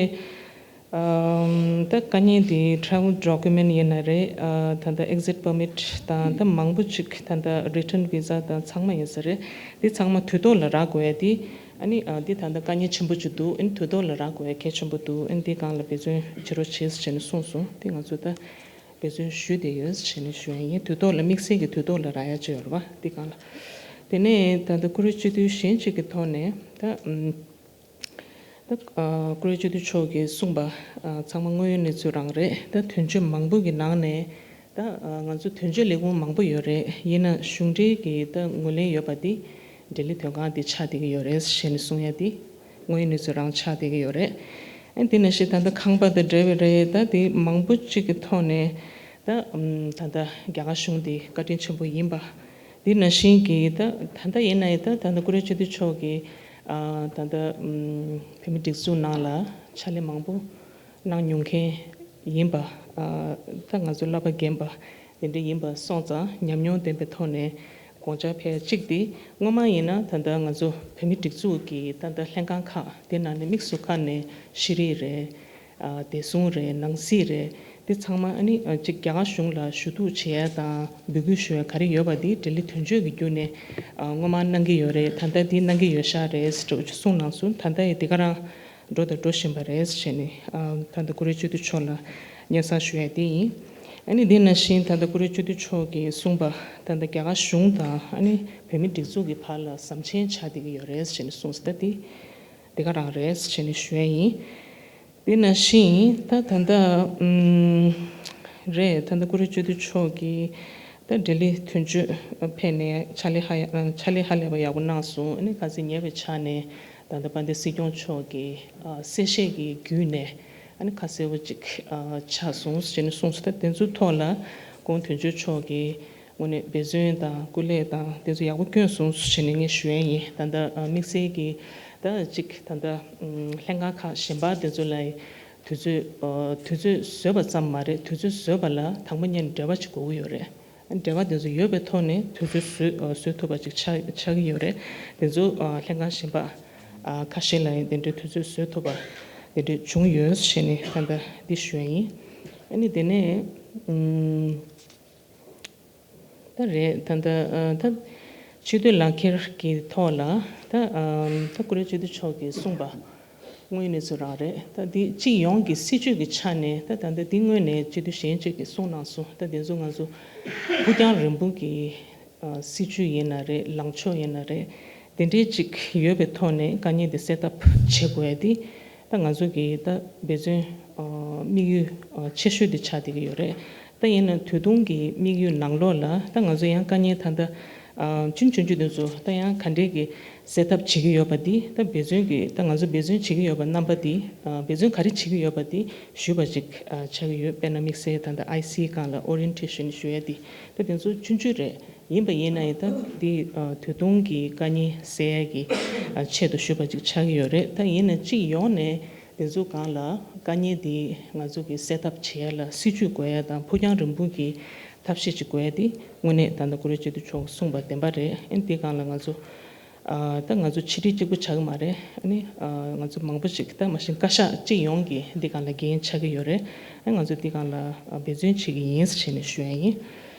ཨམ་ད་དཀའ་ངལ་འདི་travel document་ཡིན་ན་རེད། ཨ་ད་ལྟ་exit permit་དང་ད་མང་པོ་ཅིག་ད་ལྟ་return visa་དང་ཚང་མ་ཡིན་ས་རེད། འདི་ཚང་མ་དུས་ཐོག་ལ་རག་དགོས་ཡ་འདི་ཨ་ནི་ཨ་འདི་ད་ལྟ་དཀའ་ངལ་ཆེན་པོ་ཅིག་འདུག་ཨ་ནི་དུས་ཐོག་ལ་རག་དགོས་ཡ་གལ་ཆེན་པོ་འདུག་ཨ་ནི་འདི་སྒང་ལ་འབད་བརྩོན་བྱེད་རོགས་བྱེད་ཟེར་ནས་གསུངས་སོང་། འདི་ང་ཚོ་ད་འབད་བརྩོན་ཞུས་བསྡད་ཡོད་ཟེར་ནས་ཞུ་ཡ་ཡིན། དུས་ཐོག་ལ་དམིགས་བསལ་གྱི་དུས་ཐོག་ལ་རག་ཡ་ཅིག་ཡོད་རེད་པ་འདི་སྒང་ལ། དེ་ནས་ད་ལྟ་ཀུ་རེ་སྤྱི་འཐུས་གཞན་ཅིག་གི་ཐོག་ནས་ད་ཨམ། ད་ཨ་ཀུ་རེ་སྤྱི་འཐུས་མཆོག་གིས་གསུངས་པ་ཨ་ཚང་མ་དངོས་ཡོད་གནས་ཚུལ་རང་རེད། ད་དོན་གཅོད་མང་པོ་གི་ནང་ནས་ད་ཨ་ང་ཚོ་དོན་གཅོད་ལས་ཁུངས་མང་པོ་ཡོད་རེད། ཡིན་ན་གཞུང་འབྲེལ་གྱི་ད་ངོས་ལེན་ཡོད་པ་འདི་འབྲེལ་ཡོད་དོན་ཁང་འདི་ཆགས་བསྡད་ཀྱི་ཡོད་རེད་ཞེས་ནས་གསུང་ཡ་འདི་དངོས་ཡོད་གནས་ཚུལ་རང་ཆགས་བསྡད་ཀྱི་ཡོད་རེད། ཨ་འདི་ནང་བཞིན་ད་ལྟ་ཁང་པ་དང་འབྲེལ་བའི་རེད། ད་འདི་མང་པོ་གཅིག་གི་ཐོག་ནས་ད་ཨམ་ད་ལྟ་རྒྱ་གར་གཞུང་འདི་བཀའ་དྲིན་ཆེན་པོ་ཡིན་པ། འདི་ནང་བཞིན་གྱི་ད་ད་ལྟ་ཡིན་ན་ཡང་ད་ད་ལྟ་ཀུ་རེ་སྤྱི་འཐུས་མཆོག་གིས་ཨ་ད་ལྟ་ཨམ་བོད་མི་སྒྲིག་འཛུགས་ནང་ལ་ཕྱག་ལས་མང་པོ་གནང་མྱོང་མཁན་ཡིན་པ། ཨ་ད་ང་ཚོ་བསླབ་པ་རྒན་པ་དེ་འདྲ་ཡིན་པ་སོང་ཙང་ཉམས་མྱོང་ལྡན་པའི་ཐོག་ནས་དགོངས་འཆར་ཕེབས་གཅིག་འདི་སྔོན་མ་ཡིན་ན་ད་ལྟ་ང་ཚོ་བོད་མི་སྒྲིག་འཛུགས་ཀྱི་ད་ལྟ་ལྷན་ཁང་ཁག་དེ་ནང་ནས་དམིགས་སུ་བཀར་ནས་ཤེས་རིག་རེད། ཨ་བདེ་སྲུང་རེད། ནང་སྲིད་རེད། འདི་ཚང་མ་ཨ་ནི་ཨ་གཅིག་རྒྱ་གར་གཞུང་ལ་ཞུ་གཏུག་བྱེད་ཡ་དང་འབོད་སྐུལ་ཞུ་ཡ་ག་རེ་ཡོད་པ་འདི་འབྲེལ་ཡོད་དོན་གཅོད་ཀྱི་བརྒྱུད་ནས་ཨ་སྔོན་མ་གནང་གི་ཡོད་རེད། ད་ལྟ་འདི་གནང་གི་ཡོད་ཤག་རེད་ཟེར་གསུངས་གནང་སོང་། ད་ལྟ་ཡང་འདི་ག་རང་འགྲོ་དང་འགྲོ་བཞིན་པ་རེད་ཟེར་ནས་ཨ་ད་ལྟ་ཀུ་རེ་སྤྱི་འཐུས་མཆོག་ལ་སྙན་སེང་ཞུ་ཡ་འདི་ཡིན། ཨ་ནི་འདི་ནང་བཞིན་ད་ལྟ་ཀུ་རེ་སྤྱི་འཐུས་མཆོག་གིས་གསུངས་པ་ད་ལྟ་རྒྱ་གར་གཞུང་དང་ཨ་ནི་བོད་མི་སྒྲིག་འཛུགས་ཀྱི་བར་ལ་ཟམ་ཆེན་ཆགས་བསྡད་ཀྱི་ཡོད་རེད་ཟེར་ནས་གསུངས་སོང་། ད་འདི་འདི་ག་རང་རེད་ཟེར་ནས་ཞུ་ཡ་ཡིན། དེ་ནང་བཞིན་ད་ད་ལྟ་ཨམ་རེད། ད་ལྟ་ཀུ་རེ་སྤྱི་འཐུས་མཆོག་གིས་ད་འབྲེལ་ཡོད་དོན་གཅོད་ཕེབས་ནས་ཕྱག་ལས་ཧ་ཡ་ཕྱག་ལས་ཧ་ལས་པ་ཡག་པོ་གནང་སོང་། ཨ་ནི་ཁ་སང་ཉེ་བའི་ཆ་ནས་ད་ལྟ་དཔལ་ལྡན་སྲིད་སྐྱོང་མཆོག་གིས་ཨ་གསལ་བཤད་ཀྱི་བརྒྱུད་ནས་ཨ་ནི་ཁ་གསལ་པོ་ཅིག་ཨ་ཆགས་སོང་ཞེས་ནས་གསུངས་སོང་། ད་དེ་ཚོའི་ཐོག་ལ་ཁོང་དོན་གཅོད་མཆོག་གིས་ དངོས་གནས་འབད་བརྩོན་དང་སྐུ་ལས་དང་དེ་ཚོ་ཡག་པོ་བསྐྱོན་སོང་ཞེས་ནས་ངས་ཞུ་ཡ་ཡིན། ད་ལྟ་དམིགས་བསལ་གྱི་ད་ཅིག་ད་ལྟ་ལྷན་ཁང་ཁག་གཞན་པ་དེ་ཚོ་ལ་དུས་ཚོད་དུས་ཚོད་བཟོས་པ་ཙམ་མ་རེད། དུས་ཚོད་བཟོས་པ་ལ་དང་པོ་ཉིད་ནས་འབྲེལ་བ་ཅིག་དགོས་ཀྱི་ཡོད་རེད། འབྲེལ་བ་དེ་ཚོ་ཡོད་པའི་ཐོག་ནས་དུས་ཚོད་བཟོས་བཟོས་ཐུབ་པ་ཅིག་ཆགས་ཆགས་ཀྱི་ཡོད་རེད། དེ་ཚོ་ལྷན་ཁང་གཞན་པ་ཁ་ཤས་ལ་ཡང་དེ་འདྲའི་དུས་ཚོད་བཟོས་ཐུབ་པ་དེ་འདྲའི་བྱུང་ཡོད་ཞེས་ནས་ད་ལྟ་འདི་ཞུ་ཡ་ཡིན། ཨ་ནི་དེ་ནས་ད་རེད། ད་ད་ད་ཆེས་མཐོའི་ལག་ཁྱེར་གྱི་ཐོག་ལ་ད་ད་ཀུ་རེ་སྤྱི་འཐུས་མཆོག་གིས་གསུངས་པ་དངོས་གནས་ཚོ་རང་རེད། ད་འདི་སྤྱི་ཡོངས་ཀྱི་སྲིད་ཇུས་ཀྱི་ཆ་ནས་ད་ད་ལྟ་འདི་དངོས་གནས་སྤྱི་འཐུས་གཞན་གཅིག་གིས་གསུངས་གནང་སོང་། ད་དེ་ཚོ་ང་ཚོ་ཕུགས་རྒྱང་རིང་པོ་གི་སྲིད་ཇུས་ཡིན་ན་རེད། ལངས་ཕྱོགས་ཡིན་ན་རེད། དེ་འདྲའི་ཅིག་ཡོད་པའི་ཐོག་ནས་དཀའ་ངལ་དེ་སེལ་ཐབས་བྱེད་དགོས་ཡ་དེ་ད་ང་ཚོ་གི་ད་འབད་བརྩོན་དམིགས་ཡུལ་ཆེ་ཤོས་དེ་ཆགས་བསྡད་ཀྱི་ཡོད་རེད། ད་ཡིན་ན་དུས་ཐུང་གི་དམིགས་ཡུལ་ནང་ལོགས་ལ་ད་ང་ཚོ་ཡང་དཀའ་ངལ་ད་ལྟ་ཅུང་ཆུང་ཆུང་དེ་ཚོ་ད་ཡང་ག་འདྲས་ཀྱི་སེལ་ཐབས་བྱེད་ཀྱི་ཡོད་པ་འདི་ད་འབད་བརྩོན་གྱི་ད་ང་ཚོ་འབད་བརྩོན་བྱེད་ཀྱི་ཡོད་པ་རྣམ་པ་འདི་འབད་བརྩོན་ག་རེ་བྱེད་ཀྱི་ཡོད་པ་འདི་ཞུས་པ་ཅིག་ཆགས་ཀྱི་ཡོད། དཔེར་ན་དམིགས་བསལ་ད་ལྟ་ཨའི་སི་སྒང་ལ་ཨོ་རི་ཡེན་ཊེ་ཤན་ཞུ་ཡ་འདི་ད་དེ་ཚོ་ཆུང་ཆུང་རེད། ཡིན་པ་ཡིན་ན་ཡང་ད་འདི་དུས་ཐུང་གི་དཀའ་ངལ་སེལ་ཡ་གི་ཆེད་དུ་ཞུས་པ་ཅིག་ཆགས་ཀྱི་ཡོད་རེད། ད་ཡིན་ན་སྤྱི་ཡོངས་ནས་དེ་ཚོ་སྒང་ལ་དཀའ་ངལ་འདི་ང་ཚོ་གི་སེལ་ཐབས་བྱེད་ཡ་ལ་སྲིད་ཇུས་དགོས་ཡ་དང་ཕུགས་རྒྱང་རིང་པོ་གི་ཐབས་ཤེས་ཅིག་དགོས་ཡ་དེ་དངོས་གནས་ད་ལྟ་ཀུ་རེ་སྤྱི་འཐུས་མཆོག་གསུངས་པ་བདེན་པ་རེད། ཨ་ནི་དེ་སྒང་ལ་ང་ཚོ་ད་ང་ཚོ་ཆིག་སྒྲིལ་གཅིག་པུ་ཆགས་ཀྱི་མ་རེད། ཨ་ནི་ང་ཚོ་མང་པོ་ཅིག་ད་མ་གཞི་བཀའ་ཤག་སྤྱི་ཡོངས་ཀྱི་འདི་སྒང་ལ་འགན་ཆགས་ཀྱི་ཡོད་རེད། ཨ་ནི་ང་ཚོ་འདི་སྒང་ལ་འབད་བརྩོན་བྱེད་ཀྱི་ཡིན་ཟེར་བྱས་ནས་ཞུ་ཡ་ཡིན།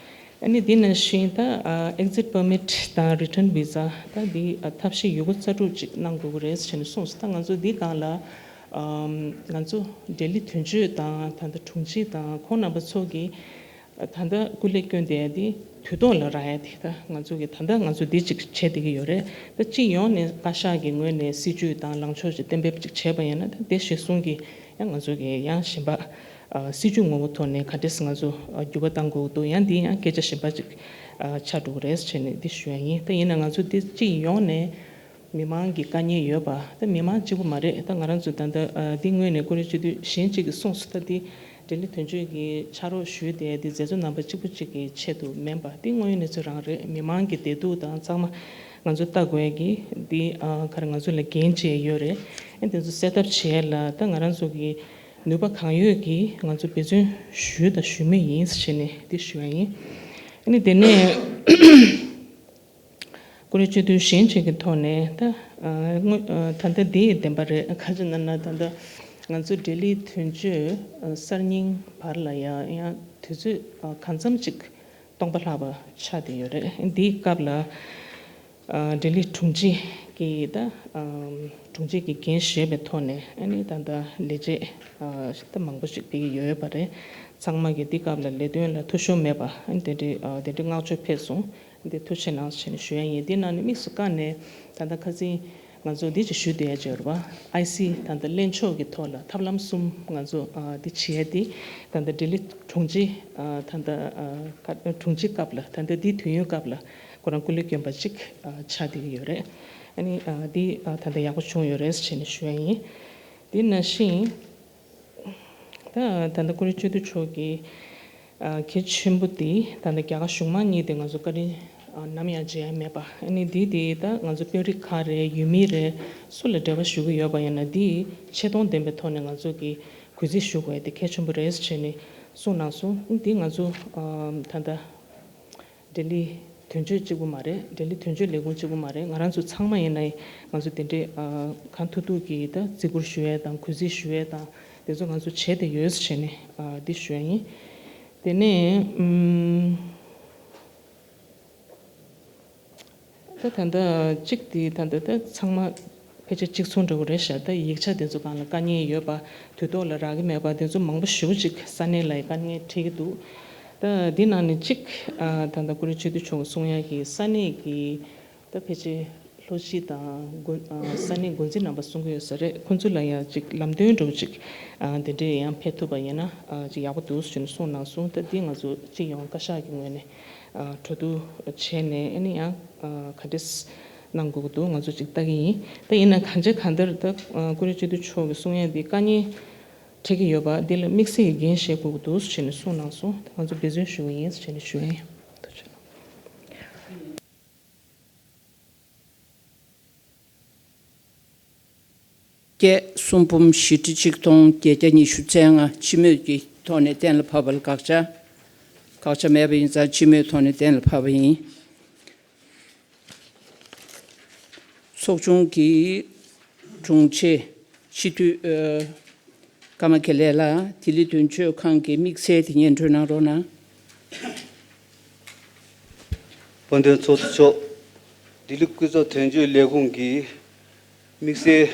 ཨ་ནི་འདི་ནང་བཞིན་ད་exit permit་དང་return visa་ད་འདི་ཐབས་ཤེས་ཡོད་རྒུ་རྩལ་སྤྲུགས་ཅིག་གནང་དགོས་ཀྱི་རེད་ཟེར་ནས་གསུངས་སོང་། ད་ང་ཚོ་འདི་སྒང་ལ་ང་ཚོ་ལྡི་ལི་དོན་གཅོད་དང་ད་ལྟ་དྲུང་ཆེ་དང་ཁོང་རྣམ་པ་ཚོ་གིས་ད་ལྟ་སྐུ་ལས་བསྐྱོན་བསྡད་འདི་དུས་ཐོག་ལ་རག་ཡ་དེ་ད་ང་ཚོ་གིས་ད་ལྟ་ང་ཚོ་འདི་ཅིག་བྱེད་བསྡད་ཀྱི་ཡོད་རེད། ད་སྤྱི་ཡོངས་ནས་བཀའ་ཤག་གི་ངོས་ནས་སྲིད་ཇུས་དང་ལངས་ཕྱོགས་ཅིག་གཏན་འབེབས་ཅིག་བྱས་པ་ཡིན་ན་ད་དེ་གཞིར་བཟུང་གིས་ཡང་ང་ཚོ་གིས་ཡང་གཞན་པ་ཨ་སྲིད་ཇུས་ངོ་བོ་ཐོག་ནས་ག་འདྲས་ང་ཚོ་ཨ་འགྱུར་བ་གཏང་དགོས་འདུག་ཡང་འདི་ཡང་སྐད་ཆ་གཞན་པ་ཅིག་ཨ་ཆགས་འགྲོ་གི་རེད་ཟེར་ནས་འདི་ཞུ་ཡ་ཡིན། ད་ཡིན་ན་ང་ཚོ་འདི་སྤྱི་ཡོངས་ནས་མི་མང་གི་དཀའ་ངལ་ཡོད་པ་ད་མི་མང་གཅིག་པུ་མ་རེད། ད་ང་རང་ཚོ་ད་ལྟ་ཨ་འདི་ངོས་ནས་ཀུ་རེ་སྤྱི་འཐུས་གཞན་གཅིག་གིས་གསུངས་སོང་། ད་འདི་ལྡི་ལི་དོན་གཅོད་ཀྱི་ཕྱག་རོགས་ཞུས་ཏེ་འདི་མཛད་གཙོ་རྣམ་པ་གཅིག་པུ་གཅིག་གི་ཆེད་དུ་མིན་པ་འདི་དངོས་ཡོད་གནས་ཚུལ་རང་རེད། མི་མང་གི་བདེ་སྡུག་དང་ཚང་མ་ང་ཚོ་ལྟ་དགོས་ཀྱི་འདི་ཨ་ག་རེ་ང་ཚོ་ལ་འགན་བཅས་ཡོད་རེད། ཨ་འདི་ཚོ་སེལ་ཐབས་བྱེད་ཡ་ལ་ད་ང་རང་ཚོ་གི་ནུས་པ་གང་ཡོད་ཀྱིས་ང་ཚོ་འབད་བརྩོན་ཞུས་དང་ཞུ་མུས་ཡིན་ཟེར་ནས་འདི་ཞུ་ཡ་ཡིན། ཨ་ནི་དེ་ནས་ཀུ་རེ་སྤྱི་འཐུས་གཞན་གཅིག་གི་ཐོག་ནས་ད་ཨ་དངོས་ཨ་ད་ལྟ་འདི་བདེན་པ་རེད། ག་ཅི་ན་ན་ད་ལྟ་ང་ཚོ་ལྡི་ལི་དོན་གཅོད་ཨ་གསར་རྙིང་བར་ལ་ཡང་ཡང་དུས་ཚོད་ཨ་གང་འཚམ་ཅིག་སྟོང་པ་ལྷག་པ་ཆགས་བསྡད་ཡོད་རེད། འདིའི་སྐབས་ལ་ཨ་ལྡི་ལི་དྲུང་ཆེ་གིས་ད་ཨ་དྲུང་ཆེ་གི་འགན་བཞེས་པའི་ཐོག་ནས་ཨ་ནི་ད་ལྟ་ལས་བྱེད་ཨ་ད་མང་པོ་ཞིག་ཕེབས་ཀྱི་ཡོད་པ་རེད། ཚང་མ་གིས་འདི་སྐབས་ལ་ལས་དོན་ལ་འཐུས་ཤོར་མེད་པ་ཨ་ནི་དེ་འདྲའི་ཨ་དེ་འདྲའི་བསྔགས་བརྗོད་ཕེབས་སོང་། འདི་ཐུགས་རྗེ་གནང་ཞེས་ནས་ཞུ་ཡ་ཡིན། འདི་ནང་ནས་དམིགས་སུ་བཀར་ནས་ད་ལྟ་ཁ་སང་ང་ཚོ་འདི་ཅིག་ཞུ་བསྡད་ཡ་ཅིག་ཡོད་རེད་པ། ཨའི་སི་ད་ལྟ་ལྷན་ཚོགས་ཀྱི་ཐོག་ལ་ཐབས་ལམ་གསུམ་ང་ཚོ་ཨ་འདི་བྱེད་ཡ་འདི་ད་ལྟ་ལྡི་ལི་དྲུང་ཆེ་ཨ་ད་ལྟ་ཨ་ཀ་དྲུང་ཆེ་སྐབས་ལ་ད་ལྟ་འདི་དུས་ཡུན་སྐབས་ལ་ཁོ་རང་སྐུ་ལས་བསྐྱོན་པ་ཅིག་ཨ་ཆགས་བསྡད་ཀྱི་ཡོད་རེད། ཨ་ནི་ཨ་འདི་ཨ་ད་ལྟ་ཡག་པོ་བྱུང་ཡོད་རེད་ཞེས་ནས་ཞུ་ཡ་ཡིན། འདི་ནང་བཞིན། ད་ད་ལྟ་ཀུ་རེ་སྤྱི་འཐུས་མཆོག་གི་ཨ་གལ་ཆེན་པོ་དེ་ད་ལྟ་རྒྱ་གར་གཞུང་མང་གཉིས་དེ་ང་ཚོ་བཀའ་དྲིན་ཨ་ནམ་ཡང་བརྗེད་ཡ་མེད་པ། ཨ་ནི་འདི་དེ་ད་ང་ཚོ་དཔོན་རིགས་ཁག་རེད། ཡུལ་མི་རེད། སུ་ལ་འབྲེལ་བ་ཞུ་གི་ཡོད་པ་ཡིན་ན་འདི་ཆེ་མཐོང་ལྡན་པའི་ཐོག་ནས་ང་ཚོ་གི་གུས་བརྩི་ཞུ་དགོས་ཡ་དེ་གལ་ཆེན་པོ་རེད་ཟེར་ནས་གསུངས་གནང་སོང་། འདི་ང་ཚོ་ཨ་ད་ལྟ། ལྡི་ལི་དོན་གཅོད་གཅིག་པུ་མ་རེད། ལྡི་ལི་དོན་གཅོད་ལས་ཁུངས་གཅིག་པུ་མ་རེད། ང་རང་ཚོ་ཚང་མ་ཡིན་ན་ང་ཚོ་དེ་འདྲའི་ཨ་གང་ཐུབ་ཐུབ་ཀྱིས་ད་བརྩི་བཀུར་ཞུ་ཡས་དང་གུས་བརྩི་ཞུ་ཡས་དང་དེ་ཚོ་ང་ཚོ་བྱས་ཏེ་ཡོད་ཟེར་བྱས་ནས་ཨ་འདི་ཞུ་ཡ་ཡིན། དེ་ནས་ཨུམ། ད་ད་ལྟ་གཅིག་དེ་ད་ལྟ་ད་ཚང་མ་ཕལ་ཆེར་གཅིག་མཚུངས་འདྲ་བོ་རེད་ཤག་ད་ཡིག་ཆ་དེ་ཚོ་སྒང་ལ་དཀའ་ངལ་ཡོད་པ། དུས་ཐོག་ལ་རག་གི་མེད་པ་དེ་ཚོ་མང་པོ་ཞེ་པོ་ཅིག་ས་གནས་ལ་ཡི་དཀའ་ངལ་འཕྲད་ཀྱི་འདུག་ད་འདི་ནང་ནས་གཅིག་ཨ་ད་ལྟ་ཀུ་རེ་སྤྱི་འཐུས་མཆོག་གིས་གསུང་ཡ་གི་ས་གནས་ཀྱི་ད་ཕལ་ཆེར་ལྷོ་སྤྱི་དང་འགོ་ཨ་ས་གནས་འགོ་འཛིན་རྣམ་པ་གསུང་གི་ཡོད་ས་རེད། ཁོང་ཚོ་ལ་ཡང་གཅིག་ལམ་སྟོན་འདྲ་བོ་ཅིག་ཨ་དེ་འདྲས་ཡང་ཕེབས་ཐུབ་པ་ཡིན་ན་ཨ་གཅིག་ཡག་པོ་འདུག་ཟེར་ནས་གསུངས་གནང་སོང་། ད་འདི་ང་ཚོ་སྤྱི་ཡོངས་བཀའ་ཤག་གི་ངོས་ནས་ཨ་གྲོས་བསྡུར་བྱས་ནས་ཨ་ནི་ཡང་ཨ་ག་འདྲས་གནང་དགོས་ཀྱི་འདུག་ང་ཚོ་ཅིག་ལྟ་གི་ཡིན། ད་ཡིན་ན་གང་ཅི་གང་ལྟར་ད་ཨ་ཀུ་རེ་སྤྱི་འཐུས་མཆོག་གིས་གསུང་ཡ་འདི་དཀའ་ངལ་འཕྲད་ཀྱི་ཡོད་པ་འདི་ལ་དམིགས་བསལ་གྱི་འགན་བཞེས་དགོས་ཀྱི་འདུག་ཟེར་ནས་གསུངས་གནང་སོང་། ད་ང་ཚོ་འབད་བརྩོན་ཞུ་གི་ཡིན་ཟེར་ནས་ཞུ་ཡ་ཡིན། ཐུགས་རྗེ་གནང་། བརྒྱད། གསུམ་འབུམ་བཞི་ཁྲི་ཆིག་སྟོང་བརྒྱད་བརྒྱ་ཉི་ཤུ་རྩ་ལྔ་སྤྱི་མོས་ཀྱི་ཐོག་ནས་གཏན་ལ་ཕབ་པ་ལ་དགག་བྱ། དགག་བྱ་མེད་པ་ཡིན་ཙང་སྤྱི་མོས་ཐོག་ནས་གཏན་ལ་ཕབ་པ་ཡིན། ཚོགས་ཆུང་གི་དྲུང་ཆེ་སྤྱི་འཐུས་ཨ་ཀརྨ་དགེ་ལེགས་ལགས། ལྡི་ལི་དོན་གཅོད་ཁང་གི་དམིགས་བསལ་དེ་སྙན་སྒྲོན་གནང་རོགས་གནང་། དཔལ་ལྡན་ཚོགས་གཙོ་མཆོག་ལྡི་ལི་སྐུ་ཚབ་དོན་གཅོད་ལས་ཁུངས་ཀྱི་དམིགས་བསལ་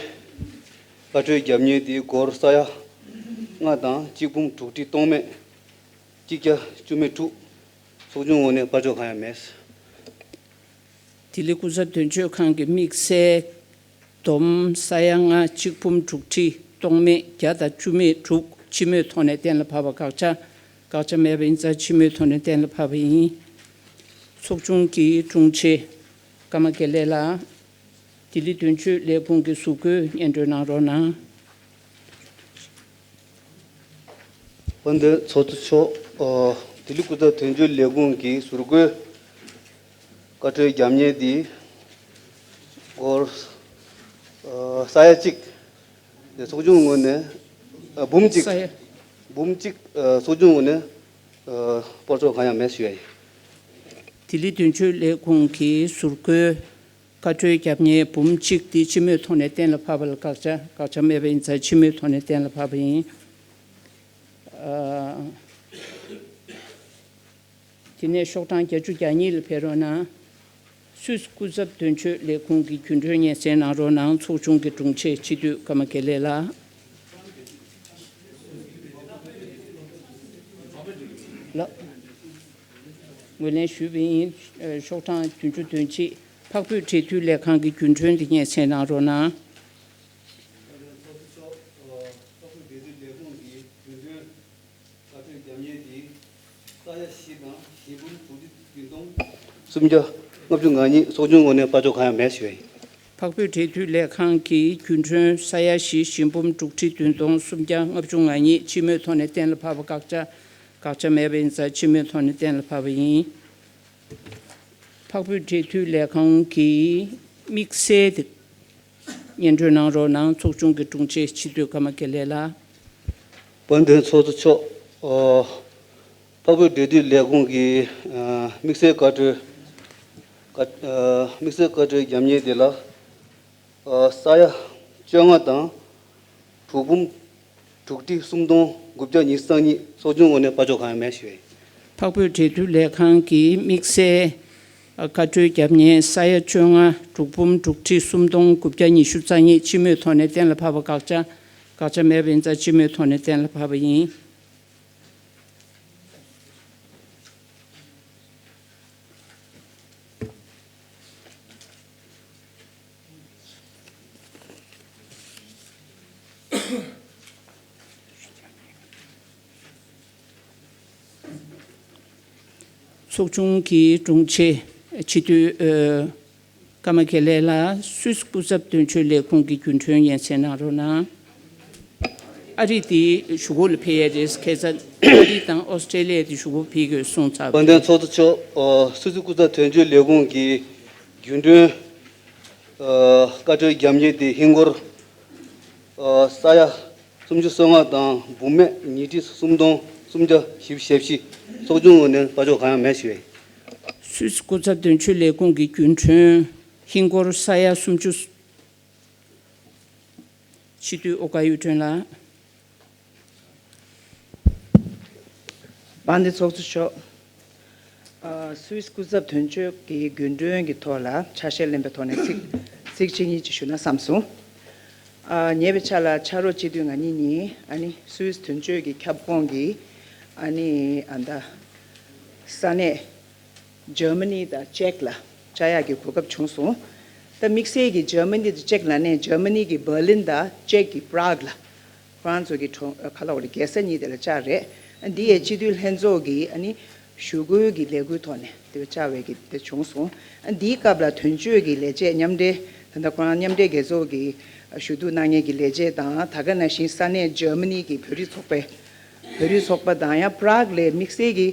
བཀའ་འཁྲོལ་རྒྱབ་གཉེར་དེ་སྒོར་ས་ཡ་ལྔ་དང་གཅིག་འབུམ་དྲུག་ཁྲི་སྟོང་མེད་གཅིག་བརྒྱ་བཅུ་མེད་དྲུག་ཚོགས་ཆུང་ངོས་ནས་དཔལ་འབྱོར་གང་ཡང་མེད། ལྡི་ལི་སྐུ་ཚབ་དོན་གཅོད་ཁང་གི་དམིགས་བསལ་བསྡོམས་ས་ཡ་ལྔ་གཅིག་འབུམ་དྲུག་ཁྲི་སྟོང་མེད་བརྒྱ་དང་བཅུ་མེད་དྲུག་སྤྱི་མོས་ཐོག་ནས་གཏན་ལ་ཕབ་པ་དགག་བྱ། དགག་བྱ་མེད་པ་ཡིན་ཙང་སྤྱི་མོས་ཐོག་ནས་གཏན་ལ་ཕབ་པ་ཡིན། ཚོགས་ཆུང་གི་དྲུང་ཆེ་ཀརྨ་དགེ་ལེགས་ལགས། ལྡི་ལི་དོན་གཅོད་ལས་ཁུངས་ཀྱི་ཟུར་བཀོད་སྙན་སྒྲོན་གནང་རོགས་གནང་། དཔལ་ལྡན་ཚོགས་གཙོ་མཆོག་ཨོ། ལྡི་ལི་སྐུ་ཚབ་དོན་གཅོད་ལས་ཁུངས་ཀྱི་ཟུར་བཀོད་བཀའ་འཁྲོལ་རྒྱབ་གཉེར་འདི་སྒོར་ཨོ། ས་ཡ་གཅིག་དེ་ཚོགས་ཆུང་ངོས་ནས་ཨ། འབུམ་གཅིག་ས་ཡ། འབུམ་གཅིག་ཨ། ཚོགས་ཆུང་ངོས་ནས་ཨ། སྤོར་ཆོག་གང་ཡང་མེད་ཞུ་ཡ་ཡིན། ལྡི་ལི་དོན་གཅོད་ལས་ཁུངས་ཀྱི་ཟུར་བཀོད་བཀའ་འཁྲོལ་རྒྱབ་གཉེར་འབུམ་གཅིག་འདི་སྤྱི་མོས་ཐོག་ནས་གཏན་ལ་ཕབ་པ་ལ་དགག་བྱ། དགག་བྱ་མེད་པ་ཡིན་ཙང་སྤྱི་མོས་ཐོག་ནས་གཏན་ལ་ཕབ་པ་ཡིན། ཨ། དེ་ནས་ཤོག་གྲངས་བརྒྱད་ཅུ་གྱ་གཉིས་ལ་ཕེབས་རོགས་གནང་། སུད་སི་སྐུ་ཚབ་དོན་གཅོད་ལས་ཁུངས་ཀྱི་རྒྱུན་གྲོན་སྙན་སེང་གནང་རོགས་གནང་། ཚོགས་ཆུང་གི་དྲུང་ཆེ་སྤྱི་འཐུས་ཀརྨ་དགེ་ལེགས་ལགས། ལགས། ངོས་ལེན་ཞུས་པ་ཡིན། ཤོག་གྲངས་བདུན་ཅུ་དོན་གཅིག་འཕགས་བོད་འབྲེལ་མཐུད་ལས་ཁང་གི་རྒྱུན་གྲོན་དེ་སྙན་སེང་གནང་རོགས་གནང་། བཀའ་འཁྲོལ་རྒྱབ་གཉེར་དེ་ས་ཡ་བཞི་དང་བཞི་འབུམ་དྲུག་ཁྲི་བདུན་སྟོང་སུམ་བརྒྱ་ལྔ་བཅུ་ང་གཉིས། ཚོགས་ཆུང་ངོས་ནས་དཔལ་འབྱོར་གང་ཡང་མེད་ཞུ་ཡ་ཡིན། འཕགས་བོད་འབྲེལ་མཐུད་ལས་ཁང་གི་རྒྱུན་གྲོན་ས་ཡ་བཞི་བཞི་འབུམ་དྲུག་ཁྲི་བདུན་སྟོང་སུམ་བརྒྱ་ལྔ་བཅུ་ང་གཉིས་སྤྱི་མོས་ཐོག་ནས་གཏན་ལ་ཕབ་པ་དགག་བྱ། དགག་བྱ་མེད་པ་ཡིན་ཙང་སྤྱི་མོས་ཐོག་ནས་གཏན་ལ་ཕབ་པ་ཡིན། འཕགས་བོད་འབྲེལ་མཐུད་ལས་ཁང་གི་དམིགས་བསལ་དེ་སྙན་སྒྲོན་གནང་རོགས་གནང་། ཚོགས་ཆུང་གི་དྲུང་ཆེ་སྤྱི་འཐུས་ཀརྨ་དགེ་ལེགས་ལགས། དཔལ་ལྡན་ཚོགས་གཙོ་མཆོག་ཨོ། འཕགས་བོད་འབྲེལ་མཐུད་ལས་ཁུངས་ཀྱི་ཨ། དམིགས་བསལ་བཀའ་འཁྲོལ་བཀའ་ཨ། དམིགས་བསལ་བཀའ་འཁྲོལ་རྒྱབ་གཉེར་དེ་ལ་ཨ། ས་ཡ་བཅོ་ལྔ་དང་དྲུག་འབུམ་དྲུག་ཁྲི་སུམ་སྟོང་དགུ་བརྒྱ་ཉི་ཤུ་རྩ་གཉིས། ཚོགས་ཆུང་ངོས་ནས་དཔལ་འབྱོར་གང་ཡང་མེད་ཞུ་ཡ་ཡིན། འཕགས་བོད་འབྲེལ་མཐུད་ལས་ཁང་གི་དམིགས་བསལ་བཀའ་འཁྲོལ་རྒྱབ་གཉེར་ས་ཡ་བཅོ་ལྔ་དྲུག་འབུམ་དྲུག་ཁྲི་སུམ་སྟོང་དགུ་བརྒྱ་ཉི་ཤུ་རྩ་གཉིས་སྤྱི་མོས་ཐོག་ནས་གཏན་ལ་ཕབ་པ་དགག་བྱ། དགག་བྱ་མེད་པ་ཡིན་ཙང་སྤྱི་མོས་ཐོག་ནས་གཏན་ལ་ཕབ་པ་ཡིན། ཚོགས་ཆུང་གི་དྲུང་ཆེ་སྤྱི་འཐུས་ཨ། ཀརྨ་དགེ་ལེགས་ལགས། སུད་སི་སྐུ་ཚབ་དོན་གཅོད་ལས་ཁུངས་ཀྱི་རྒྱུན་གྲོན་སྙན་སེང་གནང་རོགས་གནང་། ཨ་རི་དེ་གཞུག་གུ་ལ་ཕེབས་ཡས་རེད། ཁ་སང་ཨ་རི་དང་ཨོ་སི་ཀྲེ་ལི་ཡ་དེ་གཞུག་གུ་ཕེབས་དགོས་གསུངས་ཚར་བ་དཔལ་ལྡན་རེད། ཚོགས་གཙོ་མཆོག་ཨ། སུད་སི་སྐུ་ཚབ་དོན་གཅོད་ལས་ཁུངས་ཀྱི་རྒྱུན་གྲོན་ཨ། བཀའ་འཁྲོལ་རྒྱབ་གཉེར་དེ་ཧིན་སྒོར་ཨ། ས་ཡ་སུམ་ཅུ་སོ་ལྔ་དང་འབུམ་མེད་ཉིས་ཁྲི་སུམ་སྟོང་སུམ་བརྒྱ་བཞི་བཅུ་ཞེ་བཞི། ཚོགས་ཆུང་ངོས་ནས་དཔལ་འབྱོར་གང་ཡང་མེད་ཞུ་ཡ་ཡིན། སུད་སི་སྐུ་ཚབ་དོན་གཅོད་ལས་ཁུངས་ཀྱི་རྒྱུན་གྲོན་ཧིན་སྒོར་ས་ཡ་སུམ་ཅུ། སྤྱི་འཐུས་ཨོ་དཀར་གཡུ་སྒྲོན་ལགས། དཔལ་ལྡན་ཚོགས་གཙོ་མཆོག་ཨ། སུད་སི་སྐུ་ཚབ་དོན་གཅོད་ཀྱི་རྒྱུན་གྲོན་གྱི་ཐོག་ལ་ཆ་ཤས་ལེན་པའི་ཐོག་ནས་ཚིག་ཚིག་གཅིག་གཉིས་ཅིག་ཞུ་ན་བསམ་སོང་། ཨ། ཉེ་བའི་ཆར་ལ་ཕྱག་རོགས་སྤྱི་འཐུས་ང་གཉིས་གཉིས་ཨ་ནི་སུད་སི་དོན་གཅོད་ཀྱི་ཁྱབ་ཁོངས་ཀྱི་ཨ་ནི་ཨ་ད་ས་གནས་འཇར་མ་ནི་དང་ཅེག་ལ་བཅར་ཡག་གི་གོ་སྐབས་བྱུང་སོང་། ད་དམིགས་བསལ་གྱི་འཇར་མ་ནི་དང་ཅེག་ལ་ནས་འཇར་མ་ནི་གི་བྷར་ལིན་དང་ཅེག་གི་པྲག་ལ་ཁོ་རང་ཚོ་གི་གྲོང་ཁ་ལོག་ལ་རྒྱལ་ས་གཉིས་དེ་ལ་བཅར་རེད། འདི་ཡའི་སྤྱི་འཐུས་ལྷན་ཚོགས་ཀྱི་ཨ་ནི་ཞུ་སྐུལ་གྱི་ལས་འགུལ་ཐོག་ནས་དེ་བཅར་བའི་གི་དེ་བྱུང་སོང་། འདིའི་སྐབས་ལ་དོན་གཅོད་ཀྱི་ལས་བྱེད་མཉམ་འབྲེལ་ད་ལྟ་ཁོ་རང་མཉམ་འབྲེལ་རྒྱལ་ཚོགས་ཀྱི་ཞུ་གཏུག་གནང་མཁན་གྱི་ལས་བྱེད་དང་ད་ག་ནང་བཞིན་ས་གནས་འཇར་མ་ནི་གི་བོད་རིགས་ཚོགས་པའི་བོད་རིགས་ཚོགས་པ་དང་ཡང་པྲག་ལས་དམིགས་བསལ་གྱི་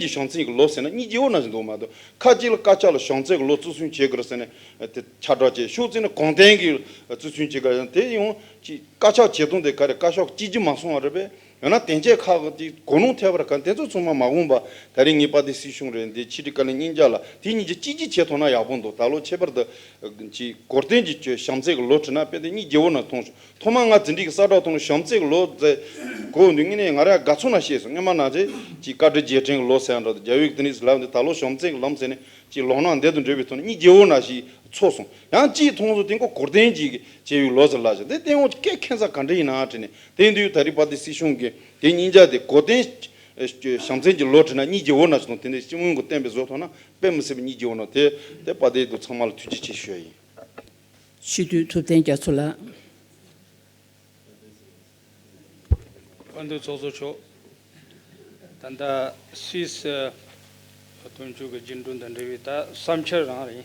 གཏན་གྱི་བྱམས་བརྩེ་གི་ལོ་ཟེར་ན་སྙིང་རྗེ་བོ་ནང་བཞིན་འདུག་མ་གཏོགས། ཁ་ཅིག་ལ་དཀར་ཆག་ལ་བྱམས་བརྩེ་གི་ལོ་བརྩི་སྲུང་བྱེད་དགོས་རེད་ཟེར་ནས་དེ་ཁྱབ་བསྒྲགས་བྱས། ཕྱོགས་གཅིག་ནས་གོང་བརྟན་གྱི་བརྩི་སྲུང་བྱེད་དགོས་རེད། དེ་ཡང་ཅིག་དཀར་ཆག་བྱེད་སྟངས་དེ་ག་རེ། དཀར་ཕྱོགས་གཅིག་གྱུར་མ་སོང་བ་རེད་པས། ཡང་ན་དེང་ཆད་ཁག་གི་གོ་ལོང་ཐེབས་པ་རེད། ག་དེ་ཚོ་ཚང་མ་མ་འོངས་པ་ད་རེས་ངའི་པར་དེ་སྲིད་གཞུང་རེད། འདི་ཕྱི་དྲིལ་བཀའ་བློན་གཉིས་ཆ་ལ་དེ་གཉིས་ཀྱི་གཅིག་གྱུར་བྱེད་ཐུབ་ན་ཡག་པོ་འདུག་ད་ལོ་ཁྱད་པར་དུ་ཅིག་གོང་བརྟན་གྱི་བྱམས་བརྩེ་གི་ལོ་བྲིས་ན་དཔེ་དེ་སྙིང་རྗེ་བོ་ནང་མཐོང་བྱུང་། ཐོག་མ་ང་འཛིན་གྲྭའི་གསལ་བསྒྲགས་ཐོག་ནས་བྱམས་བརྩེ་གི་ལོ་ཟེར་གོ་དུས་དངོས་གནས་ང་རང་དགའ་ཚོར་ནང་སྐྱེས་སོང་། སྔོན་མ་ནང་བཞིན་ཅིག་བཀའ་དྲིན་རྗེས་དྲན་གི་ལོ་ཟེར་ཡ་འདྲ་དང་། རྒྱ་བོད་ཀྱི་དེ་འདྲ་ཟེར་ལབ་འདི་ད་ལོ་བྱམས་བརྩེ་གི་ལམ་ཟེར་ནས་ཅིག་ལོ་ནང་འདི་དང་འབྲེལ་བའི་ཐོག་ནས་སྙིང་རྗེ་བོ་ནང་ཞིག་ཚོར་སོང་། ཡང་ཅིག་མཐོང་སོང་། དེ་ཀོ་གོང་བརྟན་གྱི་བྱས་པའི་ལོ་ཟེར་ལབ་བྱུང་། དེ་སྟེང་འོག་སྐད་ཁེངས་ས་ག་འདྲ་ཡིན་ན་དྲན་ནས། དེ་དུས་ད་རེས་པར་དེ་སྲིད་གཞུང་གིས་དེ་གཉིས་ཆ་དེ་གོང་བརྟན་བྱམས་བརྩེ་གི་ལོ་བྲིས་ན་སྙིང་རྗེ་བོ་ནང་ཞིག་དང་། དེ་འདྲའི་སྤྱི་མོས་ཀྱི་བསྟན་པའི་བཟོ་ཐོག་ན་དཔེ་མི་སྲིད་པའི་སྙིང་རྗེ་བོ་ནང་དེ། དེ་པར་དེ་དུ་ཚང་མ་ལ་ཐུགས་རྗེ་ཆེ་ཞུ་ཡ་ཡིན། སྤྱི་འཐུས་ཐུབ་བསྟན་རྒྱ་མཚོ་ལགས། དཔལ་ལྡན་ཚོགས་གཙོ་མཆོག་ད་ལྟ་སུད་སི་དོན་གཅོད་ཀྱི་རྒྱུན་གྲོན་དང་འབྲེལ་བའི་ད་བསམ་འཆར་རང་རེད།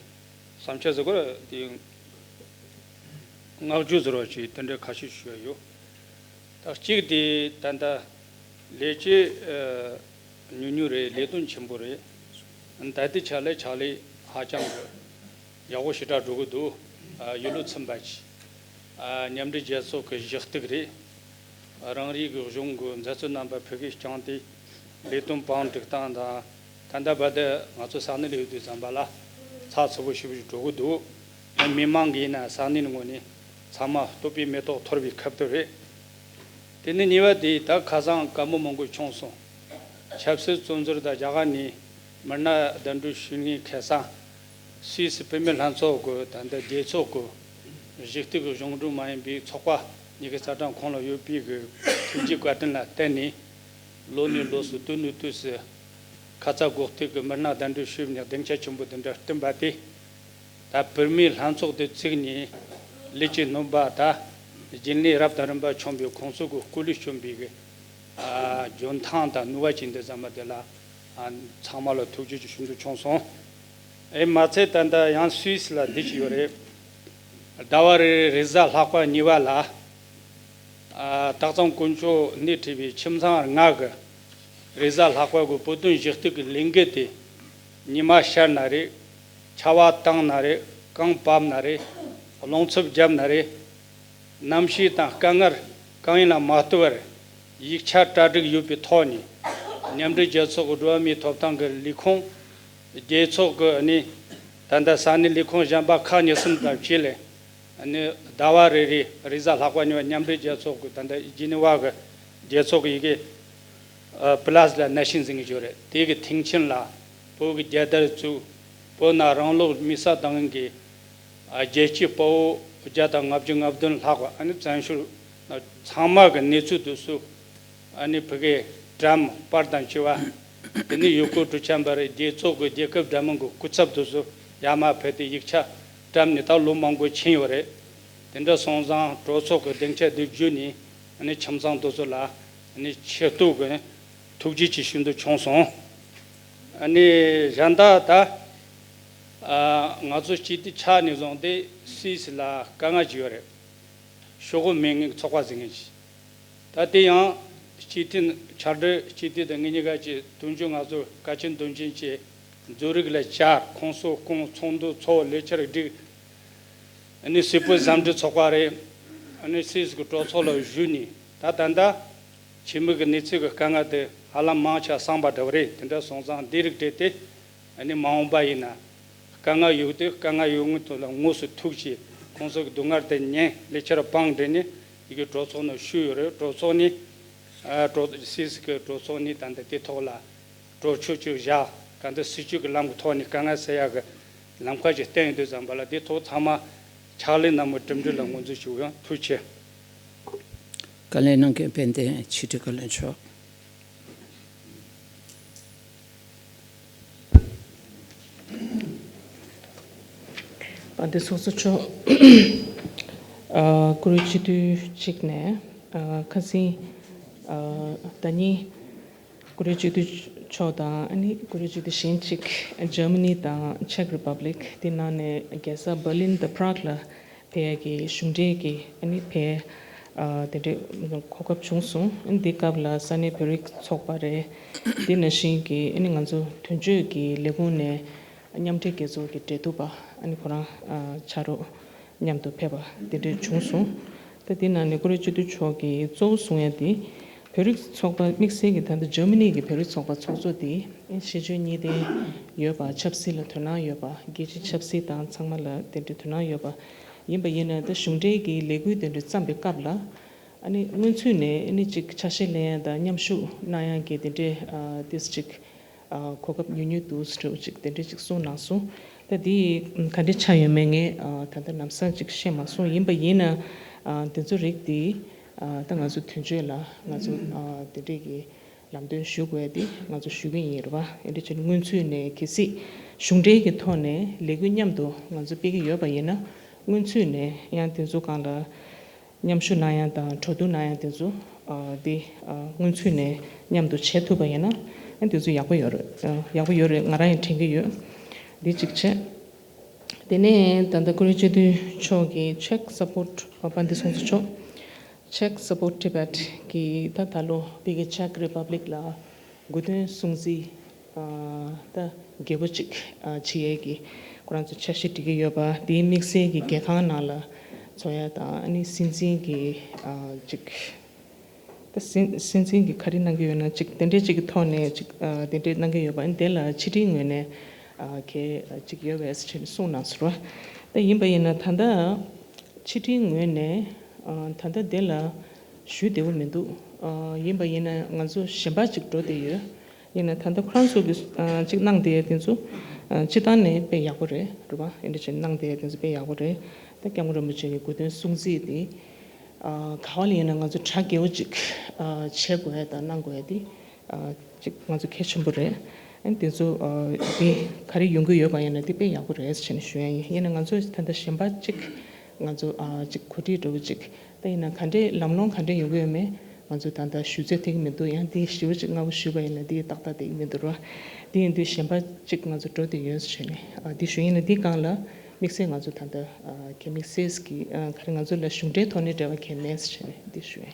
བསམ་འཆར་ཟེར་དགོས་རེད་དེ། བསྔགས་བརྗོད་ཟེར་བ་ཅིག་དེ་འདྲ་ཁ་ཤས་ཞུ་ཡ་ཡོད། ད་གཅིག་དེ་ད་ལྟ་ལས་བྱེད་ཉུང་ཉུང་རེད། ལས་དོན་ཆེན་པོ་རེད། ད་ལྟའི་ཆ་ལས་ཕྱག་ལས་ཧ་ཅང་གི་ཡག་པོ་ཞེ་དྲག་འགྲོ་གི་འདུག་ཡུལ་ལུགས་མཚོན་པ་ཅིག་མཉམ་འབྲེལ་རྒྱལ་ཚོགས་ཀྱི་གཞི་གཏུག་རེད། རང་རེའི་གི་གཞུང་གི་མཛད་གཙོ་རྣམ་པ་ཕ་གིར་བསྐྱངས་ཏེ་ལས་དོན་བང་སྒྲིག་སྟངས་དང་། ད་ལྟ་བར་དུ་ང་ཚོ་ས་གནས་ལ་ཡོད་དུས་ཙམ་པ་ལ་ཚགས་ཚུད་པོ་ཞེ་པོ་ཞིག་འགྲོ་གི་འདུག་མི་མང་གི་ཡིན་ན་ས་གནས་ངོས་ནས་ཚང་མ་བསྟོད་པའི་མེ་ཏོག་འཐོར་བའི་ཁ་བཏུད་རེད། དེ་ནས་གཉིས་པ་དེ་ད་ཁ་སང་བཀའ་མོལ་མང་པོ་བྱུང་སོང་། ཆབ་སྲིད་བཙོན་ཟུར་དང་རྒྱ་གར་ནས་མི་སྣ་གདན་འདྲེན་ཞུ་མཁན་ཁ་སང་སུད་སི་བོད་མི་ལྷན་ཚོགས་ཀྱི་ད་ལྟ་རྒྱལ་ཚོགས་ཀྱི་གཞི་གཏུག་གི་གཞུང་འབྲེལ་མ་ཡིན་པའི་ཚོགས་པ་གཉིས་ཀྱི་རྩ་ཁྲིམས་ཁོངས་ལ་ཡོད་པའི་གི་ཐུགས་རྗེ་བཀའ་དྲིན་ལ་བརྟེན་ནས་ལོ་ནས་ལོ་སུ་དུས་ནས་དུས་སུ་ཁ་ཚ་དགོས་གཏུག་གི་མི་སྣ་གདན་འདྲེན་ཞུས་ནས་སྡིངས་ཆ་ཆེན་པོ་འདི་འདྲ་བསྐྲུན་པ་དེ། ད་བོད་མིའི་ལྷན་ཚོགས་དེ་བཙུགས་ནས་ལས་ཀྱི་སྣོན་པ་ད་རྒྱུན་ལས་རབ་དང་རིམ་པ་བྱུང་བའི་ཁོང་ཚོ་གི་སྐུ་ལུས་བསྐྱོན་པའི་གི་ཨ་འཇོན་ཐང་དང་ནུས་པ་ཅན་དེ་ཙམ་པ་དེ་ལ་ཨ་ཚང་མ་ལ་ཐུགས་རྗེ་ཆེ་ཞུ་འདོད་བྱུང་སོང་། ཨེ་མ་ཚད་ད་ལྟ་ཡང་སུད་སི་ལ་འདི་ཅིག་ཡོད་རེད། ཟླ་བ་རེ་རེ་རེས་གཟའ་ལྷག་པ་གཉིས་པ་ལ་ཨ་སྟག་ཚང་དཀོན་མཆོག་སྣེ་ཁྲིད་པའི་ཁྱིམ་ཚང་ལྔ་གི་རེས་གཟའ་ལྷག་པ་གི་བོད་དོན་ཞུ་གཏུག་གི་ལས་འགུལ་དེ་ཉི་མ་ཤར་ན་རེད། ཆར་པ་བཏང་ན་རེད། གངས་བབས་ན་རེད། རླུང་འཚུབ་བརྒྱབ་ན་རེད། གནམ་གཤིས་དང་དཀའ་ངལ་གང་ཡིན་ལ་མ་ལྟོས་པར་ཡིག་ཆ་གྲ་སྒྲིག་ཡོད་པའི་ཐོག་ནས་མཉམ་འབྲེལ་རྒྱལ་ཚོགས་ཀྱི་འགྲོ་བ་མིའི་ཐོབ་ཐང་གི་ལས་ཁུངས། རྒྱལ་ཚོགས་ཀྱི་ནི་ད་ལྟ་ས་གནས་ལས་ཁུངས་གཞན་པ་ཁག་ཉེར་གསུམ་ཙམ་བཅས་ལས་ནི་ཟླ་བ་རེ་རེ་རེས་གཟའ་ལྷག་པ་གཉིས་པ་མཉམ་འབྲེལ་རྒྱལ་ཚོགས་ཀྱི་ད་ལྟ་ཇི་ནི་ཝ་གི་རྒྱལ་ཚོགས་ཀྱི་ཡི་གེ་པི་ལ་སི་ལ་ནན་ཤིན་ཟེར་མཁན་ཅིག་ཡོད་རེད། དེ་གི་ཐེངས་ཆེན་ལ་བོད་ཀྱི་རྒྱལ་དར་བཙུགས། བོད་ནང་རང་ལུགས་མི་ས་དང་གི་རྒྱལ་གཅེས་དཔའ་བོ་བརྒྱ་དང་ལྔ་བཅུ་ང་བདུན་ལྷག་པ་ཨ་ནི་བཙན་བྱོལ་ཚང་མ་གི་གནས་ཚུལ་དེ་ཚོ་ཨ་ནི་ཕ་གིའི་འགྲམ་པར་དང་བཅས་པ། དེ་ནི་ཡུལ་སྐོར་སྤྲོ་འཆམ་པ་རེད། རྒྱལ་ཚོགས་ཀྱི་རྒྱལ་ཁབ་འདྲ་མིན་གྱི་སྐུ་ཚབ་དེ་ཚོ་ཡར་མར་ཕེབས་ཏེ་ཡིག་ཆ་བཀྲམ་ནས་ད་ལོ་མང་པོ་ཕྱིན་ཡོད་རེད། དེ་འདྲ་སོང་ཙང་གྲོས་ཚོགས་ཀྱི་སྡིངས་ཆ་འདི་བརྒྱུད་ནས་ཨ་ནི་ཁྱིམ་ཚང་དེ་ཚོ་ལ་ཨ་ནི་ཆེ་བསྟོད་ཀྱི་ཐུགས་རྗེ་ཆེ་ཞུ་འདོད་བྱུང་སོང་། ཨ་ནི་གཞན་དག་ད་ཨ་ང་ཚོ་སྤྱི་བདེ་ཆ་ནས་བཟུང་སྟེ་སུད་སི་ལ་དཀའ་ངལ་ཅིག་ཡོད་རེད། ཤོག་བུ་མེད་མཁན་གྱི་ཚོགས་པ་ཟེར་མཁན་ཞིག་ད་དེ་ཡང་སྤྱི་མཐུན་ཕྱག་སྦྲེལ་སྤྱི་མཐུན་དང་ངེད་གཉིས་ཀ་ཅིག་དོན་གཅོད་ང་ཚོ་བཀའ་ཆེན་དོན་ཆེན་བཅས་ཛུ་རིག་ལ་བཅར། ཁོང་ཚོ་སྐོང་ཚོགས་འདུ་ཚོགས་ལས་འཆར་བསྒྲིགས། ཨ་ནི་སིལ་བུ་ཟམ་འདྲི་ཚོགས་པ་རེད། ཨ་ནི་སིལ་སི་གི་གྲོས་ཚོགས་ལ་ཞུས་ནས་ད་ད་ལྟ་ཁྱིམ་མི་གི་གནས་ཚུལ་གི་དཀའ་ངལ་དེ་ཧ་ལམ་མང་ཆེ་བ་སངས་པ་འདྲ་བོ་རེད། དེ་འདྲ་སོང་ཙང་འདི་རིགས་བྲིས་ཏེ་ཨ་ནི་མ་འོངས་པ་ཡིན་ན་དཀའ་ངལ་ཡོད་དུས་དཀའ་ངལ་ཡོད་མཁན་ཚོ་ལ་དངོས་སུ་ཐུག་བྱས་ཁོང་ཚོ་གི་སྡུག་བསྔལ་དེ་ཉན། ལས་འཆར་བང་བསྒྲིགས་ནས་ཡི་གེ་གྲོས་ཚོགས་ནང་ཞུས་ཡོད་རེད། གྲོས་ཚོགས་ནས་ཨ་གྲོས་སིལ་སི་གི་གྲོས་ཚོགས་ནས་ད་ལྟ་དེ་ཐོག་ལ། གྲོས་ཆོད་ཅིག་བཞག་གང་ལྟར་སྲིད་ཇུས་ཀྱི་ལམ་གྱི་ཐོག་ནས་དཀའ་ངལ་སེལ་ཡག་གི་ལམ་ཁ་ཅིག་བསྟན་ཡོད་དུས་ཙམ་པ་ལ་དེ་ཐོག་ཚང་མ་ཕྱག་ལས་གནང་བའི་གྲུབ་འབྲས་ལ་ངོས་འཛིན་ཞུ་ཡང་། ཐུགས་རྗེ་ཆེ། བཀའ་ལན་གནང་མཁན་དཔལ་ལྡན་ཕྱི་དྲིལ་བཀའ་བློན་མཆོག་དཔལ་ལྡན་ཚོགས་གཙོ་མཆོག་ཨ་བཀུར་འོས་སྤྱི་འཐུས་གཅིག་ནས་ཨ་ཁ་སང་ཨ་ཟླ་ཉིན། བཀུར་འོས་སྤྱི་འཐུས་མཆོག་དང་ཨ་ནི་བཀུར་འོས་སྤྱི་འཐུས་གཞན་གཅིག་ཇར་མ་ནི་དང་ཆེག་རི་པབ་ལིག་དེ་ནང་ནས་རྒྱལ་ས་འབར་ལིན་དང་པྲག་ལ་ཕེབས་ཡག་གི་གཞུང་འབྲེལ་གྱི་ཨ་ནི་ཕེབས་ཨ་དེ་འདྲའི་གོ་སྐབས་བྱུང་སོང་། ཨ་ནི་དེ་སྐབས་ལ་ས་གནས་བོད་རིགས་ཚོགས་པ་རེད། དེ་ནང་བཞིན་གྱི་ཨ་ནི་ང་ཚོ་དོན་གཅོད་ཀྱི་ལས་ཁུངས་ནས་མཉམ་འབྲེལ་རྒྱལ་ཚོགས་ཀྱི་འབྲེལ་གཏུག་པ་ཨ་ནི་ཁོ་རང་ཨ་ཕྱག་རོགས་མཉམ་དུ་ཕེབས་པ་དེ་འདྲ་བྱུང་སོང་། ད་དེ་ནང་ནས་བཀུར་འོས་སྤྱི་འཐུས་མཆོག་གིས་གཙོ་བོ་གསུང་ཡ་དེ་བོད་རིགས་ཚོགས་པ་དམིགས་བསལ་གྱི་ད་ལྟ་ཇར་མ་ནི་གི་བོད་རིགས་ཚོགས་པ་ཚོགས་གཙོ་དེ་ཤེས་འཇོན་གཉིས་ལྡན་ཡོད་པ། ཆབ་སྲིད་ལ་དོ་སྣང་ཡོད་པ། རྒྱལ་སྤྱིའི་ཆབ་སྲིད་དང་ཚང་མ་ལ་དེ་འདྲའི་དོ་སྣང་ཡོད་པ་ཡིན་པ་ཡིན་ན། ད་གཞུང་འབྲེལ་གྱི་ལས་འགུལ་དེ་འདྲ་བརྩམས་པའི་སྐབས་ལ་ཨ་ནི་སྔོན་ཚུད་ནས་ཨ་ནི་ཅིག་ཆ་ཤས་ལེན་ཡ་དང་མཉམ་ཞུགས་གནང་ཡ་གི་དེ་འདྲའི་ཨ་ཏིས་ཅིག་ཨ་གོ་སྐབས་ཉུང་ཉུང་འདུག་ཟེར་ཅིག་དེ་འདྲ་ཅིག་གསུངས་གནང་སོང་། ད་འདི་ག་འདྲ་ཆགས་ཡོད་མེད་ངས་ཨ་ད་ལྟ་ལམ་སང་ཅིག་ཤེས་མ་སོང་། ཡིན་པ་ཡིན་ན་ཨ་དེ་ཚོ་རིགས་འདི་ཨ་ད་ང་ཚོ་དོན་གཅོད་ལ་ང་ཚོ་ཨ་དེ་འདྲས་ཀྱི་ལམ་སྟོན་ཞུ་དགོས་ཡ་འདི་ང་ཚོ་ཞུ་གི་ཡིན་རེད་པ། ཨེ་འདྲ་བྱས་ན་སྔོན་ཚུད་ནས་གལ་སྲིད་གཞུང་འབྲེལ་གྱི་ཐོག་ནས་ལས་འགུལ་མཉམ་དུ་ང་ཚོ་སྤེལ་གྱི་ཡོད་པ་ཡིན་ན་སྔོན་ཚུད་ནས་ཡང་དེ་ཚོ་སྒང་ལ། མཉམ་ཞུགས་གནང་ཡ་དང་གྲོས་བསྡུར་གནང་ཡ་དེ་ཚོ་ ཨ་འདི་ཨ་སྔོན་ཚུད་ནས་མཉམ་དུ་བྱེད་ཐུབ་པ་ཡིན་ན་ཨ་འདི་ཚོ་ཡག་པོ་ཡོད་རེད། ཨ་ཡག་པོ་ཡོད་རེད། ང་རང་ཡང་དྲན་གྱི་ཡོད། འདི་གཅིག་བྱས། དེ་ནས་ད་ལྟ་ཀུ་རེ་སྤྱི་འཐུས་མཆོག་གིས་Czech Support པཎྜི་ཏ་སྲོང་བཙན་མཆོག Czech Support Tibet གི་ད་ད་ལོ་ཕ་གི་Czech Republic ལ་དགུ་སྟོན་སྲུང་བརྩི་ཨ་ད་རྒྱས་པོ་ཅིག་ཨ་བྱེད་ཡས་ཀྱི་ཁོ་རང་ཚོ་འཆར་གཞི་སྒྲིག་གི་ཡོད་པ། དེའི་དམིགས་བསལ་གྱི་རྒྱལ་ཁང་ནང་ལ་འཚོགས་ཡ་དང་ཨ་ནི་སྲིད་འཛིན་གྱི་ཨ་ཅིག་ད་སྲིད་སྲིད་འཛིན་གྱི་ག་རེ་གནང་གི་ཡོད་ན་ཅིག་དེ་འདྲའི་ཅིག་གི་ཐོག་ནས་ཅིག་ཨ་དེ་འདྲའི་གནང་གི་ཡོད་པ། ཨ་ནི་དེ་ལ་ཕྱི་དྲིལ་ངོས་ནས་ཨ་གལ་ཅིག་ཡོད་པས་ཟེར་ནས་གསུངས་གནང་ཟེར་བ། ད་ཡིན་པ་ཡིན་ན་ད་ལྟ་ཕྱི་དྲིལ་ངོས་ནས་ཨ་ད་ལྟ་དེ་ལ་ཞུ་བདེ་པོ་མི་འདུག་ཨ་ཡིན་པ་ཡིན་ན་ང་ཚོ་གཞན་པ་ཅིག་འགྲོ་བསྡད་ཡོད། ཡིན་ན་ད་ལྟ་ཁོ་རང་ཚོ་གི་ཨ་ཅིག་གནང་བསྡད་ཡ་དེ་ཚོ་ཨ་སྤྱི་བཏང་ནས་དཔེ་ཡག་པོ་རེད། རེད་པ། ཨེ་འདྲ་ཅིག་གནང་བསྡད་ཡ་དེ་ཚོ་དཔེ་ཡག་པོ་རེད། ད་སྐྱབས་མགོན་རིན་པོ་ཆེ་གི་དགུ་སྟོན་སྲུང་བརྩི་དེ་ཨ་ག་བ་ལ་ཡིན་ན་ང་ཚོ་གྲ་རྒྱས་པོ་ཅིག་ཨ་བྱེད་དགོས་ཡ་དང་གནང་དགོས་ཡ་དེ་ཨ་ཅིག་ང་ཚོ་གལ་ཆེན་པོ་རེད། ཨ་ནི་དེ་ཚོ་ཨ་དེ་ག་རེ་ཡོང་གི་ཡོད་པ་ཡིན་ན་དེ་དཔེ་ཡག་པོ་རེད་ཟེར་ནས་ཞུ་ཡ་ཡིན། ཡིན་ན་ང་ཚོ་ད་ལྟ་གཞན་པ་ཅིག་ང་ཚོ་ཨ་ཅིག་གོ་སྒྲིག་འདྲ་བོ་ཅིག་ད་ཡིན་ན་ག་འདྲའི་ལམ་ལྷོང་ག་འདྲའི་ཡོང་གི་ཡོད་མེད་ང་ཚོ་ད་ལྟ་ཞུ་ཚོད་ཐིག་མི་འདུག་ཡང་དེ་ཞེ་པོ་ཅིག་སྔ་པོ་ཞུས་པ་ཡིན་ན་དེ་ཏག་ཏག་དེ་མི་འདུག་ར། དེ་ཡིན་དུས་གཞན་པ་ཅིག་ང་ཚོ་འགྲོ་བསྡད་ཡོད་ཟེར་ནས་ཨ་དེ་ཞུ་ཡིན་ན། དེ་སྒང་ལ་དམིགས་བསལ་ང་ཚོ་ད་ལྟ་ཨ་གལ་དམིགས་བསལ་གྱི་ཨ་ག་རེ་ང་ཚོ་ལ་གཞུང་འབྲེལ་ཐོག་ནས་འབྲེལ་བ་གལ་མེད་ཟེར་ནས་དེ་ཞུ་ཡིན།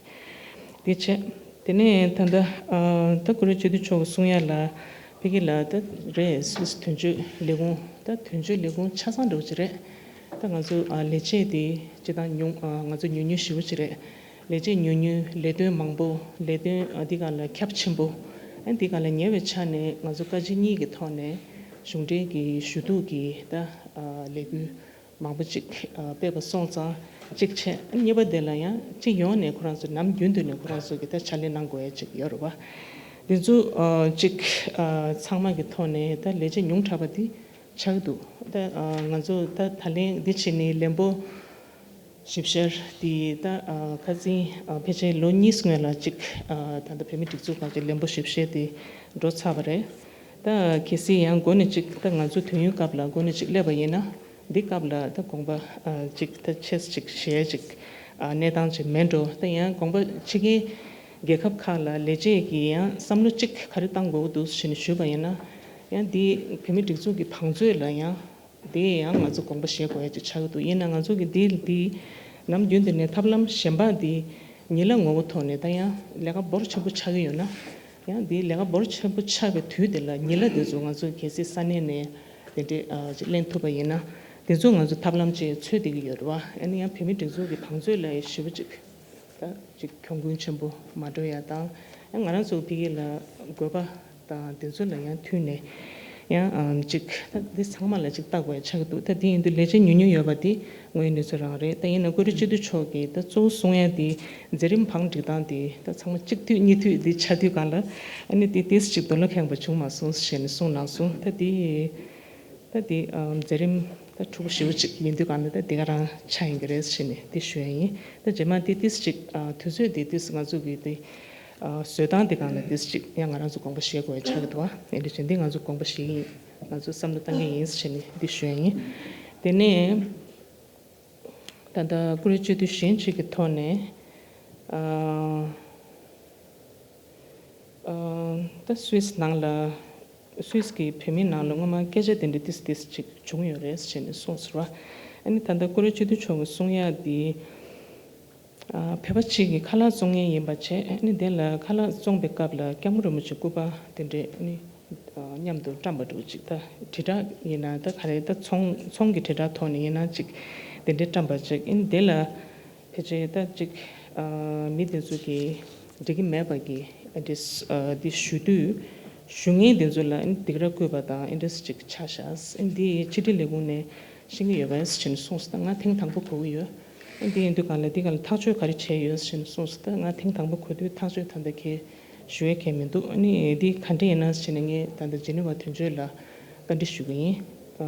དེ་བྱས། དེ་ནས་ད་ལྟ་ཨ་ད་ཀུ་རེ་སྤྱི་འཐུས་མཆོག་གིས་གསུང་ཡ་ལ་ཕ་གི་ལ་ད་རེད། སུད་སི་དོན་གཅོད་ལས་ཁུངས་ད་དོན་གཅོད་ལས་ཁུངས་ཆ་ཚང་འདྲ་བོ་ཅིག་རེད། ད་ང་ཚོ་ཨ་ལས་བྱེད་དེ་སྤྱི་བཏང་ཉུང་ཨ་ང་ཚོ་ཉུང་ཉུང་ཞེ་པོ་ཅིག་རེད། ལས་བྱེད་ཉུང་ཉུང་། ལས་དོན་མང་པོ། ལས་དོན་ཨ་འདི་སྒང་ལ་ཁྱབ་ཆེན་པོ། ཨ་འདི་སྒང་ལ་ཉེ་བའི་ཆ་ནས་ང་ཚོ་བཀའ་སྤྱི་གཉིས་ཀྱི་ཐོག་ནས་གཞུང་འབྲེལ་གྱི་ཞུ་གཏུག་གི་ད་ཨ་ལས་འགུལ་མང་པོ་ཅིག་ཨ་སྤེལ་བ་སོང་ཙང་གཅིག་བྱས། གཉིས་པ་དེ་ལ་ཡང་སྤྱི་ཡོངས་ནས་ཁོ་རང་ཚོ་ནམ་རྒྱུན་དུ་ནས་ཁོ་རང་ཚོ་གི་ད་ཕྱག་ལས་གནང་དགོས་ཡ་ཅིག་ཡོད་རེད་པ། འདི་ཚོ་ཨ་གཅིག་ཨ་ཚང་མ་གི་ཐོག་ནས་ད་ལས་བྱེད་ཉུང་དྲགས་པ་འདི་ཆགས་ཀྱི་འདུག་ད་ཨ་ང་ཚོ་ད་ད་ལན་འདི་བྱས་ནས་ལན་པོ་ཞིབ་བཤེར་དེ་ད་ཨ་ཁ་སང་ཨ་ཕལ་ཆེར་ལོ་གཉིས་སྔོན་ལ་གཅིག་ཨ་ད་ལྟ་བོད་མིའི་སྒྲིག་འཛུགས་ཁང་གི་ལན་པོ་ཞིབ་བཤེར་དེ་འགྲོ་ཚར་བ་རེད། ད་གལ་སྲིད་ཡང་འགོ་ནས་གཅིག་ད་ང་ཚོ་དུས་ཡུན་སྐབས་ལ་འགོ་ནས་གཅིག་སླེབས་པ་ཡིན་ན། འདི་སྐབས་ལ་ད་དགོངས་པ་ཨ་གཅིག་ད་ཆེས་གཅིག་གཞལ་གཅིག་ཨ་གནས་སྟངས་གཅིག་མེད་འགྲོ། ད་ཡང་དགོངས་པ་ཕྱི་རྒྱལ་རྒྱལ་ཁབ་ཁག་ལ་ལས་བྱེད་ཀྱི་ཡང་བསམ་བློ་གཅིག་ག་རེ་བཏང་དགོས་ཀྱི་འདུག་ཟེར་ནས་ཞུས་པ་ཡིན་ན། ཡང་འདི་བོད་མིའི་སྒྲིག་འཛུགས་ཀྱི་བང་མཛོད་ལ་ཡང་དེ་ཡང་ང་ཚོ་དགོངས་པ་བཞེས་དགོས་ཡ་ཅིག་ཆགས་ཀྱི་འདུག་ཡིན་ན་ང་ཚོ་གི་འདི་འདི་ནམ་རྒྱུན་དུ་ནས་ཐབས་ལམ་གཞན་པ་འདི་ཉི་ལ་ངོ་བོ་ཐོག་ནས་ད་ཡང་ལས་ཀ་འབོར་ཆེན་པོ་ཆགས་ཀྱི་ཡོད་ན། ཡང་འདི་ལས་ཀ་འབོར་ཆེན་པོ་ཆགས་པའི་དུས་དེ་ལ་ཉི་ལ་དེ་ཚོ་ང་ཚོ་གལ་སྲིད་ས་གནས་ནས་དེ་འདྲའི་ཨ་ཅིག་ལེན་ཐུབ་པ་ཡིན་ན། དེ་ཚོ་ང་ཚོ་ཐབས་ལམ་ཅིག་འཚོལ་བསྡད་ཀྱི་ཡོད་རེད་བ། ཨ་ནི་ཡང་བོད་མིའི་སྒྲིག་འཛུགས་ཀྱི་བང་མཛོད་ལ་ཞེ་པོ་ཅིག་ད་ཅིག་གྱོང་གུན་ཆེན་པོ་མ་འགྲོ་ཡ་དང་། ཡང་ང་རང་ཚོ་ཕ་གི་ལ་དགོས་པ་དང་དེ་ཚོ་ལ་ཡང་མཐུན་ནས་ཡང་ཨ་ཅིག་ད་འདི་ཚང་མ་ལ་ཅིག་ལྟ་དགོས་ཡ་ཆགས་ཀྱི་འདུག་ད་དེ་ཡིན་དུས་ལས་བྱེད་ཉུང་ཉུང་ཡོད་པ་དེ་དངོས་ཡོད་གནས་ཚུལ་རང་རེད། ད་ཡིན་ན་ཀུ་རེ་སྤྱི་འཐུས་མཆོག་གིས་ད་གཙོ་བོ་གསུང་ཡ་དེ་མཛད་རིམ་བང་སྒྲིག་སྟངས་དེ་ད་ཚང་མ་གཅིག་མཐུན་གཉིས་མཐུན་དེ་ཆགས་དུས་སྒང་ལ་ཨ་ནི་དེ་ཏོག་ཙམ་ཅིག་དོགས་པ་ཁེངས་པ་བྱུང་མ་སོང་ཟེར་ནས་གསུངས་གནང་སོང་། ད་དེ་ད་དེ་ཨ་མཛད་རིམ་ད་འཁྲུག་པོ་ཞེ་པོ་ཅིག་ཡིན་དུས་སྒང་ལ་ད་དེ་ག་རང་ཆགས་ཡིན་གྱི་རེད་ཟེར་ནས་དེ་ཞུ་ཡ་ཡིན། ད་རྗེས་མ་དེ་ཏོག་ཙམ་ཅིག་ཨ་དུས་ཚོད་དེ་ཏོག་ཙམ་ང་ཚོ་གི་དེ་ཨ་བཟོ་སྟངས་དེ་སྒང་ལ་ཏོག་ཙམ་ཅིག་ཡང་ང་རང་ཚོ་དགོངས་པ་བཞེས་དགོས་ཡ་ཆགས་ཀྱི་འདུག་ཨ་ནི་བྱས་འདི་ང་ཚོ་དགོངས་པ་བཞེས་ཡིན། ང་ཚོ་བསམ་བློ་བཏང་གི་ཡིན་ཟེར་ནས་འདི་ཞུ་ཡ་ཡིན། དེ་ནས་ད་ལྟ་ཀུ་རེ་སྤྱི་འཐུས་གཞན་གཅིག་གི་ཐོག་ནས་ཨ་ཨ་ད་སུད་སི་ནང་ལ་སུད་སི་གི་བོད་མི་ནང་ལ་སྔོན་མ་སྐད་ཆ་དེ་འདྲ་ཏོག་ཙམ་ཏོག་ཙམ་ཅིག་བྱུང་ཡོད་རེད་ཟེར་ནས་གསུངས་སོང་བ། ཨ་ནི་ད་ལྟ་ཀུ་རེ་སྤྱི་འཐུས་མཆོག་གིས་གསུང་ཡ་དེ། ཨ་བོད་པ་གཅིག་གིས་ཁ་ལག་བཙོང་མཁན་ཡིན་པ་བྱས། ཨ་ནི་དེ་ལ་ཁ་ལག་བཙོང་པའི་སྐབས་ལ་སྐྱབས་མགོན་རིན་པོ་ཆེ་སྐུ་པར་དེ་འདྲས་ཨ་ནི་ཨ་མཉམ་དུ་བཀྲམ་པ་འདྲ་བོ་ཅིག་ད་དྲིལ་བསྒྲགས་ཡིན་ན་ད་ག་རེ་ད་ཚོང་ཚོང་གི་དྲིལ་བསྒྲགས་ཐོག་ནས་ཡིན་ན་ཅིག་དེ་འདྲས་བཀྲམ་པ་ཅིག་ཨ་ནི་དེ་ལ་ཕལ་ཆེར་ད་ཅིག་ཨ་མི་དེ་ཚོ་གིས་འགྲིག་གི་མེད་པ་གི་ཨ་འདྲས་ཨ་འདི་ཞུ་དུས། ཞུ་མཁན་དེ་ཚོ་ལ་ཨ་ནི་སྡིགས་ར་བསྐུལ་བ་དང་ཨ་འདྲས་ཅིག་ཆགས་ཤག་ཨ་ནི་འདི་ཕྱི་དྲིལ་ལས་ཁུངས་ནས་ཤེས་ཀྱི་ཡོད་པ་ཟེར་ནས་གསུངས་སོང་། ད་ང་ཐེངས་དང་པོ་གོ་གི་ཡོད། ཨ་འདི་ཡིན་དུས་གང་ལ་འདི་ག་ལ་ཐག་གཅོད་ག་རེ་བྱས་ཡོད་ཟེར་ནས་གསུངས་སོང་། ད་ང་ཐེངས་དང་པོ་གོ་དུས་ཐག་གཅོད་ད་ལྟ་གས་ཞུ་ཡས་གས་མི་འདུག་ཨ་ནི་འདི་ག་འདྲ་ཡིན་ན་ཟེར་ནས་ངས་ད་ལྟ་ཇི་ནི་ཝ་དོན་གཅོད་ལ་བཀའ་འདྲི་ཞུ་གི་ཡིན། ཨ་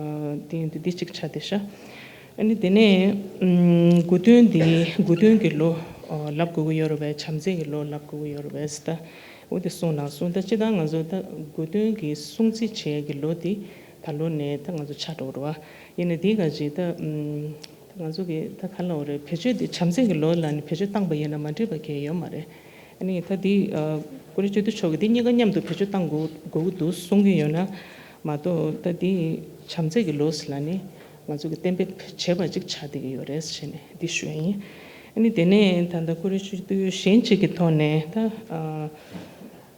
འདི་ཡིན་དུས་འདི་གཅིག་ཆགས་བསྡད་ཤག་ཨ་ནི་དེ་ནས་ཨམ་དགུ་སྟོན་འདི་དགུ་སྟོན་གྱི་ལོ་ཨ་ལབ་དགོས་ཀྱི་ཡོད་རེད་པས། བྱམས་བརྩེ་གི་ལོ་ལབ་དགོས་ཀྱི་ཡོད་རེད་པས་ད། འོ་དེ་གསུངས་གནང་སོང་། ད་སྤྱིར་བཏང་ང་ཚོ་ད་དགུ་སྟོན་གྱི་སྲུང་བརྩི་བྱེད་ཀྱི་ལོ་དེ་ད་ལོ་ནས་ད་ང་ཚོ་ཆགས་འགྲོ་གི་རེད་བ། ཡིན་ན་དེའི་ག་ཅིག་ད་ཨམ་ད་ང་ཚོ་གི་ད་ག་ལབ་དགོས་རེད། བེད་སྤྱོད་དེ་བྱམས་བརྩེ་གི་ལོ་ལབ་ནས་བེད་སྤྱོད་བཏང་པ་ཡིན་ན་མ་འགྲིག་པ་གང་ཡང་ཡོད་མ་རེད། ནི་ད་འདི་ཨ་ཀུ་རེ་སྤྱི་འཐུས་མཆོག་གིས་འདི་གཉིས་ཀ་མཉམ་དུ་བེད་སྤྱོད་བཏང་དགོས་དགོས་ཀྱི་འདུག་གསུང་གི་ཡོད་ན་མ་གཏོགས། ད་འདི་བྱམས་བརྩེ་གི་ལོ་ཟེར་ལ་ནི་ང་ཚོ་གི་གཏན་འབེབས་བྱས་པ་ཅིག་ཆགས་བསྡད་ཀྱི་ཡོད་རེད་ཟེར་ནས་འདི་ཞུ་ཡ་ཡིན། ཨ་ནི་དེ་ནས་ད་ལྟ་ཀུ་རེ་སྤྱི་འཐུས་གཞན་གཅིག་གི་ཐོག་ནས་ད་ཨ་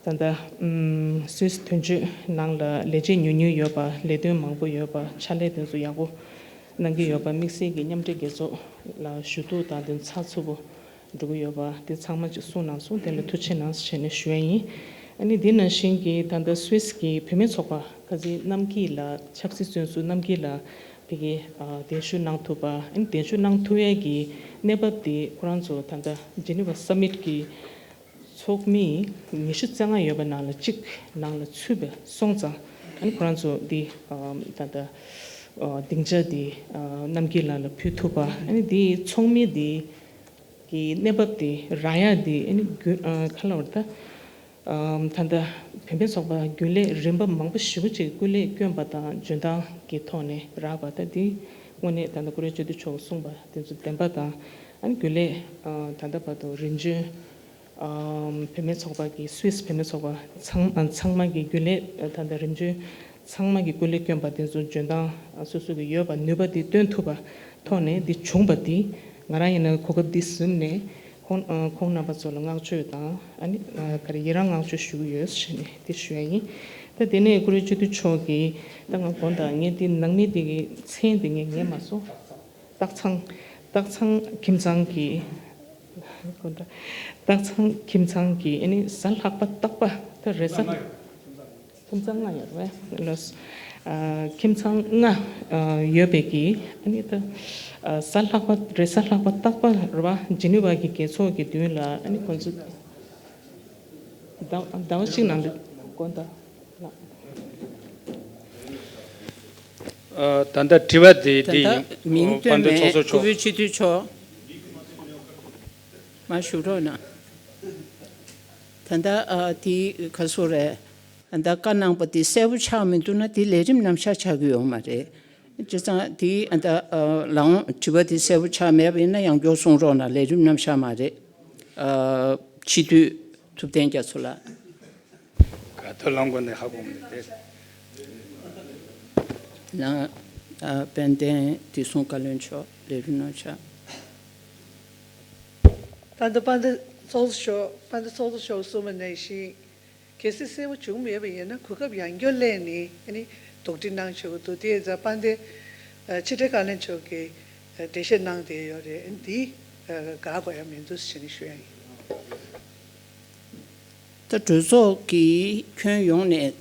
ད་ལྟ་ཨམ་སུད་སི་དོན་གཅོད་ནང་ལ་ལས་བྱེད་ཉུང་ཉུང་ཡོད་པ། ལས་དོན་མང་པོ་ཡོད་པ། ཕྱག་ལས་དེ་ཚོ་ཡག་པོ་གནང་གི་ཡོད་པ། དམིགས་བསལ་གྱི་མཉམ་འབྲེལ་རྒྱལ་ཚོགས་ལ་ཞུ་གཏུག་དང་དེ་ཚགས་ཚུད་པོ་འགྲོ་གི་ཡོད་པ་དེ་ཚང་མ་ཅིག་གསུངས་གནང་སོང་། དེ་ལ་ཐུགས་རྗེ་གནང་ཞེས་ནས་ཞུ་ཡ་ཡིན། ཨ་ནི་འདི་ནང་བཞིན་གྱི་ད་ལྟ་སུད་སི་གི་བུད་མེད་ཚོགས་པ་ཁ་ཚིག་རྣམ་སྐྱིད་ལགས། ཆབ་སྲིད་བཙོན་ཟུར་རྣམ་སྐྱིད་ལགས་ཕ་གི་ཨ་གདན་ཞུ་གནང་ཐུབ་པ། ཨ་ནི་གདན་ཞུ་གནང་ཐུབ་ཡ་གི་གནས་བབ་དེ་ཁོ་རང་ཚོ་ད་ལྟ་ཇི་ནི་ཝ་སམ་མིཊ་གི་ཚོགས་མི་ཉི་ཤུ་རྩ་ལྔ་ཡོད་པ་ནང་ལ་གཅིག་ནང་ལ་ཚུད་པ་སོང་ཙང་། ཨ་ནི་ཁོ་རང་ཚོ་འདི་ཨ་ད་ལྟ་ཨ་སྡིངས་ཆ་འདི་ཨ་རྣམ་རྒྱལ་ལགས་ལ་ཕུལ་ཐུབ་པ། ཨ་ནི་འདི་ཚོགས་མི་འདི་གི་གནས་བབ་འདི་རག་ཡ་འདི་ཨ་ནི་རྒྱུན་ཨ་ག་ལབ་རེད་ད། ཨ་ད་ལྟ་བོད་པའི་ཚོགས་པ་རྒྱུན་ལས་རིམ་པ་མང་པོ་ཞེ་པོ་ཅིག་སྐུ་ལས་བསྐྱོན་པ་དང་འཇོན་ཐང་གི་ཐོག་ནས་རག་པ། ད་འདི་དངོས་གནས་ད་ལྟ་ཀུ་རེ་སྤྱི་འཐུས་མཆོག་གསུངས་པ་དེ་ཚོ་བདེན་པ་དང་། ཨ་ནི་རྒྱུན་ལས་ཨ་ད་ལྟ་བར་དུ་རིམ་བྱོན་ཨམ་བུད་མེད་ཚོགས་པ་གི་སུད་སི་བུད་མེད་ཚོགས་པ་ཚང་ཨ་ཚང་མ་གི་རྒྱུན་ལས་ཨ་ད་ལྟ་རིམ་བྱོན་ཚང་མ་གི་སྐུ་ལས་བསྐྱོན་པ་དེ་ཚོ་འཇོན་ཐང་ཨ་སོ་སོ་གི་ཡོད་པ། ནུས་པ་དེ་སྟོན་ཐུབ་པ་ཐོག་ནས་འདི་བྱུང་པ་འདི་ང་རང་ཡིན་ན་གོ་སྐབས་འདི་བཟུང་ནས་ཁོང་ཨ་ཁོང་རྣམ་པ་ཚོ་ལ་བསྔགས་བརྗོད་དང་ཨ་ནི་ཨ་ག་རེ་ཡི་རང་བསྔགས་བརྗོད་ཞུ་གི་ཡོད་ཟེར་ནས་འདི་ཞུ་ཡ་ཡིན། ད་དེ་ནས་ཀུ་རེ་སྤྱི་འཐུས་མཆོག་གིས་ད་ང་དགོངས་དག་ངས་འདི་ནང་མི་འདི་གི་མཚན་འདི་ངས་ཉན་མ་སོང་། སྟག་ཚང་། སྟག་ཚང་ཁྱིམ་ཚང་གི། སྟག་ཚང་ཁྱིམ་ཚང་གི་ཨ་ནི་གཟའ་ལྷག་པ་རྟག་པ་ད་རེས་གཟའ། ཁྱིམ་ཚང་ལྔ་ཡོད་རེད་པས། ལགས། ཨ་ཁྱིམ་ཚང་ལྔ་ཨ་ཡོད་པའི་གི་ཨ་ནི་ད་ཨ་གཟའ་ལྷག་པ་རེས་གཟའ་ལྷག་པ་རྟག་པ་རེད་པ། ཇི་ནི་ཝ་གི་རྒྱལ་ཚོགས་ཀྱི་མདུན་ལ་ཨ་ནི་ཁོང་ཚོ་ཟླ་ཟླ་བ་གཅིག་ནང་ལ་དགོངས་དག་ཨ་ད་ལྟ་དྲི་བ་དེ་ད་དེ་ལྟ་ཡིན། མིང་བཏོན་དཔལ་ལྡན་ཚོགས་མེད། གཙོ་གཙོ་སྐུ་མཆོག་བོད་སྤྱི་འཐུས་མཆོག་མར་བཞུགས་རོགས་གནང་། ད་ལྟ་ཨ་དེ་ག་སོ་རེད། ད་ལྟ་བཀའ་གནང་པ་དེ་གསལ་པོ་ཆགས་མི་འདུག་ན་དེ་ལས་རིམ་རྣམ་གཞག་ཆགས་ཀྱི་ཡོད་མ་རེད། བྱས་ཙང་དེ་ཨ་ད་ཨ་ལའང་དྲི་བ་དེ་གསལ་པོ་ཆགས་མེད་པ་ཡིན་ན་ཡང་སྐྱར་གསུང་རོགས་གནང་། ལས་རིམ་རྣམ་གཞག་མ་རེད། ཨ་སྤྱི་འཐུས་ཐུབ་བསྟན་རྒྱ་མཚོ་ལགས། ག་ཐོ་ལང་གོ་ནས་ཧ་གོ་མི་དེ། ལ་ཨ་དཔལ་ལྡན་བདེ་སྲུང་བཀའ་བློན་མཆོག་ལས་རིམ་རྣམ་གཞག་ད་ལྟ་དཔལ་ལྡན་ཚོགས་གཙོ་མཆོག་དཔལ་ལྡན་ཚོགས་གཙོ་མཆོག་གསུངས་པ་ནང་བཞིན། གལ་སྲིད་གསལ་པོ་བྱུང་མེད་པ་ཡིན་ན་གོ་སྐབས་ཡང་བསྐྱར་གླེང་ནས་ཨ་ནི་དོགས་འདྲི་གནང་ཆོག་གི་འདུག་དེ་ཡིན་ཙང་དཔལ་ལྡན་ཕྱི་དྲིལ་བཀའ་བློན་མཆོག་གིས་འགྲེལ་བཤད་གནང་བསྡད་ཡོད་རེད། ཨ་ནི་འདི་དགག་དགོས་ཡ་མི་འདུག་ཟེར་ནས་ཞུ་ཡ་ཡིན། ད་གྲོས་ཚོགས་ཀྱི་ཁྱོན་ཡོངས་ནས་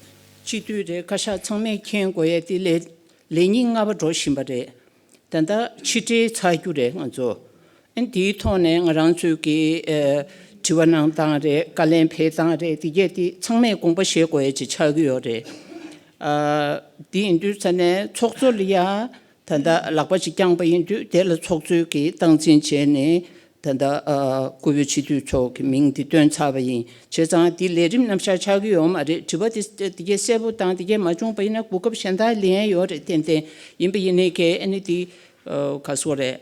སྤྱི་འཐུས་རེད། བཀའ་ཤག་ཚང་མས་མཁྱེན་དགོས་ཡ་དེ་ལས་ལས་ཉིན་ལྔ་པ་འགྲོ་བཞིན་པ་རེད། ད་ལྟ་ཕྱི་དྲིལ་ཚར་རྒྱུ་རེད་ང་ཚོ། ཨ་ནི་དེའི་ཐོག་ནས་ང་རང་ཚོས་ཀྱི་ཨ་དྲི་བ་གནང་སྟངས་རེད། བཀའ་ལན་ཕེབས་སྟངས་རེད། དེ་གས་དེ་ཚང་མས་དགོངས་པ་བཞེས་དགོས་ཡ་ཅིག་ཆགས་ཀྱི་ཡོད་རེད། ཨ་དེ་ཡིན་དུས་ཙ་ནས་ཚོགས་གཙོ་ལ་ཡ་ད་ལྟ་ལག་པ་ཅིག་བརྐྱངས་པ་ཡིན་དུས་དེ་ལ་ཚོགས་གཙོས་ཀྱི་སྟངས་འཛིན་བྱས་ནས། ད་ལྟ་ཨ་སྐུ་བོད་སྤྱི་འཐུས་ཚོགས་ཀྱི་མིང་འདི་བཏོན་ཚར་བ་ཡིན། བྱས་ཙང་འདི་ལས་རིམ་རྣམ་གཞག་ཆགས་ཀྱི་ཡོད་མ་རེད། དྲི་བ་དེ་དེ་གས་གསལ་པོ་དང་དེ་གས་མ་བྱུང་པ་ཡིན་ན་གོ་སྐབས་གཞན་དག་ལེན་ཡ་ཡོད་རེད། ཏན་ཏན་ཡིན་པ་ཡིན་ནའི་གས་ཨ་ནི་འདི་ཨ་ག་སོ་རེད།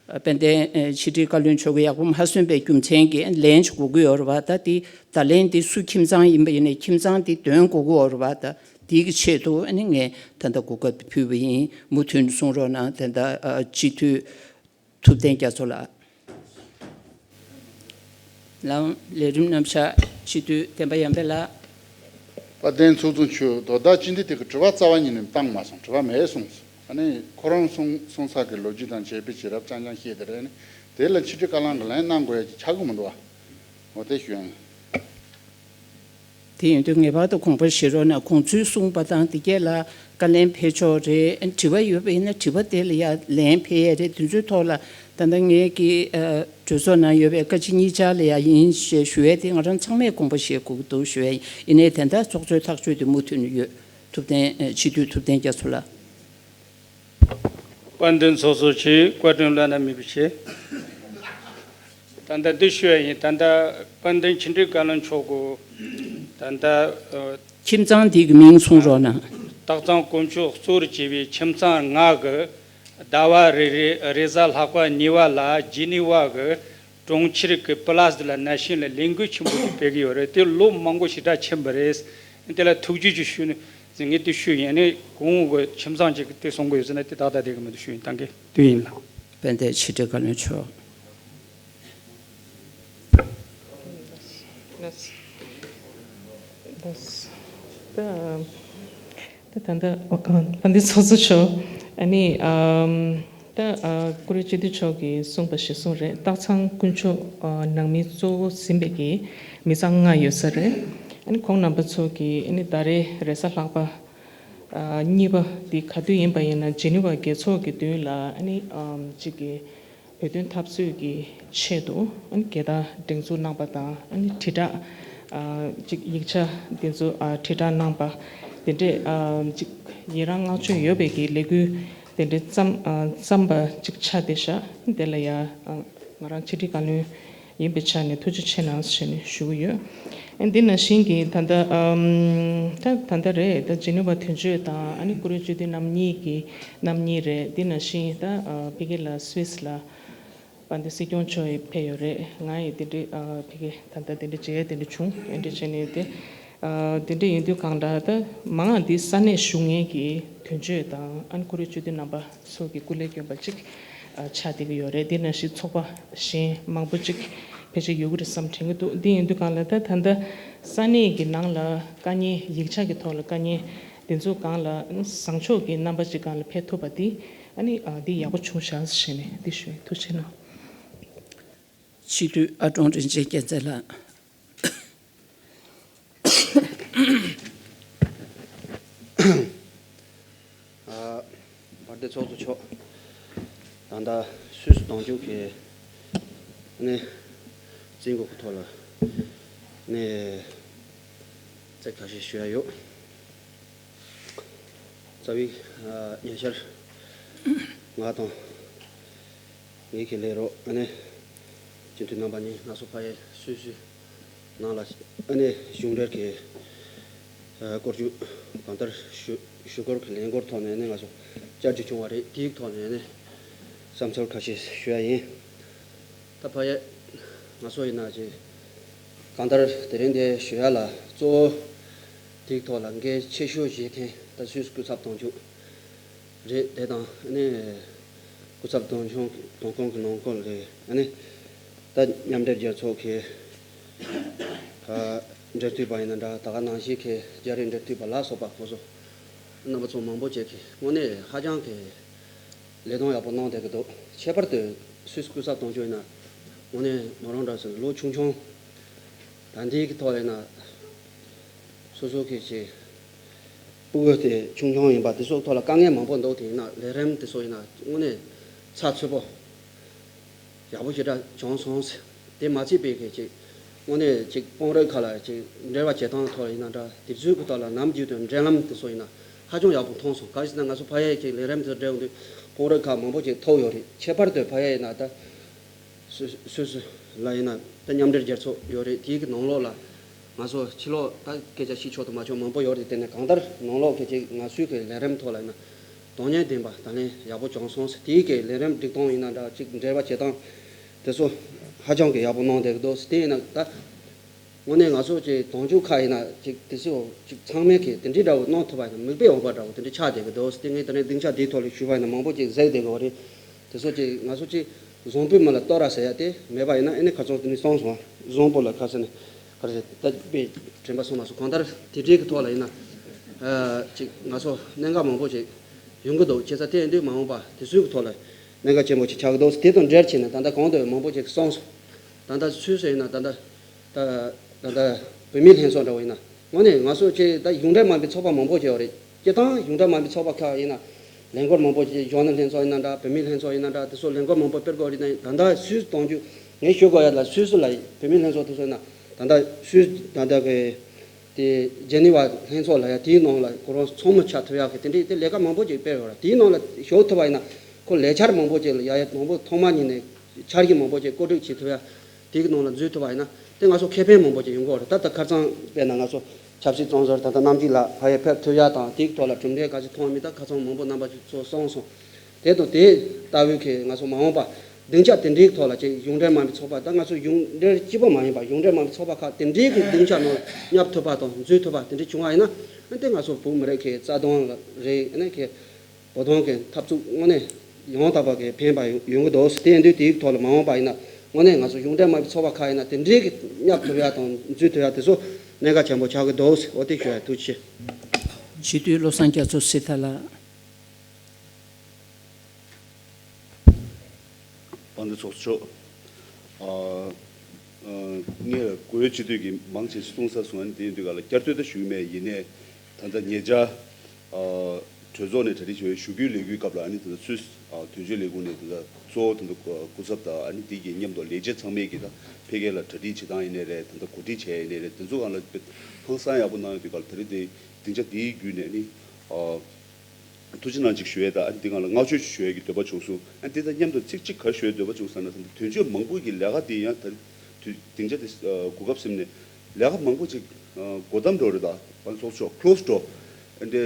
ཨ་དཔལ་ལྡན་ཨ་ཕྱི་དྲིལ་བཀའ་བློན་མཆོག་གིས་ཡག་པོ་མ་གསུངས་པའི་རྒྱུ་མཚན་གྱིས་ལན་ཅིག་དགོས་ཀྱི་ཡོད་རེད་བ། ད་འདི་བརྡ་ལན་འདི་སུ་ཁྱིམ་ཚང་ཡིན་པ་ཡིན་ནའི་ཁྱིམ་ཚང་འདི་འདོན་དགོས་ཀྱི་ཡོད་རེད་བ། ད་འདི་གི་ཆེད་དུ་ཨ་ནི་ངས་ད་ལྟ་གོ་སྐབས་འདི་ཕུལ་བ་ཡིན། མུ་མཐུད་ནས་གསུང་རོགས་གནང་། ད་ལྟ་ཨ་སྤྱི་འཐུས། ཐུབ་བསྟན་རྒྱ་མཚོ་ལགས། ལའང་ལས་རིམ་རྣམ་གཞག་སྤྱི་འཐུས་བསྟན་པ་ཡར་འཕེལ་ལགས། དཔལ་ལྡན་ཚོགས་གཙོ་མཆོག་དོ་བདག་སྤྱི་འཐུས་དེ་གི་དྲི་བ་རྩ་བ་ཉིད་ནས་བཏང་མ་སོང་། དྲི་བ་མེད་གསུངས་སོང་། ཨ་ནི་ཁོ་རང་གསུང་གསུང་ས་གི་ལོ་རྒྱུས་དང་བྱས་པའི་བྱེད་རབས་རྐྱང་རྐྱང་བཤད་དེ་རེད། ཨ་ནི་དེ་ལ་ཕྱི་དྲིལ་བཀའ་བློན་གི་ལན་གནང་དགོས་ཡ་ཅིག་ཆགས་ཀྱི་མི་འདུག་བ། འོ་དེ་ཞུ་ཡ་ཡིན། དེ་ཡིན་དུས་ངེས་པར་དུ་དགོངས་པ་བཞེས་རོགས་གནང་། ཁོང་ཚོས་གསུངས་པ་དང་དེ་གས་ལ་བཀའ་ལན་ཕེབས་ཆོག་རེད། དྲི་བ་ཡོད་པ་ཡིན་ན་དྲི་བ་དེ་ལ་ཡ་ལན་ཕེབས་ཡས་རེད། དེ་ཚོའི་ཐོག་ལ་ད་ལྟ་ངས་ཀྱི་ཨ་གྲོས་ཚོགས་ནང་ཡོད་པའི་བཀའ་སྤྱི་གཉིས་ཆར་ལ་ཡ་ཡིན་ཞེས་ཞུ་ཡས་དེ་ང་རང་ཚང་མས་དགོངས་པ་བཞེས་དགོས་ཀྱི་འདུག་ཞུ་ཡས་ཡིན། ཡིན་ནའི་དེ་འདྲ་ཚོགས་གཙོའི་ཐག་གཅོད་དེ་མུ་མཐུད་ནས་ཡོད། ཐུབ་བསྟན་ཨ་སྤྱི་འཐུས་ཐུབ་བསྟན་རྒྱ་མཚོ་ལགས། དཔལ་ལྡན་ཚོགས་གཙོ་མཆོག་བཀའ་དྲིན་བླ་ན་མེད་པ་བྱེད། ད་ལྟ་འདི་ཞུ་ཡ་ཡིན། ད་ལྟ་དཔལ་ལྡན་ཕྱི་དྲིལ་བཀའ་བློན་མཆོག་གིས་ད་ལྟ་ཨ་ཁྱིམ་ཚང་འདི་གི་མིང་གསུང་རོགས་གནང་། སྟག་ཚང་དཀོན་མཆོག་གཙོར་བྱས་པའི་ཁྱིམ་ཚང་ལྔ་གིས་ཟླ་བ་རེ་རེ་རེས་གཟའ་ལྷག་པ་གཉིས་པ་ལ་ཇི་ནི་ཝ་གི་ གྲོང་ཁྱེར་གྱི་པ་ལཱས་དེ་ལ་ནང་བཞིན་ལ་ལས་འགུལ་ཆེན་པོ་ཞིག་སྤེལ་གྱི་ཡོད་རེད། དེ་ལོ་མང་པོ་ཞེ་དྲག་ཕྱིན་པ་རེད། དེ་ལ་ཐུགས་རྗེ་ཆེ་ཞུ་ནས་ངས་དེ་ཞུས་ཡིན། ཨ་ནི་གོང་གི་ཁྱིམ་ཚང་ཅིག་གིས་དེ་གསུང་གི་ཡོད་ཟེར་ན་དེ་ཏག་ཏག་བསྡད་ཀྱི་མི་འདུག་ཞུ་ཡིན། ཐང་གི་དུས་ཡིན་ལ། དཔལ་ལྡན་ཕྱི་དྲིལ་བཀའ་བློན་མཆོག་ད་ད་ད་ད་ད་འདི་ཚོགས་གཙོ་མཆོག་ཨ་ནི་ཨམ། ད་ཨ་བཀུར་འོས་སྤྱི་འཐུས་མཆོག་གིས་གསུངས་པ་གཞིར་བཟུང་རེད། སྟག་ཚང་དཀོན་མཆོག་ཨ་ནང་མི་གཙོ་བོ་ཟིན་པའི་གི་མི་ཚང་ལྔ་ཡོད་ས་རེད། ཨ་ནི་ཁོང་རྣམ་པ་ཚོ་གིས་ཨ་ནི་ཟླ་རེའི་རེས་གཟའ་ལྷག་པ་ཨ་གཉིས་པ་འདི་ག་དུས་ཡིན་པ་ཡིན་ན་ཇི་ནི་ཝ་རྒྱལ་ཚོགས་ཀྱི་མདུན་ལ་ཨ་ནི་ཨམ་གཅིག་གི་བོད་དོན་འཐབ་རྩོད་ཀྱི་ཆེད་དུ་ཨ་ནི་རྒྱལ་དར་སྒྲེང་འཛུགས་གནང་པ་དང་། ཨ་ནི་དྲིལ་བསྒྲགས་ཨ་གཅིག་ཡིག་ཆ་འདི་ཚོ་ཨ་དྲིལ་བསྒྲགས་གནང་པ་དེ་འདྲས་ཨ་གཅིག་ཡི་རང་བསྔགས་བརྗོད་ཡོད་པའི་གི་ལས་འགུལ་དེ་འདྲའི་བརྩམས་ཨ་བརྩམས་པ་ཅིག་ཆགས་བསྡད་ཤག་དེ་ལ་ཡ་ཨ་ང་རང་ཕྱི་དྲིལ་བཀའ་བློན་ཡིན་པའི་ཆ་ནས་ཐུགས་རྗེ་ཆེ་གནང་ཞེས་ནས་ཞུ་གི་ཡོད། ཨ་འདི་ནང་བཞིན་གྱི་ད་ལྟ་ཨམ་ད་ད་ལྟ་རེད། ད་ཇི་ནི་ཝ་དོན་གཅོད་དང་ཨ་ནི་བཀུར་འོས་སྤྱི་འཐུས་རྣམ་གཉིས་ཀྱི་རྣམ་གཉིས་རེད། འདི་ནང་བཞིན་ད་ཨ་ཕ་གི་ལ་སུད་སི་ལ་དཔལ་ལྡན་སྲིད་སྐྱོང་མཆོག་ཡིས་ཕེབས་ཡོད་རེད། ང་ཡིས་དེ་འདྲའི་ཨ་ཕ་གི་ད་ལྟ་དེ་འདྲ་མཇལ་ཡ་དེ་འདྲ་བྱུང་། ཨེ་འདྲ་བྱས་ནས་དེ་ཨ་དེ་འདྲ་ཡིན་དུས་གང་ལྟར་ད་མང་ང་འདི་ས་གནས་བཞུགས་མཁན་གྱི་དོན་གཅོད་དང་ཨ་ནི་བཀུར་འོས་སྤྱི་འཐུས་རྣམ་པ་ཚོ་གི་སྐུ་ལས་བསྐྱོན་པ་གཅིག་ཨ་ཆགས་བསྡད་ཀྱི་ཡོད་རེད། དེ་ནང་བཞིན་ཚོགས་པ་གཞན་མང་པོ་གཅིག་ཕལ་ཆེར་ཡོད་ཀྱི་རེད་བསམ་དྲན་གྱི་འདུག་འདི་ཡིན་དུས་གང་ལ་ད་ད་ལྟ་ས་གནས་ཀྱི་ནང་ལ་དཀའ་ངལ་ཡིག་ཆ་གི་ཐོག་ལ་དཀའ་ངལ་འདི་ཚོ་སྒང་ལ་བཟང་ཕྱོགས་ཀྱི་རྣམ་པ་ཅིག་སྒང་ལ་ཕེབས་ཐུབ་པ་འདི་ཨ་ནི་ཨ་འདི་ཡག་པོ་བྱུང་ཤག་ཟེར་ནས་འདི་ཞུ་ཡིན། ཐུགས་རྗེ་གནང་། སྤྱི་འཐུས་ཨ་ཀྲོང་རིན་ཆེན་རྒྱལ་མཚན་ལགས། ཨ་བར་དེ་ཚོགས་གཙོ་མཆོག་ད་ལྟ་སུད་སི་དོན་གཅོད་ཀྱི་ནས་རྩིས་འགོ་གི་ཐོག་ལ་ནས་ཚིག་ཁ་ཤས་ཞུ་ཡ་ཡོད། རྩ་བའི་ཨ་ཉེ་ཆར་ང་དང་ངེད་ཀྱི་ལས་རོགས་ཨ་ནེ་སྤྱི་འཐུས་རྣམ་པ་གཉིས་ང་ཚོ་ཕ་ཡུལ་སུད་སི་ནང་ལ་ཨ་ནེ་གཞུང་འབྲེལ་གྱི་ཨ་སྐོར་ཞུ་གང་ལྟར་ཞུ་ཞུ་སྐོར་གྱི་ལས་འགུལ་ཐོག་ནས་ཨ་ནེ་ང་ཚོ་བཅར་རྒྱུ་བྱུང་བ་རེད། དེའི་ཐོག་ནས་ཨ་ནེ་བསམ་ཚུལ་ཁ་ཤས་ཞུ་ཡ་ཡིན། ད་ཕ་ཡུལ་ང་ཚོ་ཡིན་ན་ཅིག་གང་ལྟར་དེ་རིང་འདི་ཞུ་ཡ་ལ་གཙོ་བོ་དེའི་ཐོག་ལ་འགན་ཆེ་ཤོས་བཞེས་མཁན་ད་སུད་སི་སྐུ་ཚབ་དོན་གཅོད་རེད། དེ་དང་ཨ་ནི་སྐུ་ཚབ་དོན་གཅོད་དོན་ཁང་གི་ནང་ཁུལ་ལ་ཨ་ནི་ད་མཉམ་འབྲེལ་རྒྱལ་ཚོགས་ཀྱི་ཨ་འབྲེལ་མཐུད་པ་ཡིན་ན་འདྲ། ད་ག་ནང་བཞིན་གྱི་རྒྱ་རིགས་འབྲེལ་མཐུད་པ་ལ་སོགས་པ་ཁོང་ཚོ་རྣམ་པ་ཚོ་མང་པོ་ཅིག་གིས་དངོས་གནས་ཧ་ཅང་གི་ལས་དོན་ཡག་པོ་གནང་བསྡད་ཀྱི་འདུག་ཁྱད་པར་དུ་སུད་སི་སྐུ་ཚབ་དོན་གཅོད་ཡིན་ན་དངོས་གནས་མོ་རང་འདྲ་ཟེར་ལོ་ཆུང་ཆུང་ད་འདི་གི་ཐོག་ཡིན་ན་སོ་སོ་གི་ཅིག་སྤུ་གུ་དེ་ཆུང་ཆུང་ཡིན་པ་དེ་ཚོ་ཐོག་ལ་དཀའ་ངལ་མང་པོ་འདུག་དེ་ཡིན་ན་ལས་རིམ་དེ་ཚོ་ཡིན་ན་དངོས་གནས་ཚགས་ཚུད་པོ་ཡག་པོ་ཞེ་དྲག་བྱུང་སོང་ཟེར། དེ་མ་ཚད་པའི་གི་ཅིག་དངོས་གནས་ཅིག་དཔོན་རིགས་ཁག་ལ་ཅིག་འབྲེལ་བ་བྱེད་སྟངས་ཐོག་ཡིན་ན་འདྲ། དེ་ཚོའི་གི་ཐོག་ལ་ནམ་རྒྱུན་དུ་འབྲེལ་ལམ་དེ་ཚོ་ཡིན་ན་ཧ་ཅང་ཡག་པོ་མཐོང་སོང་། ག་རེ་ཟེར་ན་ང་ཚོ་ཕ་ཡུལ་གྱི་ལས་རིམ་དེ་འབྲེལ་ཡོང་དུས་དཔོན་རིགས་ཁག་མང་པོ་ཅིག་ཐུག་ཡོད་རེད། ཁྱད་པར་དུ་ཕ་ཡུལ་ཡིན་ན་ད་སུད་སུད་སི་ལ་ཡིན་ན་ད་མཉམ་འབྲེལ་རྒྱལ་ཚོགས་ཡོད་རེད། དེའི་གི་ནང་ལོགས་ལ་ང་ཚོ་ཕྱི་ལོགས་ད་སྐད་ཆ་བཤད་ཆོག་ཏུ་མ་ཆོག་མང་པོ་ཡོད་རེད། དེ་ནས་གང་ལྟར་ནང་ལོགས་ཀྱི་ཅིག་ང་ཚོའི་གི་ལས་རིམ་ཐོག་ལ་ཡིན་ན་དོན་སྙིང་ལྡན་པ་ད་ལན་ཡག་པོ་བྱུང་སོང་ཟེར། དེའི་གི་ལས་རིམ་སྒྲིག་སྟངས་ཡིན་ན་འདྲ། ཅིག་འབྲེལ་བ་བྱེད་སྟངས་དེ་ཚོ་ཧ་ཅང་གི་ཡག་པོ་གནང་བསྡད་ཀྱི་འདུག་དེ་ཡིན་ན་ད་དངོས་གནས་ང་ཚོ་ཅིག་དོན་གཅོད་ཁག་ཡིན་ན་ཅིག་དེ་ཚོ་ཅིག་ཚང་མས་གི་དེ་འདྲའི་འདྲ་བོ་གནང་ཐུབ་པ་ཡིན་ན་མིག་དཔེ་འོང་པ་འདྲ་བོ་དེ་འདྲའི་ཆགས་བསྡད་ཀྱི་འདུག་དེ་ངས་དེ་རིང་སྡིངས་ཆ་འདིའི་ཐོག་ལ་ཞུས་པ་ཡིན་ན་མང་པོ་ཅིག་གཟིགས་བསྡད་ཀྱི་ཡོད་རེད། དེ་ཚོ་ཅིག་ང་ཚོ་ཅིག་བཟང་པོའི་མི་ལ་བསྟོད་ར་ཟེར་ཡ་དེ་མེད་པ་ཡིན་ན་ཨེ་ནི་ཁ་ཚོ་དེ་ནི་སོང་སོང་བཟང་པོ་ལ་ཁ་ཟེར་ནས་ག་རེ་ཟེར་ད་དཔེ་དྲན་པ་སོང་མ་སོང་། གང་ལྟར་དེ་འདྲའི་གི་ཐོག་ལ་ཡིན་ན་ཨ་ཅིག་ང་ཚོ་གནད་འགག་མང་པོ་ཅིག་ཡོང་གི་འདུག་བྱས་ཙང་དེ་ཡིན་དུས་མ་འོངས་པ་དེ་ཚོའི་གི་ཐོག་ལ་གནད་འགག་ཆེན་པོ་ཅིག་ཆགས་ཀྱི་འདུག་དེ་དང་འབྲེལ་བྱས་ནས་ད་ལྟ་གོང་དུ་མང་པོ་ཅིག་གསུངས་སོང་། ད་ལྟ་སུད་སི་ཡིན་ན་ད་ལྟ་ད་ད་ལྟ་བོད་མིའི་ལྷན་ཚོགས་འདྲ་བོ་ཡིན་ན་དངོས་གནས་ང་ཚོ་ཅིག་ད་གཞུང་འབྲེལ་མ་ཡིན་པའི་ཚོགས་པ་མང་པོ་ཅིག་ཡོད་རེད། སྤྱིར་བཏང་གཞུང་འབྲེལ་མ་ཡིན་པའི་ཚོགས་པ་ཁག་ཡིན་ན་ལས་འགུལ་མང་པོ་ཅིག་གཞོན་ནུ་ལྷན་ཚོགས་ཡིན་ན་འདྲ། བུད་མེད་ལྷན་ཚོགས་ཡིན་ན་འདྲ། དེ་ཚོ་ལས་འགུལ་མང་པོ་སྤེལ་དགོས་རེད། ད་ད་ལྟ་སུད་སི་གཏོང་རྒྱུ་ངས་ཞུ་དགོས་ཡ་ལ་སུད་སི་ལ་བུད་མེད་ལྷན་ཚོགས་དེ་ཚོ་ཡིན་ན་ད་ལྟ་སུད་ད་ལྟ་གི་དེ་ཇེ་ནི་ཝ་ལྷན་ཚོགས་ལ་ཡ་དེའི་ནང་ལ་ཁོ་རང་ཚང་མ་ཆ་ཐུབ་ཡག་གི་དེ་འདྲའི་དེ་ལས་ཀ་མང་པོ་ཅིག་སྤེལ་ཡོད་ར། དེའི་ནང་ལ་ཞུགས་ཐུབ་པ་ཡིན་ན་ཁོ་ལས་འཆར་མང་པོ་ཅིག་ལ་ཡ་ཡ་དང་པོ་ཐོག་མ་ཉིད་ནས་འཆར་གཞི་མང་པོ་ཅིག་བཀོད་སྒྲིག་བྱེད་ཐུབ་ཡ། དེའི་ནང་ལ་འཛུལ་ཐུབ་པ་ཡིན་ན་དེ་ང་ཚོ་ཁེ་ཕན་མང་པོ་ཅིག་ཡོང་གི་ཡོད་རེད། ད་ལྟ་ཁ་སང་དཔེར་ན་ང་ཚོ་ཆབ་སྲིད་བཙོན་ཟུར་ད་ལྟ་རྣམ་རྒྱལ་ལགས་ཕ་ཡུལ་ཕེབས་ཐུབ་ཡ་དང་དེའི་ཐོག་ལ་གྲུབ་འབྲས་ག་ཚོད་ཐོན་མིན་ད་ཁ་སང་མང་པོ་རྣམ་པ་ཚོ་གསུངས་སོང་། དེ་དང་དེ་ལྟ་བུའི་གི་ང་ཚོ་མ་འོངས་པ་ སྡིངས་ཆ་དེ་འདྲའི་ཐོག་ལ་ཅིག་གཞུང་འབྲེལ་མིན་པའི་ཚོགས་པ་དང་། ང་ཚོ་གཞུང་འབྲེལ་གཅིག་པོ་མ་ཡིན་པ་གཞུང་འབྲེལ་མིན་པའི་ཚོགས་པ་ཁག་དེ་འདྲའི་གི་སྡིངས་ཆ་ནང་ལ་བསྙབ་ཐུབ་པ་དང་འཛུལ་ཐུབ་པ་དེ་འདྲ་བྱུང་བ་ཡིན་ན། ཨ་ནི་ང་ཚོ་བོད་མི་རིགས་ཀྱི་རྩ་དོན་ལ་རེད། ཨ་ནི་གི་བོད་དོན་གྱི་འཐབ་རྩོད་དངོས་གནས་ཡང་དག་པ་གི་ཕན་པ་ཡོང་གི་འདུག་དེ་ཡིན་དུས་དེའི་ཐོག་ལ་མ་འོངས་པ་ཡིན་ན་དངོས་གནས་ང་ཚོ་གཞུང་འབྲེལ་མིན་པའི་ཚོགས་པ་ཁག་ཡིན་ན་དེ་འདྲའི་གི་བསྙབ་ཐུབ་ཡ་དང་འཛུལ་ཐུབ་ཡ་དེ་ཚོ་གནད་འགག་ཆེན་པོ་ཆགས་ཀྱི་འདུག་འོ་དེ་ཞུ་ཡ། ཐུགས་རྗེ་ཆེ། སྤྱི་འཐུས་བློ་བཟང་རྒྱ་མཚོ་སྲིད་ཐར་ལགས། དཔལ་ལྡན་ཚོགས་གཙོ་མཆོག་ཨ། ཨ། ངས་གོ་ཡོད་སྤྱི་འཐུས་ཀྱིས་མང་ཆེ་ཞིག་གསུངས་ཚར་སོང་། ཨ་ནི་དེ་ཡིན་དུས་ག་ལ་བསྐྱར་ཟློས་ད་ཞུ་གི་མེད། ཡིན་ནའི་ད་ལྟ་ཉེ་ཆར་ཨ། གྲོས་ཚོགས་ནས་གྲ་སྒྲིག་བྱས་པའི་ཞུ་སྐུལ་ལས་འགུལ་སྐབས་ལ། ཨ་ནི་ད་ལྟ་སུད་སི་ཨ། དོན་གཅོད་ལས་ཁུངས་ནས་ད་ལྟ་གཙོ་བོ་ད་ལྟ་སྐུ་ཚབ་དང་། ཨ་ནི་དེ་གི་མཉམ་དུ་ལས་བྱེད་ཚང་མས་ཀྱི་ད་ཕ་གི་ལ་གྲ་སྒྲིག་བྱེད་སྟངས་ཡིན་ནའི་རེད། ད་ལྟ་གོ་སྒྲིག་བྱས་ཡིན་ནའི་རེད། དེ་ཚོ་སྒང་ལ་དཔེ་ཧང་སང་ཡག་པོ་གནང་ཡོད་དུས་ག་ལ། ད་རེས་དེ་སྡིངས་ཆ་དེའི་བརྒྱུད་ནས་ནི་ཨ། ཐུགས་རྗེ་གནང་ཅིག་ཞུ་ཡས་དང་། ཨ་ནི་འདི་སྒང་ལ་བསྔགས་བརྗོད་ཅིག་ཞུ་ཡས་ཀྱི་འདོད་པ་བྱུང་སོང་། ཨ་ནི་འདི་དང་མཉམ་དུ་ཚིག་གཅིག་ག་རེ་ཞུ་ཡས་འདོད་པ་བྱུང་ཟེར་ན། ད་ལྟ་དོན་གཅོད་མང་པོ་གི་ལས་ཀ་འདི་ཡང་ད་དུས་སྡིངས་ཆ་འདི་ཨ་གོ་སྐབས་ཟིན་ནས་ལས་ཀ་མང་པོ་ཅིག་ཨ་སྒོ་བསྡམས་འགྲོ་རེད། ད་ང་ཚོ་ཚོགས་གཙོ་ཀློ་སི་འགྲོ། ཨ་ནི་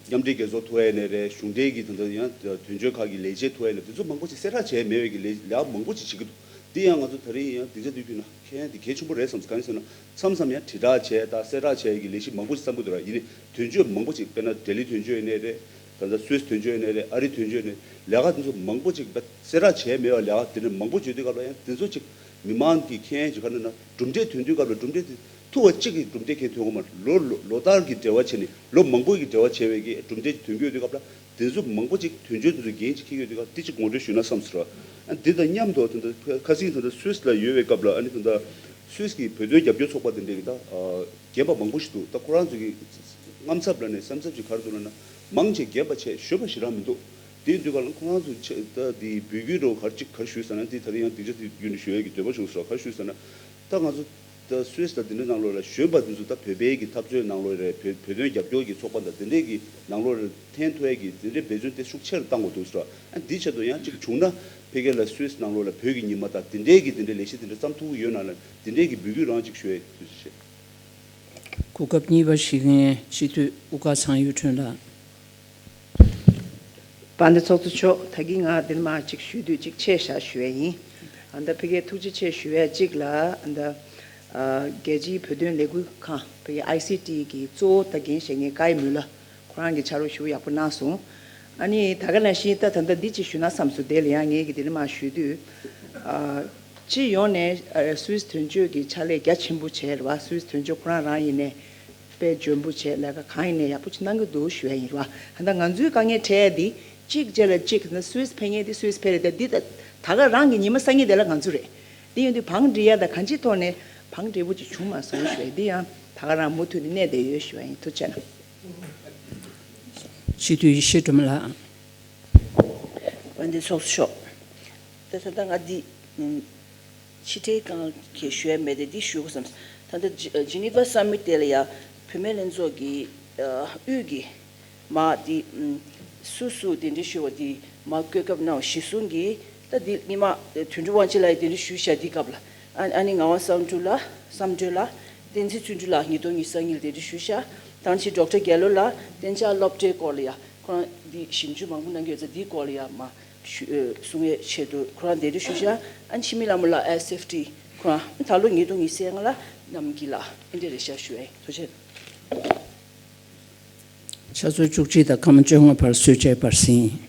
མཉམ་འབྲེལ་རྒྱལ་ཚོགས་ཐུག་ཡས་ནས་རེད། གཞུང་འབྲེལ་གྱི་ད་ལྟ་ཡང་དོན་གཅོད་ཁག་གི་ལས་བྱེད་ཐུག་ཡས་ནས་དེ་ཚོ་མང་པོ་ཅིག་གསལ་བསྒྲགས་བྱས་མེད་པའི་གི་ལས་ལས་ཀ་མང་པོ་ཅིག་བྱེད་ཀྱི་འདུག་འདི་ཡང་ང་ཚོ་ད་རེས་ཡང་སྡིངས་ཆ་འདི་བརྒྱུད་ནས་ཁྱེད་ཡང་འདི་གལ་ཆེན་པོ་རེད་བསམ། གང་ཡིན་ཟེར་ན། མཚམས་མཚམས་ཡང་དྲིལ་བསྒྲགས་བྱས་དང་གསལ་བསྒྲགས་བྱས་ཀྱི་ལས་གཞི་མང་པོ་ཞིག་བརྩམས་ཀྱི་འདུག་ར། ཡིན་ནའི་དོན་གཅོད་མང་པོ་ཞིག་དཔེར་ན་ལྡི་ལི་དོན་གཅོད་ཡིན་ནའི་རེད། ད་ལྟ་སུད་སི་དོན་གཅོད་ཡིན་ནའི་རེད། ཨ་རི་དོན་གཅོད་ཡིན་ནའི་ལས་ཀ་དེ་ཚོ་མང་པོ་ཞིག་གསལ་བསྒྲགས་བྱས་མེད་པ་ལས་ཀ་དེ་འདྲ་མང་པོ་བྱེད་དུས་སྐབས་ལ། ཡང་དེ་ཚོ་ཅིག་མི་མང་གི་ཁྱེད་ཅིག་ག་རེ་ན་གྲུབ་འབྲས་ཐོན་དུས་སྐབས་ལ་གྲུབ་འབྲས་དེ་ཐུབ་པ་གཅིག་གི་གྲུབ་འབྲས་ཁྱེད་ཐོན་གོ་མ་རེད། ལོ་ལོ་ལོ་ལྟར་གྱི་འབྲེལ་བ་བྱས་ནས་ལོ་མང་པོ་གི་འབྲེལ་བ་བྱས་པའི་གི་གྲུབ་འབྲས་ཐོན་གྱི་ཡོད་དུས་སྐབས་ལ། དེ་ཚོ་མང་པོ་ཅིག་དོན་གཅོད་དེ་ཚོ་འགན་ཅིག་འཁྱེར་ཡོད་དུས་སྐབས་དེ་ཅིག་ངོ་སྤྲོད་ཞུས་ན་བསམ་སོང་ར། ཨ་འདི་དང་མཉམ་དུ་ད་ལྟ་ཁ་སང་ད་ལྟ་སུད་སི་ལ་ཡོད་པའི་སྐབས་ལ། ཨ་ནི་ད་ལྟ་སུད་སི་གི་བོད་དོན་རྒྱབ་སྐྱོར་ཚོགས་པ་དེ་འདྲས་ཀྱི་ད་ཨ་རྒན་པ་མང་པོ་ཞིག་འདུག་ད་ཁོ་རང་ཚོ་གི་དངངས་འཚབ་ལ་ནས་བསམ་འཚབ་ཅིག་ག་རེ་འདུག་ལབ་ན། མང་ཆེ་རྒན་པ་ཆེ་གཞོན་པ་ཞེ་དྲག་མི་འདུག་དེ་ཡིན་དུས་སྐབས་ལ་ཁོ་རང་ཚོ་ཆེ་ད་དེ་འབོད་སྐུལ་རོ་ག་རེ་ཅིག་ག་རེ་ཞུས་ཟེར་ན། དེ་ད་རེས་ཡང་སྡིངས་ཆ་དེ་བརྒྱུད་ནས་ཞུ་ཡས་ཀྱི་འདོད་པ་བྱུང་སོང་། ག་རེ་ཞུས་ཟེར་ན། ད་ང་ཚོ་ད་སུད་སི་དང་དེ་འདྲའི་ནང་ལོགས་ལ་གཞོན་པ་དེ་ཚོ་ད་བོད་པའི་གི་འཐབ་རྩོད་ནང་ལོགས་རེད། བོད་བོད་དོན་རྒྱབ་སྐྱོར་གྱི་ཚོགས་པ་དང་དེ་འདྲའི་གི་ནང་ལོགས་ལ་འཐེན་ཐུབ་ཡས་ཀྱི་དེ་འདྲའི་འབད་བརྩོན་དེ་ཤུགས་ཆེ་རུ་བཏང་དགོས་འདུག་ཟེར་བ། ཨ་འདིའི་ཆེད་དུ་ཡང་ཅིག་བྱུང་ན་ཕ་གི་ལ་སུད་སི་ནང་ལོགས་ལ་བོད་ཀྱི་ཉི་མ་དང་དེ་འདྲའི་གི་དེ་འདྲའི་ལས་གཞི་དེ་འདྲ་བརྩམས་ཐུབ་ཀྱི་ཡོད་ན་ལ། དེ་འདྲའི་གི་འབོད་སྐུལ་རང་ཅིག་ཞུ་ཡས་དུ་ཞེས། གོ་སྐབས་གཉིས་པ་ཞུ་མཁན་སྤྱི་འཐུས་དབུ་དཀར་ཚང་གཡུ་སྒྲོན་ལགས། དཔལ་ལྡན་ཚོགས་གཙོ་མཆོག་ད་གིན་ང་འདིར་མར་ཅིག་ཞུ་དུས་ཅིག་ཆེད་བཞག་ཞུ་ཡས་ཡིན། ཨ་ད་ཕ་གིར་ཐུགས་རྗེ་ཆེ་ཞུ་ཡས་གཅིག་ལ། ཨ་ད་ཨ་རྒྱལ་སྤྱིའི་བོད་དོན་ལས་འགུལ་ཁང་ཕ་གིར་ཨའི་སི་ཊི་གི་གཙོ་བོ་ད་འགན་བཞེས་མཁན་ཀའི་མུ་ལ་ཁོ་རང་གིས་ཕྱག་རོགས་ཞེ་པོ་ཡག་པོ་གནང་སོང་། ཨ་ནི་ད་ག་ནང་བཞིན་ད་ད་ལྟ་འདི་ཅིག་ཞུ་ན་བསམ་སོང་། དེ་ལ་ཡང་ངས་ཀྱིས་འདིར་མར་ཞུ་དུས། ཨ་སྤྱི་ཡོངས་ནས་ཨ་སུད་སི་དོན་གཅོད་ཀྱི་ཕྱག་ལས་རྒྱ་ཆེན་པོ་བྱས་རེད་བ། སུད་སི་དོན་གཅོད་ཁོ་རང་རང་ཡིན་ནའི་དཔེ་འཇོན་པོ་བྱས། ལས་ཀ་གང་ཡིན་ནའི་ཡག་པོ་ཅིག་གནང་གི་འདུག་ཞུ་ཡ་ཡིན་རེད་བ། ད་ལྟ་ང་ཚོའི་དཀའ་ངལ་འཕྲད་ཡ་འདི་གཅིག་རྗེས་ལ་གཅིག་ད་སུད་སི་ཕེབས་མཁན་དེ་སུད་སི་ཕེབས་རེད། ད་འདི་ད་ད་ག་རང་གི་ཉི་མ་སང་ཉིན་དེ་ལ་ང་ཚོ་རེད། འདི་ཡིན་དུས་བང་སྒྲིག་ཡ་ད་གང་ཅིའི་ཐོག་ནས་བང་སྒྲིག་པོ་ཅིག་བྱུང་མ་སོང་ཞུ་ཡ། འདི་ཡང་ད་ག་རང་མུ་མཐུད་ནས་གནས་བསྡད་ཡོད་ཞུ་ཡ་ཡིན། ཐུགས་རྗེ་གནང་། སྤྱི་འཐུས་ཡེ་ཤེས་སྒྲོལ་མ་ལགས། དཔལ་ལྡན་ཚོགས་གཙོ་མཆོག་ད་ད་ལྟ་ང་འདི་ཕྱི་འབྲེལ་གང་གས་ཞུ་ཡ་མེད་དེ་འདི་ཞུ་དགོས་བསམ། ད་ལྟ་ཇི་ཇི་ནི་ཝ་སམ་མིཊ་དེ་ལ་ཡ་བུད་མེད་ལྷན་ཚོགས་ཀྱི་ཨ་དབུས་ཀྱི་མ་དེ་སུ་སུ་གདན་འདྲེན་ཞུ་བ་དེ་མ་བསྐོས་སྐབས་གནང་བ་གཞི་བཟུང་གིས། ད་འདི་སྔོན་མ་དོན་གྲུབ་དབང་ཆེན་ལགས་ཀྱིས་གདན་འདྲེན་ཞུས་ཤག་འདི་སྐབས་ལ། ཨ་ཨ་ནི་ངག་དབང་བསམ་གྲུབ་ལགས། བསམ་གྲུབ་ལགས། བསྟན་འཛིན་བརྩོན་འགྲུས་ལགས་ཉིས་སྟོང་ཉི་ཤུ་རྩ་གཉིས་ལ་གདན་འདྲེན་ཞུས་ཤག་དང་ཕྱིན་ཌོག་ཊར་རྒྱལ་ལོ་ལགས་གཏན་འཇགས་སློབ་གྲྭའི་སྐོར་ལ་ཡ་ཁོ་རང་འདི་ཞིབ་འཇུག་མང་པོ་གནང་གི་ཡོད་ཙང་འདིའི་སྐོར་ལ་ཡ་མ་ཞུ་ཨ་གསུང་བའི་ཆེད་དུ་ཁོ་རང་གདན་འདྲེན་ཞུས་ཤག་ཨ་འཆི་མེད་ལྷ་མོ་ལགས་ཨེ་སེཕ་ཊི་ཁོ་རང་ད་ལོ་ཉིས་སྟོང་ཉི་ཤུ་རྩ་ལྔ་ལ་གནམ་སྐྱིད་ལགས་ཨེ་འདྲ་རེད་ཤག་ཞུ་ཨེ། ཐུགས་རྗེ་ཆེ། ཆུ་ཚོད་བཅུ་གཅིག་དང་སྐར་མ་བཅོ་ལྔ་བར་གསོལ་ཇའི་བར་གསེང་ཡིན།